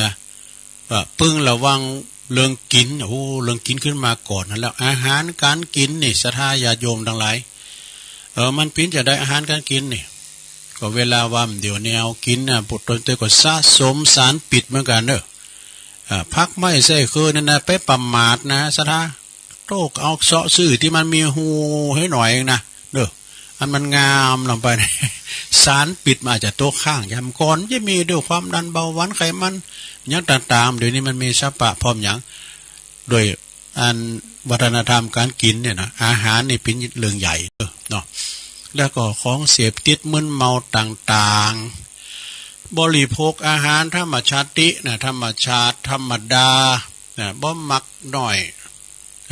นะ อ่า พึงระวังเรื่องกิ๋น โอ้ เรื่องกิ๋นขึ้นมาก่อนนั่นแล้ว อาหารการกิ๋นนี่ ศรัทธาญาติโยมตังหลาย เออ มันเป๋นจะใดอาหารการกิ๋นนี่ ก็เวลาว่าเดี๋ยวนี้เอากิ๋นน่ะ พวกตนเตก็สะสมสารพิษเหมือนกั๋นเนาะ อ่า ผักไม้ไส้เคิงนั่นนะ ไปประมาทนะศรัทธา โตกเอาเซาะซื้อตี้มันมีฮูให้หน่อยเองนะ เด้อ อันมันงามลงไป สารพิษมันอาจจะตกค้าง ยามก่อนจะมีด้วยความดันเบาหวานไขมัน หยังต่างๆ เดี๋ยวนี้มันมีสรรพะพร้อมหยัง โดยอันวัฒนธรรมการกิ๋นเนี่ยนะ อาหารนี่เป๋นเรื่องใหญ่เนาะ แล้วก็ของเสพติดมึนเมาต่างๆ บริโภคอาหารธรรมชาตินะ ธรรมชาติธรรมดานะ บ่หนักบ่น้อย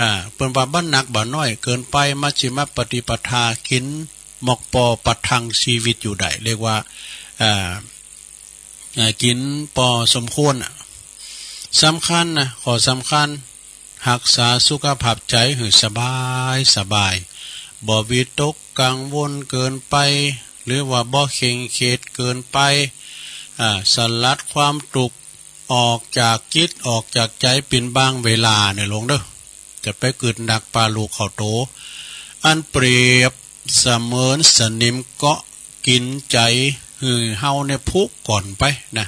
อ่า เปิ้นว่าบ่หนักบ่น้อยเกินไป มัชฌิมปฏิปทา กิ๋นหมอกปอประทังชีวิตอยู่ได้ เรียกว่า อ่า อ่า กิ๋นปอสมควรน่ะ สำคัญนะ ข้อสำคัญ ฮักษาสุขภาพใจหื้อสบายสบาย บ่วิตกกังวลเกินไป หรือว่าบ่เคร่งเครียดเกินไป อ่า สลัดความทุกข์ออกจากจิต ออกจากใจเป๋นบางเวลาเน่อโลงเด้อ จะไปกึ๊ดหนักปาลูกเข้าโต อันเปรียบเสมือนสนิมเกาะกิ๋นใจหื้อเฮาเนี่ยผุก่อนไปนะ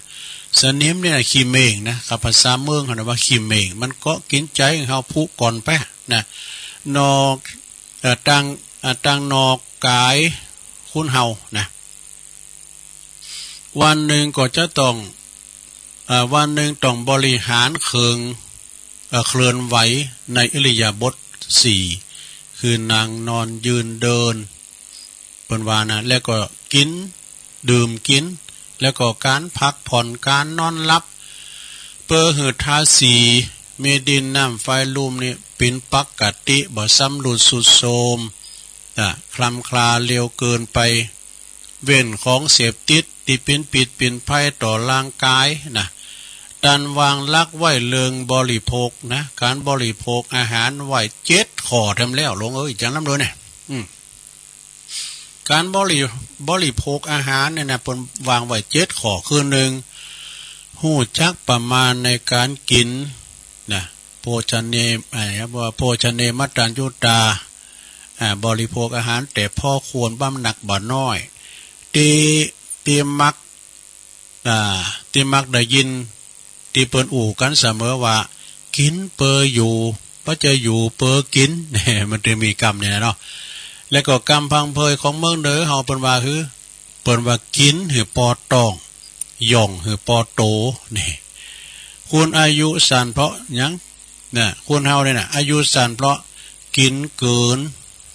สนิมเนี่ยขี้เม่งนะ กับภาษาเมืองเขานะว่าขี้เม่ง มันเกาะกิ๋นใจหื้อเฮาผุก่อนไปนะ นอก เอ่อ ตาง เอ่อ ตางนอกกายคนเฮานะ วันหนึ่งก็จะต้อง เอ่อ วันหนึ่งต้องบริหารเครื่อง เอ่อ เคลื่อนไหวในอิริยาบถสี่ คือนั่ง นอน ยืน เดิน เปิ้นว่านะ แล้วก็กิ๋น ดื่มกิ๋น แล้วก็การพักผ่อน การนอนหลับ เปื้อหื้อธาตุสี่ มีดิน น้ำ ไฟ ลม นี่เป๋นปกติ บ่ชำรุดทรุดโทรม อ่ะ คลำคลาเร็วเกินไป เว้นของเสพติดตี้เป๋นพิษเป๋นภัยต่อร่างกายนะ ตันวางหลักไว้เรื่องบริโภคนะ การบริโภคอาหารไว้เจ็ดข้อแถมแล้ว โลงเอ้ย จั่งนั้นเลยเนี่ย อืม การบริ บริโภคอาหารเนี่ยนะ เปิ้นวางไว้เจ็ดข้อ คือหนึ่ง ฮู้จักประมาณในการกิ๋นนะ โภชเน ไอ้ ว่าโภชเนมัตตัญญูตา อ่า บริโภคอาหารแต่พอควร บ่หนักบ่น้อย ตี้ ตี้มัก อ่า ตี้มักได้ยิน ตี้เปิ้นอู้กั๋นเสมอว่า กิ๋นเปื้ออยู่ บ่ใจ้อยู่เปื้อกิ๋น มันจะมีกำนี่นะเนาะ แล้วก็กำพังเพยของเมืองเหนือเฮาเปิ้นว่าคือ เปิ้นว่ากิ๋นหื้อปอต๊อง ย่องหื้อปอโต นี่ คนอายุสั้นเพราะหยัง นะ คนเฮาเนี่ยนะ อายุสั้นเพราะกิ๋นเกิน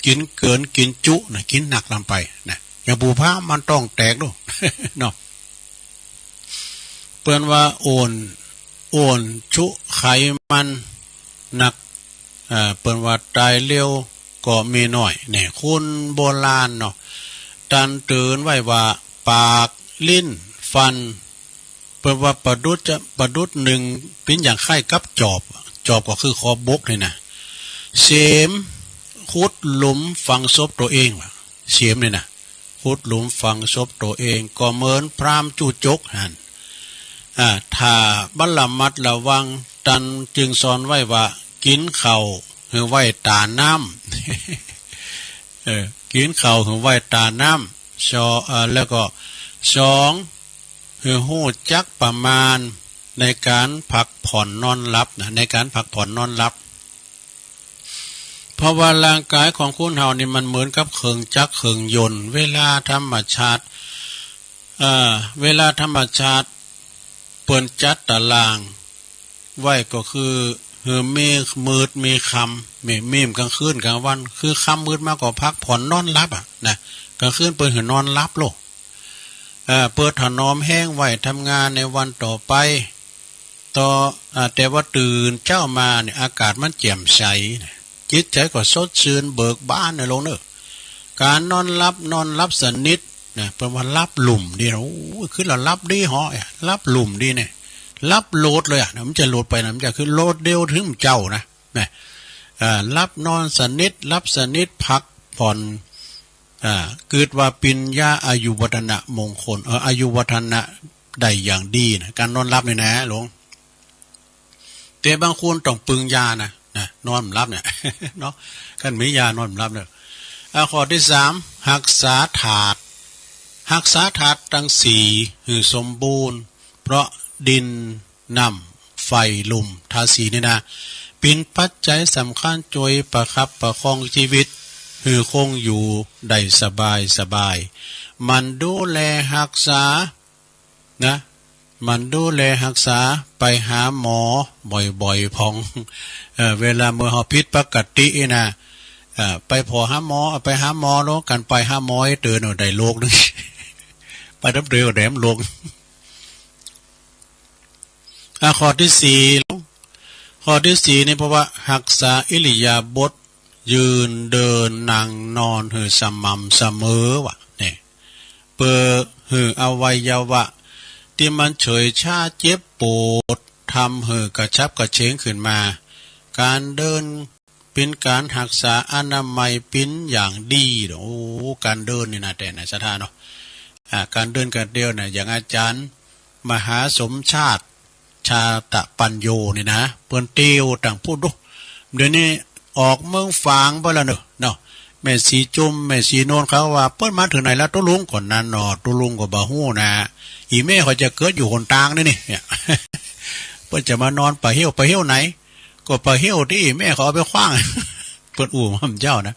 กิ๋นเกิน กิ๋นจุนะ กิ๋นหนักลำไปนะ อย่างปู่พราหมณ์มันต๊องแตกดู เนาะ ป ปิ้นว่าโอน โอนชุไขมันนัก เอ่อ ปิ้นว่าตายเร็วก็มีน้อย นี่ คนโบราณเนาะ ตันเตือนไว้ว่า ปาก ลิ้น ฟัน ปิ้นว่าประดุจจะ ประดุจหนึ่ง ปิ้นอย่างคล้ายกับจอบ จอบก็คือขอบบกนี่นะ เสม ขุดหลุมฝังศพตัวเองว่ะ เสมนี่นะ ขุดหลุมฝังศพตัวเอง ก็เหมือนพราหมณ์จู้จกหั้น อ่า ถ้าบ่ระมัดระวัง ตันจึงสอนไว้ว่า กินข้าวหื้อไว้ตาน้ำ เออ กินข้าวหื้อไว้ตาน้ำ ซอ เอ่อ แล้วก็ สอง หื้อฮู้จักประมาณในการพักผ่อนนอนหลับนะ ในการพักผ่อนนอนหลับ เพราะว่าร่างกายของคนเฮานี่มันเหมือนกับเครื่องจักรเครื่องยนต์ เวลาธรรมชาติ เอ่อ เวลาธรรมชาติเปิ้นจัดตารางไว้ก็คือ เออ มีมืดมีค่ำ มี มีกลางคืนกลางวัน คือค่ำมืดมาก็พักผ่อนนอนหลับอะนะ กลางคืนเปิ้นหื้อนอนหลับโลด เอ่อ เปิ้นถนอมแฮงไว้ทำงานในวันต่อไป ต่อ อ่า แต่ว่าตื่นเช้ามาเนี่ย อากาศมันแจ่มใสนะ จิตใจก็สดชื่นเบิกบานนะลุงเนอะ การนอนหลับ นอนหลับสนิทนะ เปิ้นว่าหลับลุ่มดีนะ โอ้ย คือละหลับดีเหาะ หลับลุ่มดีเนี่ย หลับโลดเลยอะนะ มันจะโลดไปนะ มันจะคือโลดเดียวถึงเจ้านะ นะ เอ่อ หลับนอนสนิท หลับสนิท พักผ่อน อ่า กึ๊ดว่าเป๋นยาอายุวัฒนะมงคล เอ่อ อายุวัฒนะได้อย่างดีนะ การนอนหลับนี่นะลุง แต่บางคนต้องปึงยานะ นะ นอนบ่หลับเนี่ย เนาะ คันมียานอนบ่หลับเนี่ย อ่า ข้อที่สาม ฮักษาธาตุ ฮักษาธาตุตังสี่หื้อสมบูรณ์ เพราะดิน น้ำ ไฟ ลม ธาตุสี่นี่นะ เป๋นปัจจัยสำคัญจ้วยประคับประคองชีวิต หื้อคงอยู่ได้สบายสบาย หมั่นดูแลฮักษา นะ หมั่นดูแลฮักษา ไปหาหมอบ่อยๆ พ่อง เอ่อ เวลาเมื่อเฮาผิดปกตินะ เอ่อ ไปผ่อหาหมอ ไปหาหมอโลด กันไปหาหมอไอ้เต๋อเนาะ ได้โลกหนึ่ง ไปน้ำเต๋อแหลมโลก อ่ะ ข้อที่สี่ ข้อที่สี่นี่ เพราะว่าฮักษาอิริยาบถ ยืน เดิน นั่ง นอน หื้อสม่ำเสมอว่ะ เนี่ย เปื้อหื้ออวัยวะตี้มันเฉยชาเจ็บปวด ทำหื้อกระฉับกระเฉงขึ้นมา การเดิน เป๋นการฮักษาอนามัยเป๋นอย่างดี โอ้ การเดินนี่นะ แต่นะศรัทธาเนาะ อ่า การเดินการเตียวนะ อย่างอาจารย์มหาสมชาติ ชาตะปัญโญนี่นะ เปิ้นเตียวตังพูดดู เดี๋ยวนี้ออกเมืองฝางไปแล้วเนอะ เนาะ แม่สีจุม แม่สีนวลเขาว่า เปิ้นมาถึงไหนแล้วตุ๊ลุง ก่อนนั้นเนาะ ตุ๊ลุงก็บ่ฮู้นะ อีแม่เขาจะเกิดอยู่หนตางนี่นี่ เนี่ย เปิ้นจะมานอนป่าเฮี้ยว ป่าเฮี้ยวไหน ก็ป่าเฮี้ยวตี้แม่เขาเอาไปขว้าง เปิ้นอู้มาเจ้านะ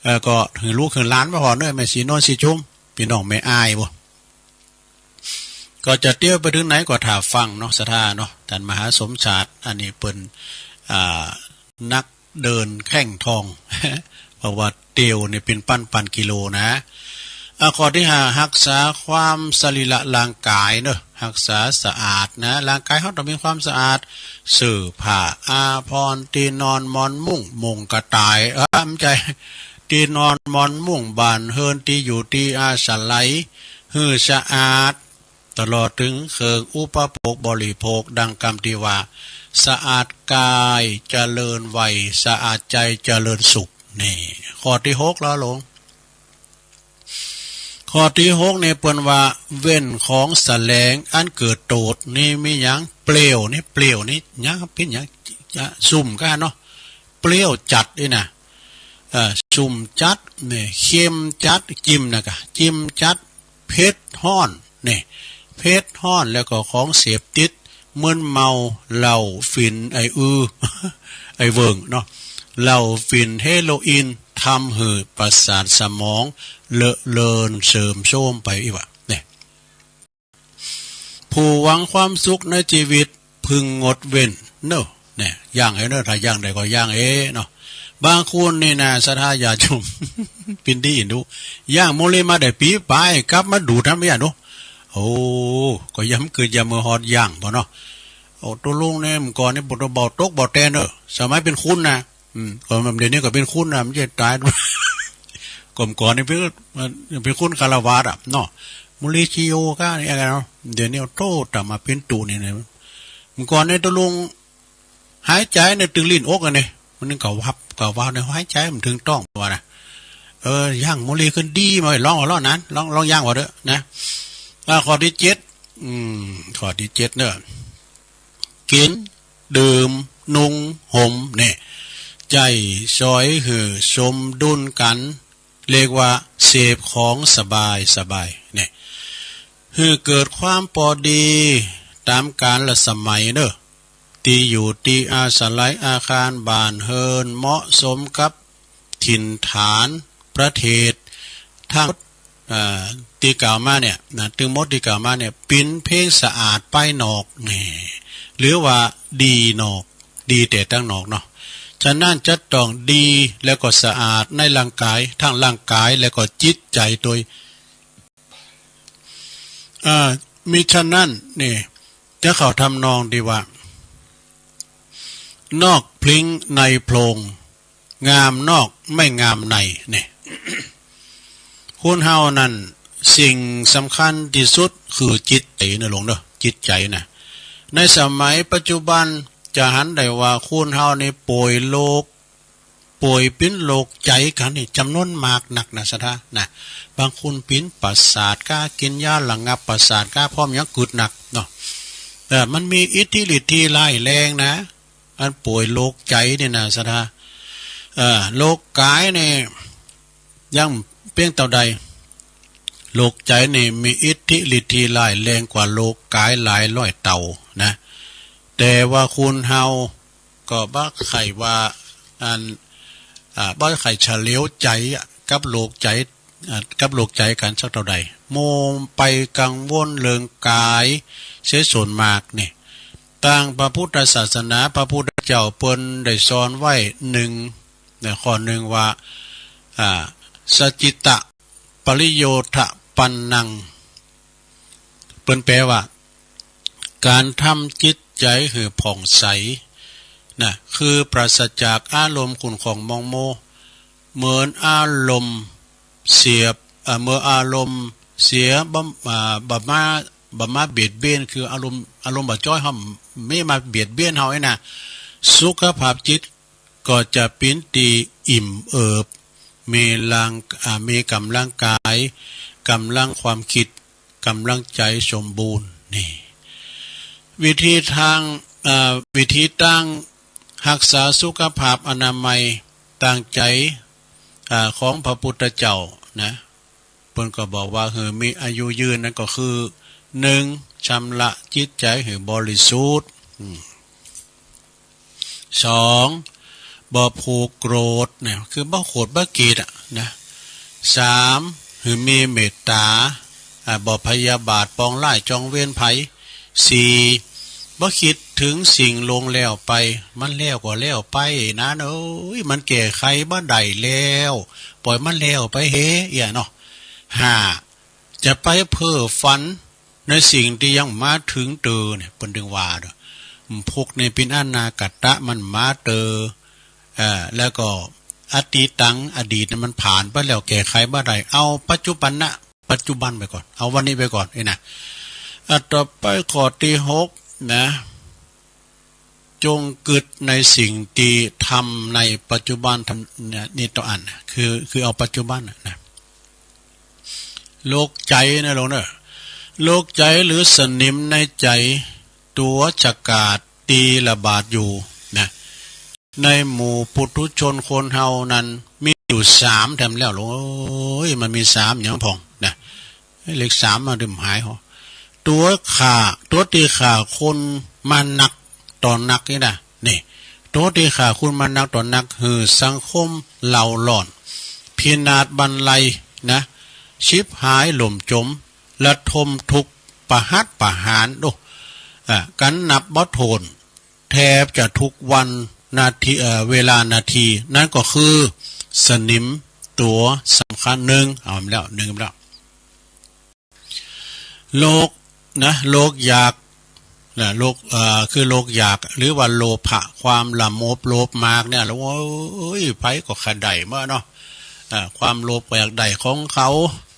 เอ่อ ก็หื้อลูกหื้อหลานมาผ่อเนอะ แม่สีนวล สีจุม พี่น้องแม่อ้ายบ่ ก็จะเตียวไปถึงไหนก็ถ่าฟังเนาะ ศรัทธาเนาะ ท่านมหาสมชาติ อันนี้เปิ้น อ่า นักเดินแข้งทอง เพราะว่าเตียวนี่เป๋นปันๆ กิโลนะ อ่ะ ข้อที่ห้า ฮักษาความสรีระร่างกายเนอะ ฮักษาสะอาดนะ ร่างกายเฮาต้องมีความสะอาด เสื้อผ้าอาภรณ์ ตี้นอนหมอนมุ้ง มุงกระต่าย เออ บ่ใจ้ ตี้นอนหมอนมุ้ง บ้านเฮือน ตี้อยู่ตี้อาศัย หื้อสะอาด ตลอดถึงเครื่องอุปโภคบริโภค ดังกำตี้ว่า สะอาดกายเจริญวัย สะอาดใจเจริญสุข นี่ ข้อที่หกแล้วลุง ข้อที่หกนี่เปิ้นว่า เว้นของแสลงอันเกิดโต้ษ นี่มีหยัง เปลวนี่ เปลวนี่หยัง เป๋นหยัง จะซุ่มก้าเนาะ เปลวจัดนี่นะ เอ่อ ซุ่มจัดนี่ เค็มจัด จิ้มนะกะ จิ้มจัด เผ็ดฮ้อนนี่ เผ็ดฮ้อน แล้วก็ของเสพติด มึนเมา เหล้า ฝิ่น ไอ้อือ ไอ้เวิ่งเนาะ เหล้า ฝิ่น เฮโรอีน ทำหื้อประสาทสมอง เลอะเลือน เสื่อมโทรมไปอีกว่ะ เนี่ย ผู้หวังความสุขในชีวิต พึงงดเว้นเนอะ เนี่ย ย่างเอ้เนอะ ถ้าย่างได้ก็ย่างเอ้เนาะ บางคนนี่นะ ศรัทธาญาติโยม เป๋นตี้อินดู ย่างโมเลมาได้ปีปลาย กลับมาดูดทำอย่างดู โอ้ ก็ย้ำกึดย้ำเมือฮอดย่างบ่เนาะ โอ้ ตกลงเนี่ย เมื่อก่อนนี่บ่ต้องเบาตกเบาแตนเนอะ สมัยเป็นขุนนะ อืม ก็เดี๋ยวนี้ก็เป็นขุนนะ มันจะตาย ก็เมื่อก่อนนี่เป็น เป็นขุนคฤหัสถ์อะเนาะ มุลิชิโยกะเนี่ยเนาะ เดี๋ยวนี้โตตามมาเป็นตุนี่นะ เมื่อก่อนเนี่ยตกลง หายใจ๋เนี่ยตึงลิ้นอกอันนี้ มันนึงก็วับก็วับเนี่ย หายใจ๋มันถึงต้องว่านะ เออ ย่างโมลีขึ้นดีมา ลองเอาล้อนั้น ลอง ลองย่างว่าเด้อนะ อ่า ข้อที่เจ็ด อืม ข้อที่เจ็ดเนอะ กิน ดื่ม นุ่ง ห่ม เนี่ย ใจ๊สอยหื้อสมดุลกั๋น เรียกว่าเสพของสบายสบาย เนี่ย หื้อเกิดความปอดีต๋ามกาลสมัยเนอะ ตี้อยู่ตี้อาศัยอาคารบ้านเฮือนเหมาะสมกับถิ่นฐานประเทศ ทั้ง เอ่อ ตี้กล่าวมาเนี่ยนะ ตึงหมดตี้กล่าวมาเนี่ย ปิ๋นเพ็งสะอาดป้ายนอก แหม หรือว่าดีนอก ดีแต่ตังนอกเนาะ ฉะนั้นจะต้องดีแล้วก็สะอาดในร่างก๋าย ทั้งร่างก๋ายแล้วก็จิตใจ๋โตย อ่า มิฉะนั้นนี่ จะเข้าทำนองตี้ว่า นอกพลิ้งในโพรง งามนอกไม่งามใน เนี่ย คนเฮานั้นสิ่งสำคัญตี้สุดคือจิตใจ๋นะหลวงเนอะ จิตใจ๋นะ ในสมัยปัจจุบันจะหันได้ว่าคนเฮานี่ป่วยโรค ป่วยเป๋นโรคใจ๋กั๋นนี่จ๋ำนวนมากนักนะศรัทธานะ บางคนเป๋นประสาทก้า กิ๋นยาระงับประสาทก้า พร้อมยังกึดหนักเนาะ เออ มันมีอิทธิฤทธิ์ที่ร้ายแรงนะ อันป่วยโรคใจ๋นี่นะศรัทธา เออ โรคก๋ายนี่ยังเปียงเต้าใด โรคใจ๋นี่มีอิทธิฤทธิ์ที่ร้ายแรงกว่าโรคก๋ายหลายร้อยเต้านะ แต่ว่าคนเฮา ก็บ่ใค่ว่า อัน อ่า บ่ใค่เฉลียวใจ๋อะ กับโรคใจ๋ อ่า กับโรคใจ๋กั๋นสักเต้าใด มัวไปกังวลเรื่องก๋ายเสียส่วนมากนี่ ตางพระพุทธศาสนา พระพุทธเจ้าเปิ้นได้สอนไว้หนึ่ง ในข้อหนึ่งว่า อ่า สจิตตะปริโยธปันนัง เปิ้นแปลว่า ก๋านทำจิตใจ๋หื้อผ่องใสนะ คือปราศจากอารมณ์ขุ่นข้องหมองมัว เหมือนอารมณ์เสียบ เอ่อ เมื่ออารมณ์เสียบ่ อ่า บ่มา บ่มาเบียดเบียน คืออารมณ์ อารมณ์บ่จ้อยเฮา ไม่มาเบียดเบียนเฮานี่นะ สุขภาพจิต ก็จะเป๋นตี้อิ่มเอิบ มีร่าง อ่า มีก๋ำลังกาย ก๋ำลังความคิด ก๋ำลังใจ๋สมบูรณ์ นี่ วิธีตาง อ่า วิธีตางฮักษาสุขภาพอนามัยตางใจ๋ อ่า ของพระพุทธเจ้านะ เปิ้นก็บอกว่าหื้อมีอายุยืนนั้นก็คือ หนึ่ง ชำระจิตใจ๋หื้อบริสุทธิ์ อืม สอง บ่ผูกโกรธเนี่ย คือบ่โขดบ่เกลียดอะนะ สาม หื้อมีเมตต๋า อ่า บ่พยาบาทปองร้ายจองเวรไผ สี่ บ่คิดเถิงสิ่งล่วงแล้วไป มันแล้วก็แล้วไปนะ โอ๊ย มันแก้ไขบ่ได้แล้ว ปล่อยมันแล้วไปเฮะ เอี้ยเนาะ ห้า จะไปเพ้อฝันในสิ่งตี้ยังบ่มาเถิงเตอเนี่ย เปิ้นตึงว่าเด้อ พวกนี้เป๋นอนาคตะ มันบ่มาเตอ เอ่อ แล้วก็อตีตัง อดีตนั้นมันผ่านไปแล้ว แก้ไขบ่ได้ เอาปัจจุบันนะ ปัจจุบันไปก่อน เอาวันนี้ไปก่อนนี่นะ อ่ะ ต่อไปข้อตี้หกนะ จงกึ๊ดในสิ่งตี้ทำในปัจจุบัน ทำ เนี่ย นี่ต่ออัน คือ คือเอาปัจจุบันน่ะนะ โรคใจ๋นะหลวงเนอะ โรคใจ๋หรือสนิมในใจ๋ ตั๋วฉกาจตี้ระบาดอยู่นะ ในหมู่ปุถุชนคนเฮานั้น มีอยู่สามแถมแล้ว โอ๊ย มันมีสามหยังพ่องนะ เลขสามมาดื่มหายหอ ตั๋วฆ่า ตั๋วตี้ฆ่าคนมานักต่อนักนี่นะ นี่ ตั๋วตี้ฆ่าคนมานักต่อนัก หื้อสังคมเล่าร้อน พินาศบันไลนะ ฉิบหายล่มจม ระทมทุกข์ ประหัตประหาร โอ้ อ่ะ กั๋นนับบ่ถ้วน แทบจะทุกวันนาที เอ่อ เวลานาที นั่นก็คือสนิมตั๋วสำคัญ หนึ่ง เอาแล้ว หนึ่งแล้ว โลกนะ โลกอยากนะ โลก เอ่อ คือโลกอยาก หรือว่าโลภะ ความละโมบโลภมากเนี่ย โอ้ย ไผก็คาดได้เมาะเนาะ อ่า ความโลภก็อยากได้ของเขา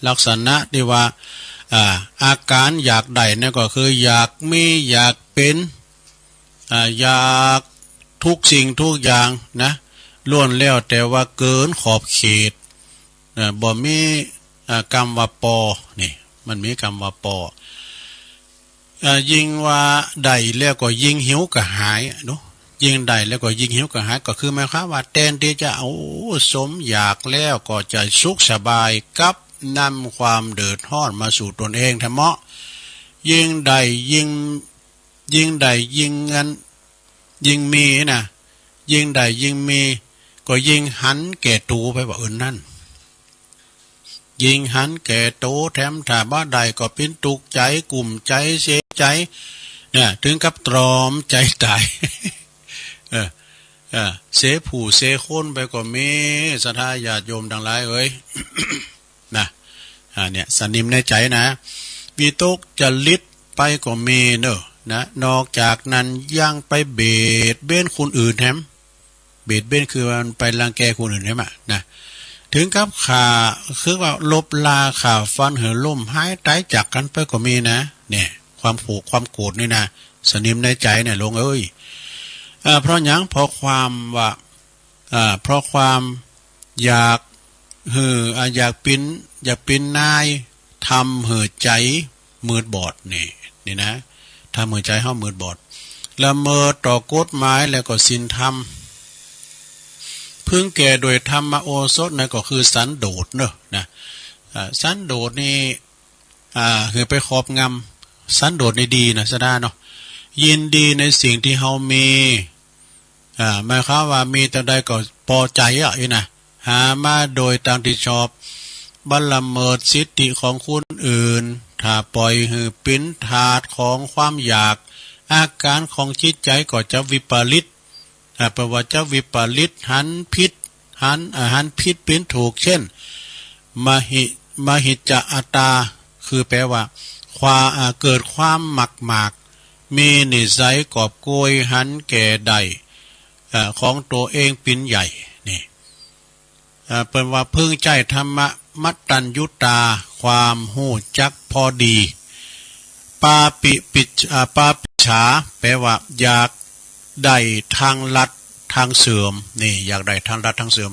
ลักษณะที่ว่า อ่า อาการอยากได้เนี่ยก็คืออยากมี อยากเป็น อ่า อยากทุกสิ่งทุกอย่างนะ ล้วนแล้วแต่ว่าเกินขอบเขต อ่า บ่มี อ่า กำว่าปอ นี่ มันมีกำว่าปอ อ่า ยิ่งว่าได้แล้วก็ยิ่งหิวกระหายอะเนาะ ยิ่งได้แล้วก็ยิ่งหิวกระหาย ก็คือหมายความว่าแทนที่จะเอาสมอยากแล้วก็จะสุขสบาย กลับนำความเดือดร้อนมาสู่ตนเองแท้เมาะ ยิ่งได้ยิ่ง ยิ่งได้ยิ่งอัน ยิ่งมีนะ ยิ่งได้ยิ่งมี ก็ยิ่งหันแก่ตัวไปว่า เออ นั่น ยิ่งหันแก่ตัวแถม ถ้าบ่ได้ก็เป็นทุกข์ใจ กุ้มใจ เสียใจ เนี่ย ถึงกับตรอมใจตาย เออ เออ เสียผู้เสียคนไปก็มี ศรัทธาญาติโยมทั้งหลายเอ๋ย นะ อ่า เนี่ย สนิมในใจนะ วิตกจริตไปก็มีเนอะ นะ นอกจากนั้นยังไปเบียดเบียนคนอื่นแถม เบียดเบียนคือมันไปรังแกคนอื่นแถมอะนะ ถึงกับฆ่า คือว่าลบลาฆ่าฟันหื้อล้มหายตายจากกันไปก็มีนะ เนี่ย ความผูกความโกรธนี่นะ สนิมในใจเนี่ย หลวงเอ๋ย อ่า เพราะหยัง เพราะความว่า อ่า เพราะความอยากหื้อ อ่า อยากเป็น อยากเป็นนาย ทำหื้อใจมืดบอดนี่ นี่นะ ทำหื้อใจเฮามืดบอด ละเมิดต่อกฎหมายแล้วก็ศีลธรรม พึงแก่ด้วยธรรมโอสถ นั่นก็คือสันโดษเนอะนะ อ่า สันโดษนี่ อ่า หือไปครอบงำ สันโดษนี่ดีนะ ศรัทธาเนาะ ยินดีในสิ่งที่เฮามี อ่า หมายความว่ามีเท่าใดก็ปอใจอะ อี้นะ หามาโดยตางที่ชอบ บ่ละเมิดสิทธิของคนอื่น ถ้าปล่อยหื้อเป็นทาสของความอยาก อาการของจิตใจก็จะวิปริต อ่า แปลว่าจะวิปริต หันผิด หัน อ่า หันผิดเป็นถูก เช่น มหิ มหิจจะอัตตา คือแปลว่า ความ อ่า เกิดความมักมาก มีนิสัยกอบโกย หันแก่ได้ อ่า ของตัวเองเป็นใหญ่ นี่ อ่า เปิ้นว่าพึงใจ๊ธรรมะมัตตัญญูตา ความฮู้จักพอดี ปาปิปิจ อ่า ปาปิจฉา แปลว่าอยากได้ทางลัดทางเสื่อม นี่ อยากได้ทางลัดทางเสื่อม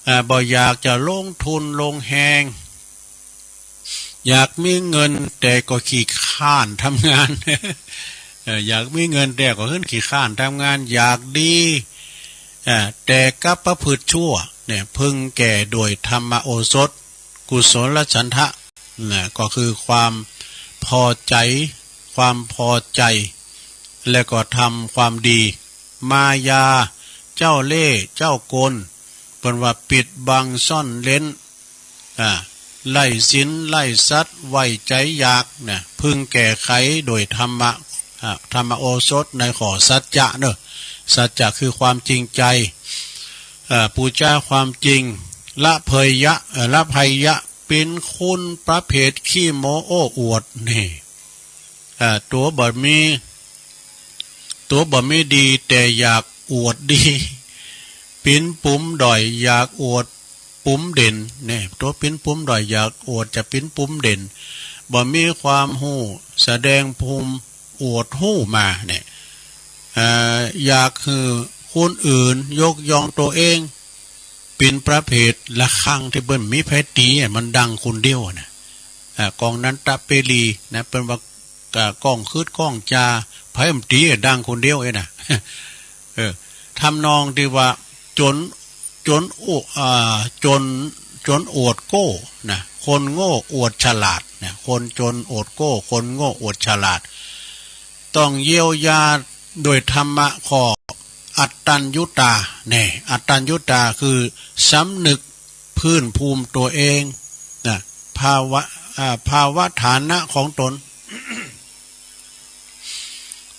อ่า บ่อยากจะลงทุนลงแฮง อยากมีเงินแต่ก็ขี้คร้านทำงาน เอ่อ อยากมีเงินแต่ก็ขึ้นขี้คร้านทำงาน อยากดี เอ่อ แต่กลับประพฤติชั่ว เนี่ย พึงแก่ด้วยธรรมโอสถ กุศลฉันทะ นะ ก็คือความพอใจ ความพอใจ และก็ทำความดี มายา เจ้าเล่ห์ เจ้าโกล เปิ้นว่าปิดบังซ่อนเร้น อ่า ไร้ศีล ไร้สัตย์ ไว้ใจอยากนะ พึงแก้ไขโดยธรรมะ อ่า ธรรมโอสถในข้อสัจจะเนอะ สัจจะคือความจริงใจ อ่า ปูจาความจริง ละเพยยะ เอ่อ ละภัยยะ เป็นคนประเภทขี้โม้โอ้อวด นี่ อ่า ตัวบ่มี ตัวบ่มีดี แต่อยากอวดดี เป็นปุ่มด้อย อยากอวดปุ่มเด่น เนี่ย ตัวเป็นปุ่มด้อย อยากอวดจะเป็นปุ่มเด่น บ่มีความฮู้ แสดงภูมิอวดฮู้มา เนี่ย เอ่อ อยากหื้อคนอื่นยกย่องตัวเอง เป็นประเภทระฆังที่เปิ้นมีไผตีอะ มันดังคนเดียวอะนะ อ่า กองนันทเปรีนะ เปิ้นว่า อ่า ก้องคืดก้องจา ไผมันตีอะ ดังคนเดียวเองนะ เออ ทำนองที่ว่า จน จนอุ อ่า จน จนอวดโก้นะ คนโง่อวดฉลาดนะ คนจนอวดโก้ คนโง่อวดฉลาด ต้องเยียวยาโดยธรรมะข้ออัตตัญญูตา แน่ อัตตัญญูตาคือสำนึกพื้นภูมิตัวเองนะ ภาวะ อ่า ภาวะฐานะของตน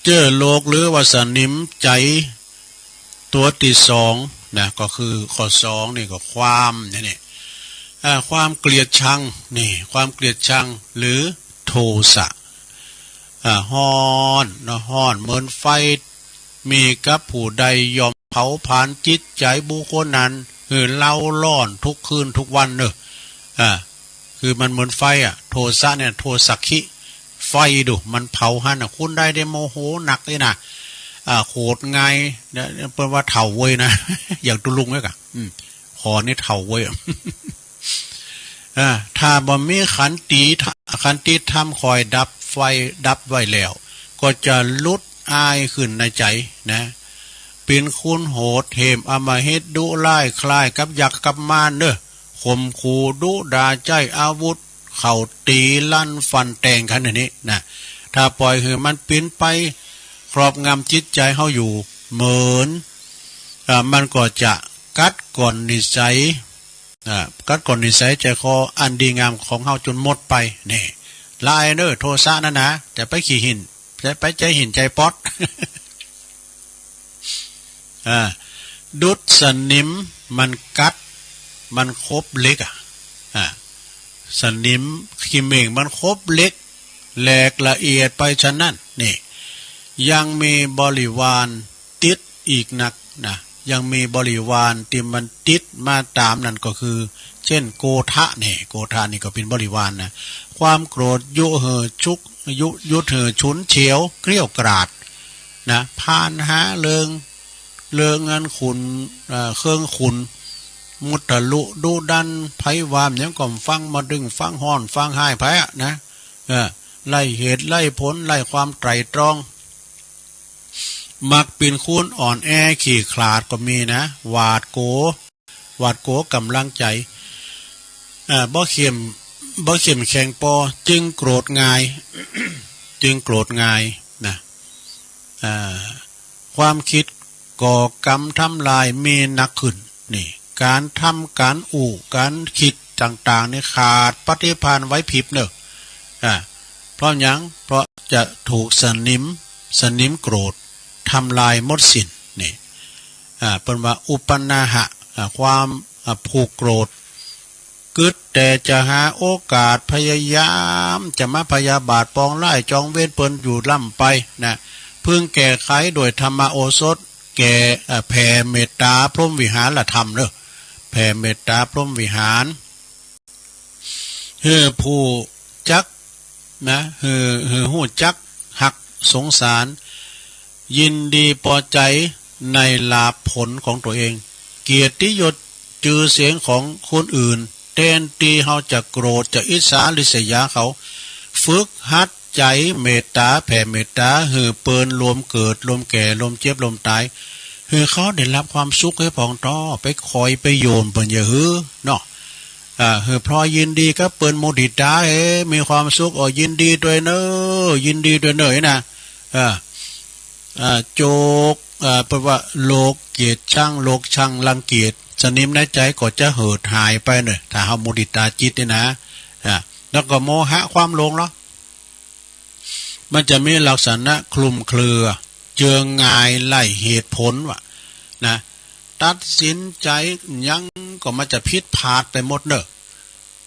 เจ้อโลกหรือว่าสนิมใจ ตัวที่สองนะ ก็คือข้อสองนี่ก็ความนี่ นี่ อ่า ความเกลียดชัง นี่ ความเกลียดชัง หรือโท โทสะ อ่า ฮ้อนเนาะ ฮ้อนเหมือนไฟ มีกับผู้ใดย่อมเผาผลาญจิตใจบุคคลนั้นหื้อเล่าร้อนทุกคืนทุกวันเนอะ อ่า คือมันเหมือนไฟอะ โทสะเนี่ย โทสักขิ ไฟดู มันเผาหั้นน่ะ คนใดได้โมโหหนักนี่นะ อ่า โกรธง่ายเนี่ย เปิ้นว่าเฒ่าเว้ยนะ อย่างตุ๊ลุงเนี่ยกะ อืม ขอนี่เฒ่าเว้ย อ่า ถ้าบ่มีขันติธ- ขันติธรรมคอยดับไฟดับไว้แล้ว ก็จะหลุดอายขึ้นในใจนะ เป็นคนโหดเหี้ยมอำมหิตดุร้ายคล้ายกับยักษ์กับมารเนอะ ข่มขู่ดุด่าใจ๊อาวุธ เข้าตีลั่นฟันแตงกันอันนี้นะ ถ้าปล่อยหื้อมันเป๋นไปครอบงำจิตใจเฮาอยู่ เหมือน อ่า มันก็จะกัดก่อนนิสัย อ่า กัดก่อนนิสัยใจคออันดีงามของเฮาจนหมดไป นี่ ละอายเนอะ โทสะนั่นนะ จะไปขี้หิน จะไปใจหินใจป๊อด อ่า ดุจสนิมมันกัด มันคบเหล็กอะ อ่า สนิมเขม่งมันคบเหล็ก แหลกละเอียดไปฉะนั้น นี่ ยังมีบริวารติดอีกนักนะ ยังมีบริวารตี้มันติดมาต๋ามนั่นก็คือ เช่น โกธะนี่ โกธะนี่ก็เป๋นบริวารนะ ความโกรธยุหื้อชุก ยุ ยุหื้อฉุนเฉียวเกรี้ยวกราดนะ พาลหาเรื่อง เรื่องอันขุ่น เอ่อ เครื่องขุ่น มุทะลุดุดัน ไผว่าหยังก็ฟัง บ่ดึงฟัง ฮ้อนฟังไห้ไผอะนะ เออ ไร้เหตุไร้ผล ไร้ความไตร่ตรอง มักเป๋นคนอ่อนแอขี้ขลาดก็มีนะ หวาดกลัว หวาดกลัวกำลังใจ เอ่อ บ่เข้ม บ่เข้มแข็งปอ จึงโกรธง่าย จึงโกรธง่ายนะ เอ่อ ความคิดก่อกรรมทำลายมีหนักขึ้น นี่ การทำ การอู้ การคิดต่างๆ นี่ขาดปฏิภาณไหวพริบเนอะ อ่า เพราะหยัง เพราะจะถูกสนิม สนิมโกรธทำลายหมดสิ้น นี่ อ่า เปิ้นว่าอุปนาหะ อ่า ความ อ่า ผูกโกรธ กึ๊ดแต่จะหาโอกาสพยายามจะมาพยาบาทปองร้ายจองเวรเปิ้นอยู่ร่ำไปนะ พึงแก้ไขโดยธรรมโอสถ แก่ เอ่อ แผ่เมตตาพรหมวิหารธรรมเนอะ แผ่เมตตาพรหมวิหาร หื้อผู้จักนะ หื้อ หื้อฮู้จักฮักสงสาร ยินดีปอใจ๋ในลาภผลของตั๋วเอง เกียรติยศจื่อเสียงของคนอื่น แทนตี้เฮาจะโกรธจะอิจฉาริษยาเขา ฝึกหัดใจ๋เมตตา แผ่เมตตา หื้อเปิ้นลมเกิด ลมแก่ ลมเจ็บ ลมต๋าย หื้อเขาได้รับความสุขเฮ้ยพ่องต่อ ไปคอยไปโยมเปิ้นอย่าหื้อเนาะ อ่า หื้อพลอยยินดีกับเปิ้น มุทิตา เฮ้ย มีความสุข โอ้ ยินดีตวยเน่อ ยินดีตวยเน่อนะ อ่า อ่า โจก อ่า เปิ้นว่าโลกเกลียดชัง โลกชังรังเกียจ สนิมในใจ๋ก็จะเหิดหายไปเน่อ ถ้าเฮามุทิตาจิตนี่นะ อ่า แล้วก็โมหะความหลงเนาะ มันจะมีลักษณะคลุมเครือ เจิงงายไร้เหตุผลว่ะนะ ตัดสินใจ๋หยังก็มันจะผิดพลาดไปหมดเน่อ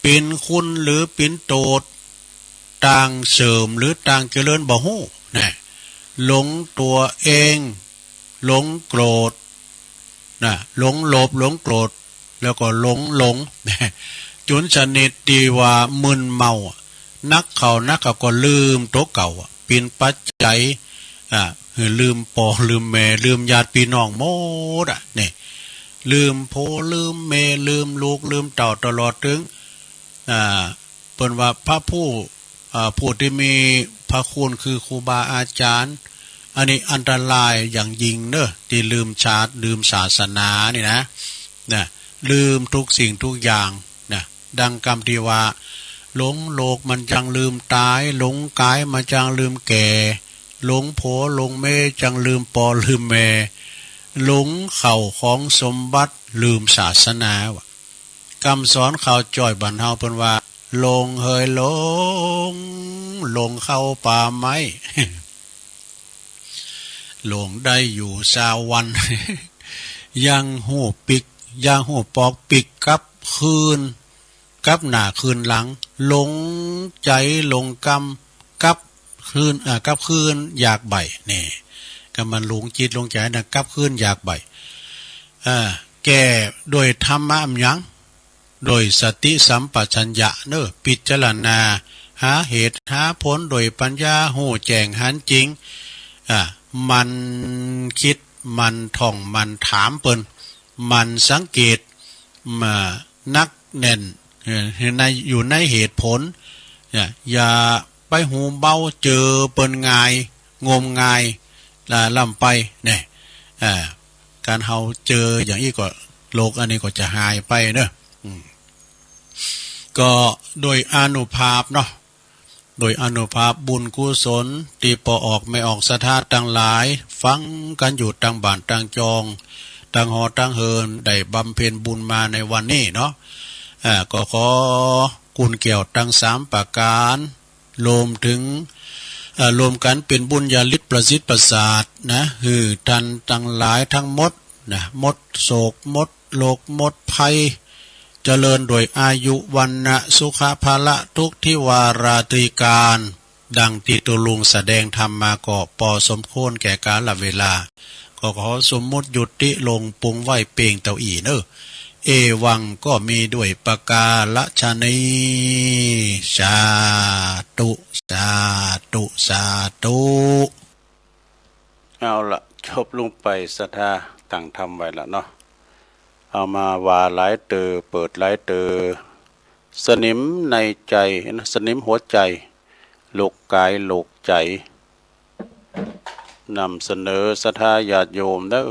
เป๋นคุณหรือเป๋นโตษ ต่างเสื่อมหรือต่างเจริญบ่ฮู้นะ หลงตั๋วเอง หลงโกรธ นะ หลงโลภ หลงโกรธ แล้วก็หลงหลง จนชนิดตี้ว่ามึนเมา นักเข้านักเข้าก็ลืมตั๋วเก่า เป๋นปัจจัย อ่า หื้อลืมป้อลืมแม่ ลืมญาติพี่น้องหมดอะ นี่ ลืมผัว ลืมเมีย ลืมลูก ลืมเต้า ตลอดถึง อ่า เปิ้นว่าพระผู้ อ่า ผู้ตี้มีพระคุณคือครูบาอาจ๋ารย์ อันนี้อันตรายอย่างยิ่งเน่อ ตี้ลืมชาติ ลืมศาสนานี่นะ นะ ลืมทุกสิ่งทุกอย่างนะ ดังกำตี้ว่า หลงโลกมันจังลืมต๋าย หลงก๋ายมันจังลืมแก่ หลงผัวหลงเมียจังลืมป้อลืมแม่ หลงเข้าของสมบัติ ลืมศาสนาว่ะ กำสอนข่าวจ้อยบ้านเฮาเปิ้นว่า หลงเหยหลง หลงเข้าป่าไม้ หลงได้อยู่ซาววัน ยังฮู้ปิ๊ก ยังฮู้ปอกปิ๊กกลับคืน กลับหน้าคืนหลัง หลงใจ๋หลงกำ กลับคืน อ่า กลับคืนอยากใบ้ นี่ ก็มันหลงจิตหลงใจ๋นะ กลับคืนอยากใบ้ อ่า แก้ด้วยธรรมะอันหยัง ด้วยสติสัมปชัญญะเนอะ พิจารณาหาเหตุหาผลด้วยปัญญา ฮู้แจ้งหันจริง อ่า หมั่นคิด หมั่นท่อง หมั่นถามเปิ้น หมั่นสังเกต มานักแน่น เอ่อ ใน อยู่ในเหตุผล เนี่ย อย่าไปหูเบา เจอเปิ้นง่าย งมงาย อ่า ล้ำไป เนี่ย อ่า การเฮาเจออย่างอี้ก็ โรคอันนี้ก็จะหายไปเนอะ อืม ก็โดยอานุภาพเนาะ โดยอานุภาพบุญกุศล ตี้ป้อออกแม่ออกศรัทธาตังหลาย ฟังกั๋นอยู่ตังบ้านตังจอง ตังหอตังเฮือน ได้บำเพ็ญบุญมาในวันนี้เนาะ อ่า ก็ขอกุญแก้วตังสามประก๋าน รวมเถิง เอ่อ รวมกั๋นเป๋นบุญญาฤทธิ์ประสิทธิ์ประสาทนะ หื้อต้านตังหลายตังหมดนะ หมดโศก หมดโรค หมดภัย เจริญด้วยอายุ วรรณะ สุขะ พละ ทุกข์ ธิวาราตรีการ ดังตี้ตุ๊ลุงแสดงธรรมมาก็ปอสมควรแก่กาลเวลา ก็ขอสมมุติยุติลงปรุงไว้เปียงเต้าอี้เนอะ เอวังก็มีด้วยประการฉะนี้ สาธุ สาธุ สาธุ เอาละ จบลงไป ศรัทธาตั้งธรรมไว้ละเนาะ เอามาว่าหลายเต๋อ เปิดหลายเต๋อ สนิมในใจ๋นะ สนิมหัวใจ โรคก๋ายโรคใจ๋ นำเสนอศรัทธาญาติโยมเด้อ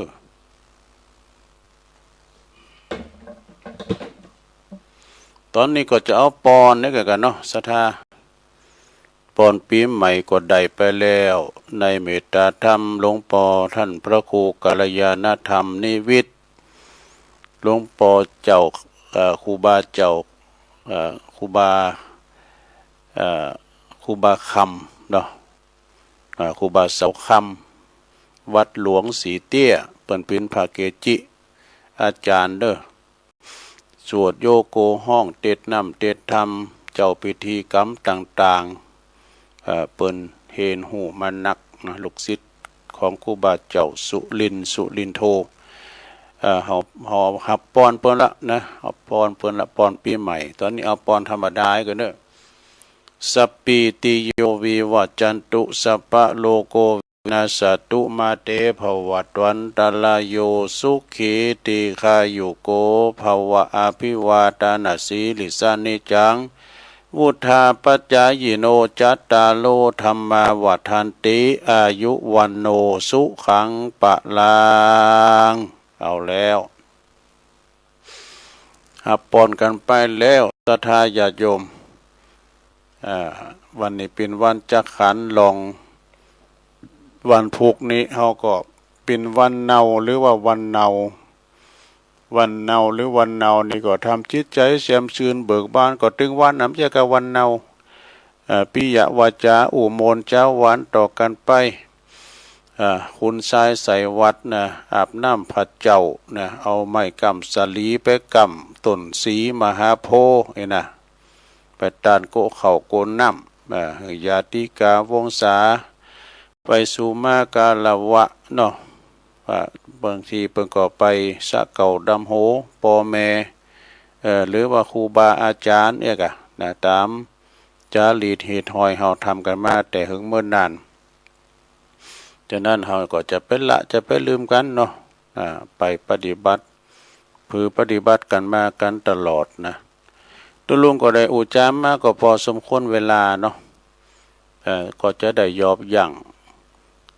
ตอนนี้ก็จะเอาปอนนี่กันเนาะ ศรัทธา ปอนปี๋ใหม่ก็ได้ไปแล้ว ในเมตตาธรรม หลวงป้อต้านพระครูกัลยาณธรรมนิวิทย์ หลวงป้อเจ้า เอ่อ ครูบาเจ้า เอ่อ ครูบา เอ่อ ครูบาคำเนาะ เอ่อ ครูบาเสาคำ วัดหลวงสีเตี้ย เปิ้นเป๋นพระเกจิอาจ๋ารย์เด้อ สวดโยโกฮ้อง เตสน์น้ำเตสน์ธรรม เจ้าพิธีกรรมต่างๆ เอ่อ เปิ้นเฮนฮู้มานักนะ ลูกศิษย์ของครูบาเจ้าสุรินทร์ สุรินโท เอ่อ เฮา เฮาฮับปอนเปิ้นละนะ ฮับปอนเปิ้นละ ปอนปี๋ใหม่ ตอนนี้เอาปอนธรรมดาก่อนเนาะ สัพพีติโย วิวัชชันตุ สัพพะโรโค วินัสสะตุ มาเต ภวัตวันตะราโย สุขี ทีฆายุโก ภะวะ อะภิวาทะนะสีลิสสะ นิจจัง วุฑฒาปะจายิโน จัตตาโร ธัมมา วัฑฒันติ อายุ วัณโณ สุขัง พะลัง เอาแล้ว ฮับปอนกั๋นไปแล้ว ศรัทธาญาติโยม อ่า วันนี้เป๋นวันจักขันธ์ลอง วันพุธนี้เฮาก็เป๋นวันเนาหรือว่าวันเนา วันเนาหรือวันเนานี่ก็ทำจิตใจ๋แจ่มชื่นเบิกบาน ก็ตึงวันนำเยียะกับวันเนา เอ่อ ปิยวาจา อู้ม่วนเจ้าหวานต่อกั๋นไป เอ่อ คุณชายใส่วัดนะ อาบน้ำพระเจ้านะ เอาไม้กำสาลีไปกำต้นสีมหาโพธิ์นี่นะ ไปต้านโกะข้าวโกะน้ำ เอ่อ ญาติกาวงศา ไปสู่มาคารวะเนาะ ว่าบางทีเปิ้นก็ไปสะเกล้าดำหัวป้อแม่ เอ่อ หรือว่าครูบาอาจ๋ารย์เนี่ยกะนะ ต๋าม จารีตฮีตฮอยเฮาทำกั๋นมาแต่เหิงเมินนาน ฉะนั้นเฮาก็จะไปละจะไปลืมกั๋นเนาะ อ่า ไปปฏิบัติ คือปฏิบัติกั๋นมากั๋นตลอดนะ ตุ๊ลุงก็ได้อู้จ๋ามาก็ปอสมควรเวลาเนาะ เอ่อ ก็จะได้ยอบยั้ง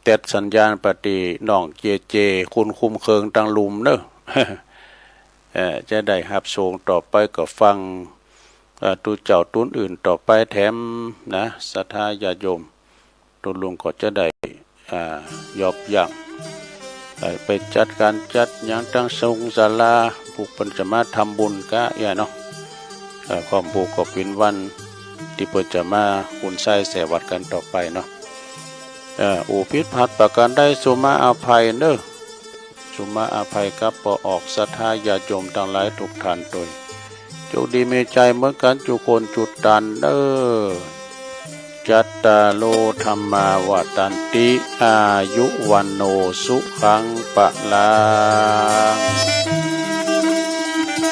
เต็ดสัญญาณปะตี้น้องเจเจ คุณคุมเคิงตังลุ่มเนาะ เอ่อ จะได้ฮับชมต่อไปก็ฟัง เอ่อ ตุ๊เจ้าตุ๊อื่นต่อไปแถมนะ ศรัทธาญาติโยม ตุ๊ลุงก็จะได้ อ่า ยอบยั้ง เอ่อ ไปจัดก๋านจัดหยังตังสงฆ์ศาลา ผู้เปิ้นจะมาทำบุญกะเยียะเนาะ เอ่อ พร้อมผู้ก็เป๋นวันตี้เปิ้นจะมาคุณชายใส่วัดกั๋นต่อไปเนาะ เอ่อ อู้ผิดพลาดประก๋านใดสุมาอภัยเนาะ สุมาอภัยกับปอออกศรัทธาญาติโยมตังหลายทุกท่านโตย โชคดีมีชัยเหมือนกันทุกคนทุกท่านเด้อ จัตตาโร ธัมมา วัฑฒันติ อายุ วัณโณ สุขัง พลัง